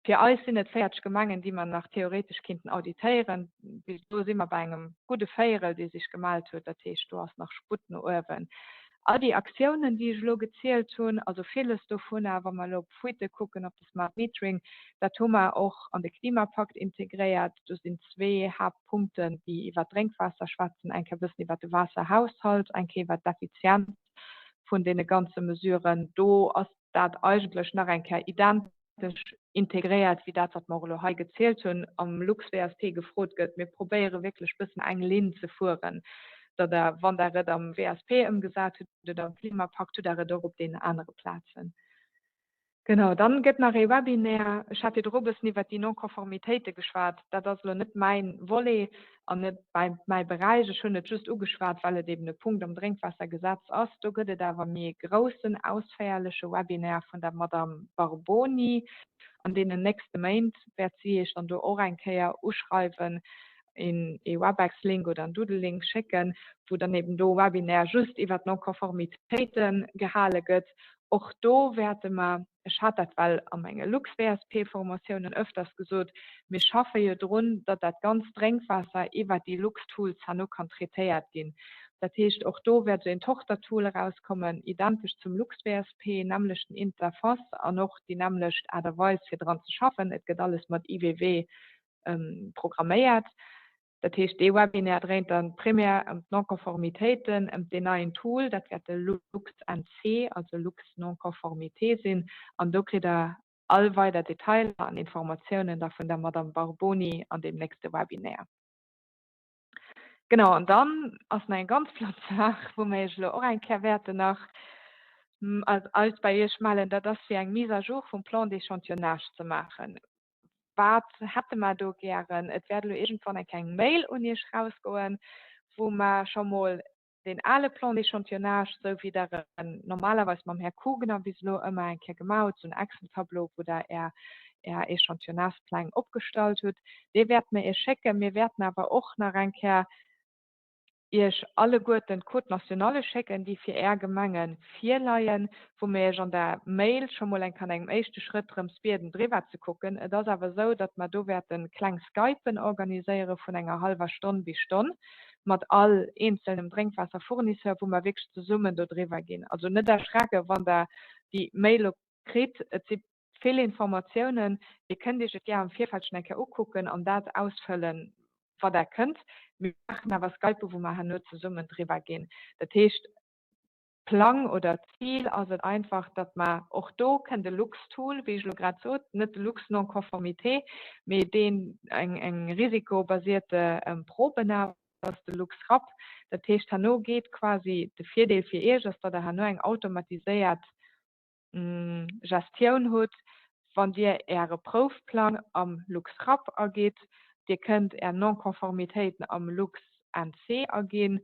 Fir eis sinn et 40 Gemengen, déi mer nach theoretesch kéinten auditéieren. Bis elo si mer bei engem gudde Véierel, dee sech gemellt huet. Dat heescht, do ass nach Sputt no uewen. All déi Aktiounen, déi ech elo gezielt hunn, also villes dovunner, wa mer elo op d'Fuite kucken, op de Smart Metering, dat hu mer och an de Klimapakt integréiert. Do sinn zwee Haaptpunkten, déi iwwert d'Drénkwaasser schwätzen, eng Kéier e bëssen iwwert de Waasserhaushalt, eng Kéier iwwert d'Effizienz vun deene ganze Mesuren. Do ass dat eigentlech nach eng Kéier identesch integréiert wéi dat, wat mer och elo hei gezielt hunn, am LuxWSP gefrot gëtt. Mir probéiere wierklech e bëssen eng Linn ze fueren, datt Der, wann Der et am WSP ëmgesat hutt oder am Klimapakt, hutt Der et och op deenen anere Plazen. Genau, dann gëtt nach ee Webinaire. Ech hat virdru e bëssen iwwert déi Non-Conformitéite geschwat. Dat ass elo net mäin Volet an net mäi Beräich. Ech hunn et just ugeschwat, well et eben e Punkt am Drénkwaassergesetz ass. Do gëtt et awer méi e groussen, ausféierleche Webinaire vun der Madame Barboni. An deenen nächste Méint wäert si Iech dann do och eng Kéier uschreiwen, een ee Webex-Link oder en Doodle-Link schécken, wou dann eben do e Webinaire just iwwert d'Non-Conformitéite gehale gëtt. Och do wäerte mer, ech hat dat well a menge LuxWSP-Formatiounen öfters gesot, mir schaffe jo drun, datt dat ganzt Drénkwaasser iwwert déi LuxTools herno kann traitéiert ginn. Dat heescht, och do wäert esou een Tochtertool erauskommen, identesch zum LuxWSP, nämmlechten Interface an och déi nämmlecht Aart a Weis, fir dran ze schaffen. Et gëtt alles mat IWW programméiert. Dat heescht, dee Webinaire dréint dann primär ëm d'Nonconformitéiten, ëm deen neien Tool, dat wäert de LuxNC, also Lux Non-Conformité sinn. An do kritt Der all weider Detailer an Informatiounen da vun der Madame Barboni an deem nächste Webinaire. Genau, an dann ass nach eng ganz flott Saach, wou mir Iech elo och eng Kéier wäerten nach eis bei Iech mellen, dat ass fir eng Mise à jour vum Plan d'échantillonnage ze maachen. Wat hätte mer do gären? Et wäert elo iergendwann eng kleng Mail un Iech rausgoen, wou mer scho mol deen ale Plan d'échantillonnage, esou wéi Der en normalerweis mam Här Kugener bis elo ëmmer eng Kéier gemaach hutt, esou en Excel-Tableau, wou Der Är, Är Échantillonnagspläng opgestallt hutt, dee wäerte mer Iech schécken. Mir wäerten awer och nach eng Kéier Iech alleguerten d'Côtes nationales schécken, déi fir Är Gemenge virleien, wou mir Iech an der Mail scho mol eng Kéier an engem éischte Schrëtt drëms bieden, driwwer ze kucken. Et ass awer esou, datt mer do wäerte kleng Skypen organiséiere vun enger hallwer Stonn bis Stonn mat all eenzelnem Drénkwaasserfournisseur, wou mer wierklech zesummen do driwwer ginn. Also net erschrecken, wann Der déi Mail elo kritt. Et si vill Informatiounen. Dir kënnt Iech et gär am Virfeld schonn eng Kéier ukucken an dat ausfëllen, wat Der kënnt. Mir maachen awer Skypen, wou mer herno zesummen driwwer ginn. Dat heescht, Plang oder Zil ass et einfach, datt mer, och do kënnt e Lux-Tool, wéi ech elo grad sot, net de Lux-Non-Conformité, mee deen eng eng risikobasierte Probenahme ass, de Lux-RAP. Dat heescht, herno geet quasi, de Virdeel fir Iech ass, datt Der herno eng automatiséiert Gestioun hutt, wann Dir Äre Proufplang am LuxRap agitt. Dir kënnt Är Non-Conformitéiten am LuxNC aginn.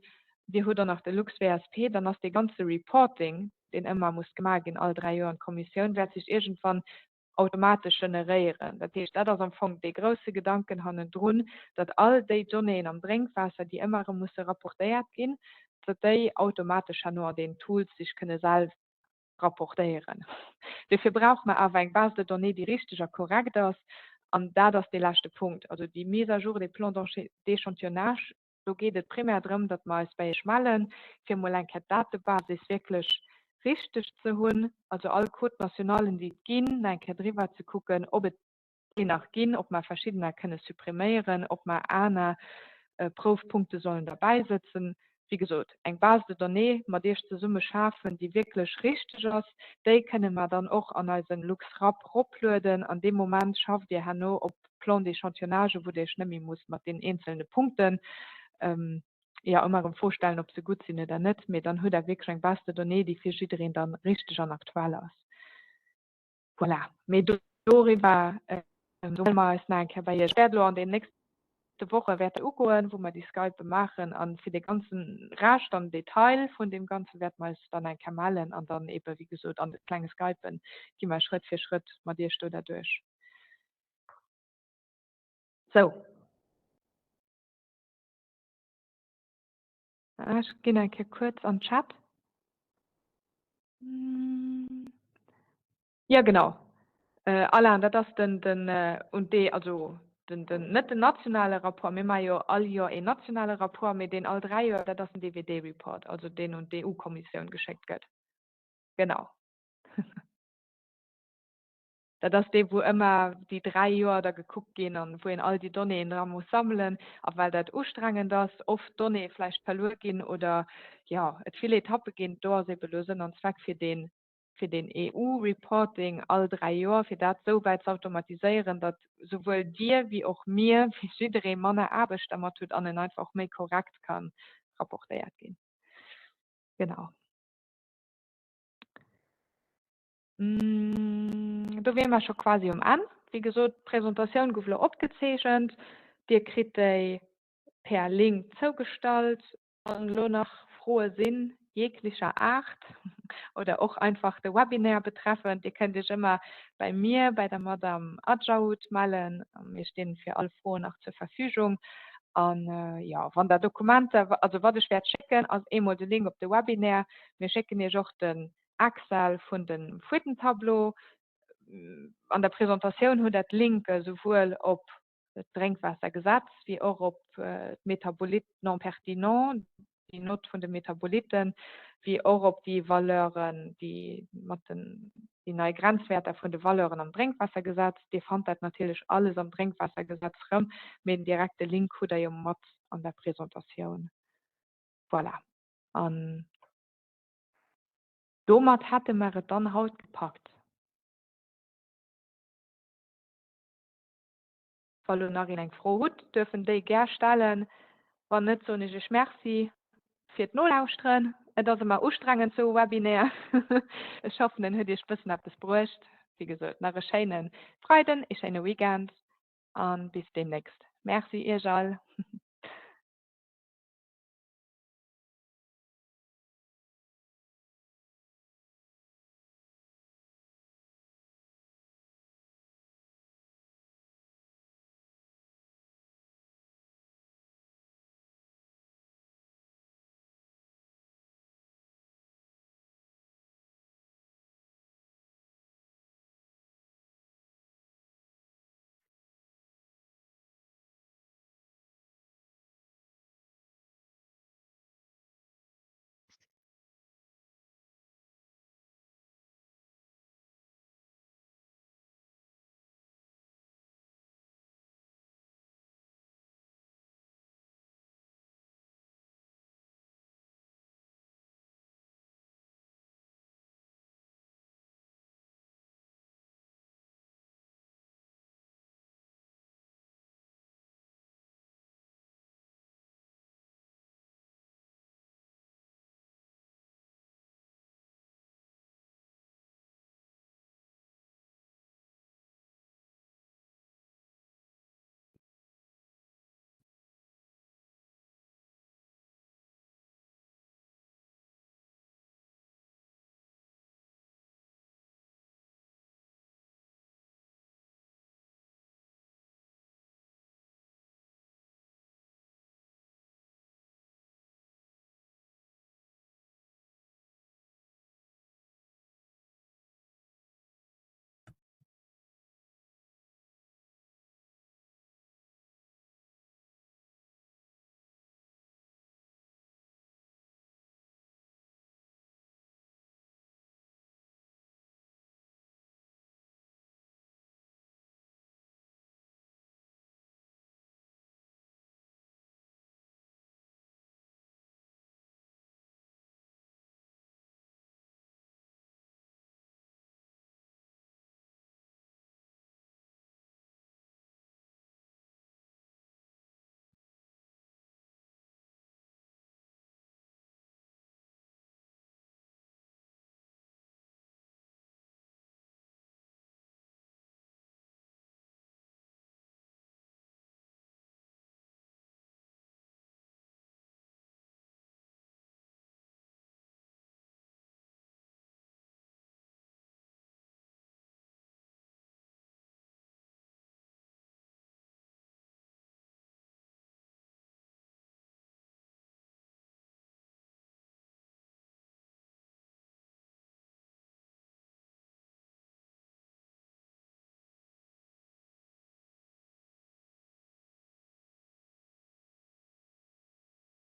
Dir hutt och nach de LuxWSP. Dann ass dee ganze Reporting, deen ëmmer muss gemaach ginn all 3 Joer an d'Kommissioun, wäert sech iergendwann automatesch generéieren. Dat heescht, dat ass am Fong dee grousse Gedanken hannendrun, datt all déi Donnéeën am Drénkwaasser, déi ëmmer erëm musse rapportéiert ginn, datt déi automatesch herno an den Tools sech kënne selwer rapportéieren. Dofir brauche mer awer eng Base de données, déi richteg a korrekt ass. An dat ass dee leschte Punkt, also déi Mise à jour des plans d'échantillonnage. Do geet et primär drëm, datt mer eis bei Iech mellen, fir emol eng Kéier d'Datebasis wierklech richteg ze hunn, also all Code-nationalen, déi et ginn, nach eng Kéier driwwer ze kucken, ob et déi nach ginn, ob mer verschiddener kënne suppriméieren, ob mer aner Proufpunkte sollen derbäisëtzen. Wéi gesot, eng Base de données mat Iech zesumme schafen, déi wierklech richteg ass, déi kënne mer dann och an eise LuxRap roplueden an dee Moment schafft Dir herno op Plan d'échantillonnage, wou Dir Iech net méi musst mat deenen eenzelne Punkten, jo, ëmmer erëm d'Fro stellen, ob se gutt sinn oder net, mee dann hutt Der wierklech eng Base de données, déi fir jiddereen dann richteg an aktuell ass. Voilà, mee doriwwer do melle mer eis nach eng Kéier bei Iech. Ech wäert elo an den nächste Woche wäert dat ugoen, wou mer déi Skype maachen. A fir de ganze Rescht an Detail vun deem Ganze wäerte mer eis dann eng Kéier mellen an dann eebe wéi gesot an de klenge Skypen gi mer Schrëtt fir Schrëtt mat Iech do derduerch. Sou. Ech ginn eng Kéier kuerz an Chat. Ja genau. Äh, Alain, dat ass den, den äh, und dee, also den, den, net den nationale Rapport, mir maache jo all Joer een nationale Rapport, mee deen all 3 Joer, dat ass den DVD-Report, also deen un d'EU-Kommissioun geschéckt gëtt. Genau. Dat ass dee, wou ëmmer déi 3 Joer da gekuckt ginn an wou een all déi Donnéeën dra muss sammelen. A well dat ustrengend ass, oft Donnéeë vläicht verluer ginn oder, jo, et vill Etappe ginn, do ass ebe lo Sënn an Zweck fir deen, fir deen EU-Reporting all 3 Joer, fir dat esou wäit ze automatiséieren, datt souwuel Dir wéi och mir, wéi jidderee manner Aarbecht dermat hutt an en einfach och méi korrekt ka rapportéiert ginn. Genau. Do wiere mer scho quasi um Enn. Wéi gesot, d'Presentatioun gouf elo opgezeechent. Dir kritt déi per Link zougestallt. Wann elo nach Froe sinn, jeglicher Aart oder och einfach de Webinaire betreffend, Dir kënnt Iech ëmmer bei mir, bei der Madamm Adjaout mellen. Mir stinn fir all Froen nach zur Verfügung. An jo, wann Der Dokumenter, also wat ech wäert schécken, ass eemol de Link op de Webinaire. Mir schécken Iech och den Excel vun dem Fuitentableau. An der Presentatioun hutt Der d'Linke souwuel op d'Drénkwaassergesetz wéi och op d'Métabolite non pertinents. déi Nott vun de Metabolitten, wéi och op déi Valeuren, déi mat den, déi nei Grenzwäerter vun de Valeuren am Drénkwaassergesetz. Dir fannt dat natierlech alles am Drénkwaassergesetz rëm, mee den direkte Link hutt Der jo mat an der Presentatioun. Voilà. An domat hätte mer et dann haut gepackt. Wa lo nach een eng Fro hutt, duerf en déi gär stellen. Wann net, soen ech Iech Merci fir d'Nolauschteren. Et ass ëmmer ustrengend sou e Webinaire. Ech hoffen, en huet Iech bëssen eppes bruecht. Wéi gesot, nach e schéine Freiden, e schéine Weekend a bis deemnächst. Merci Iech all.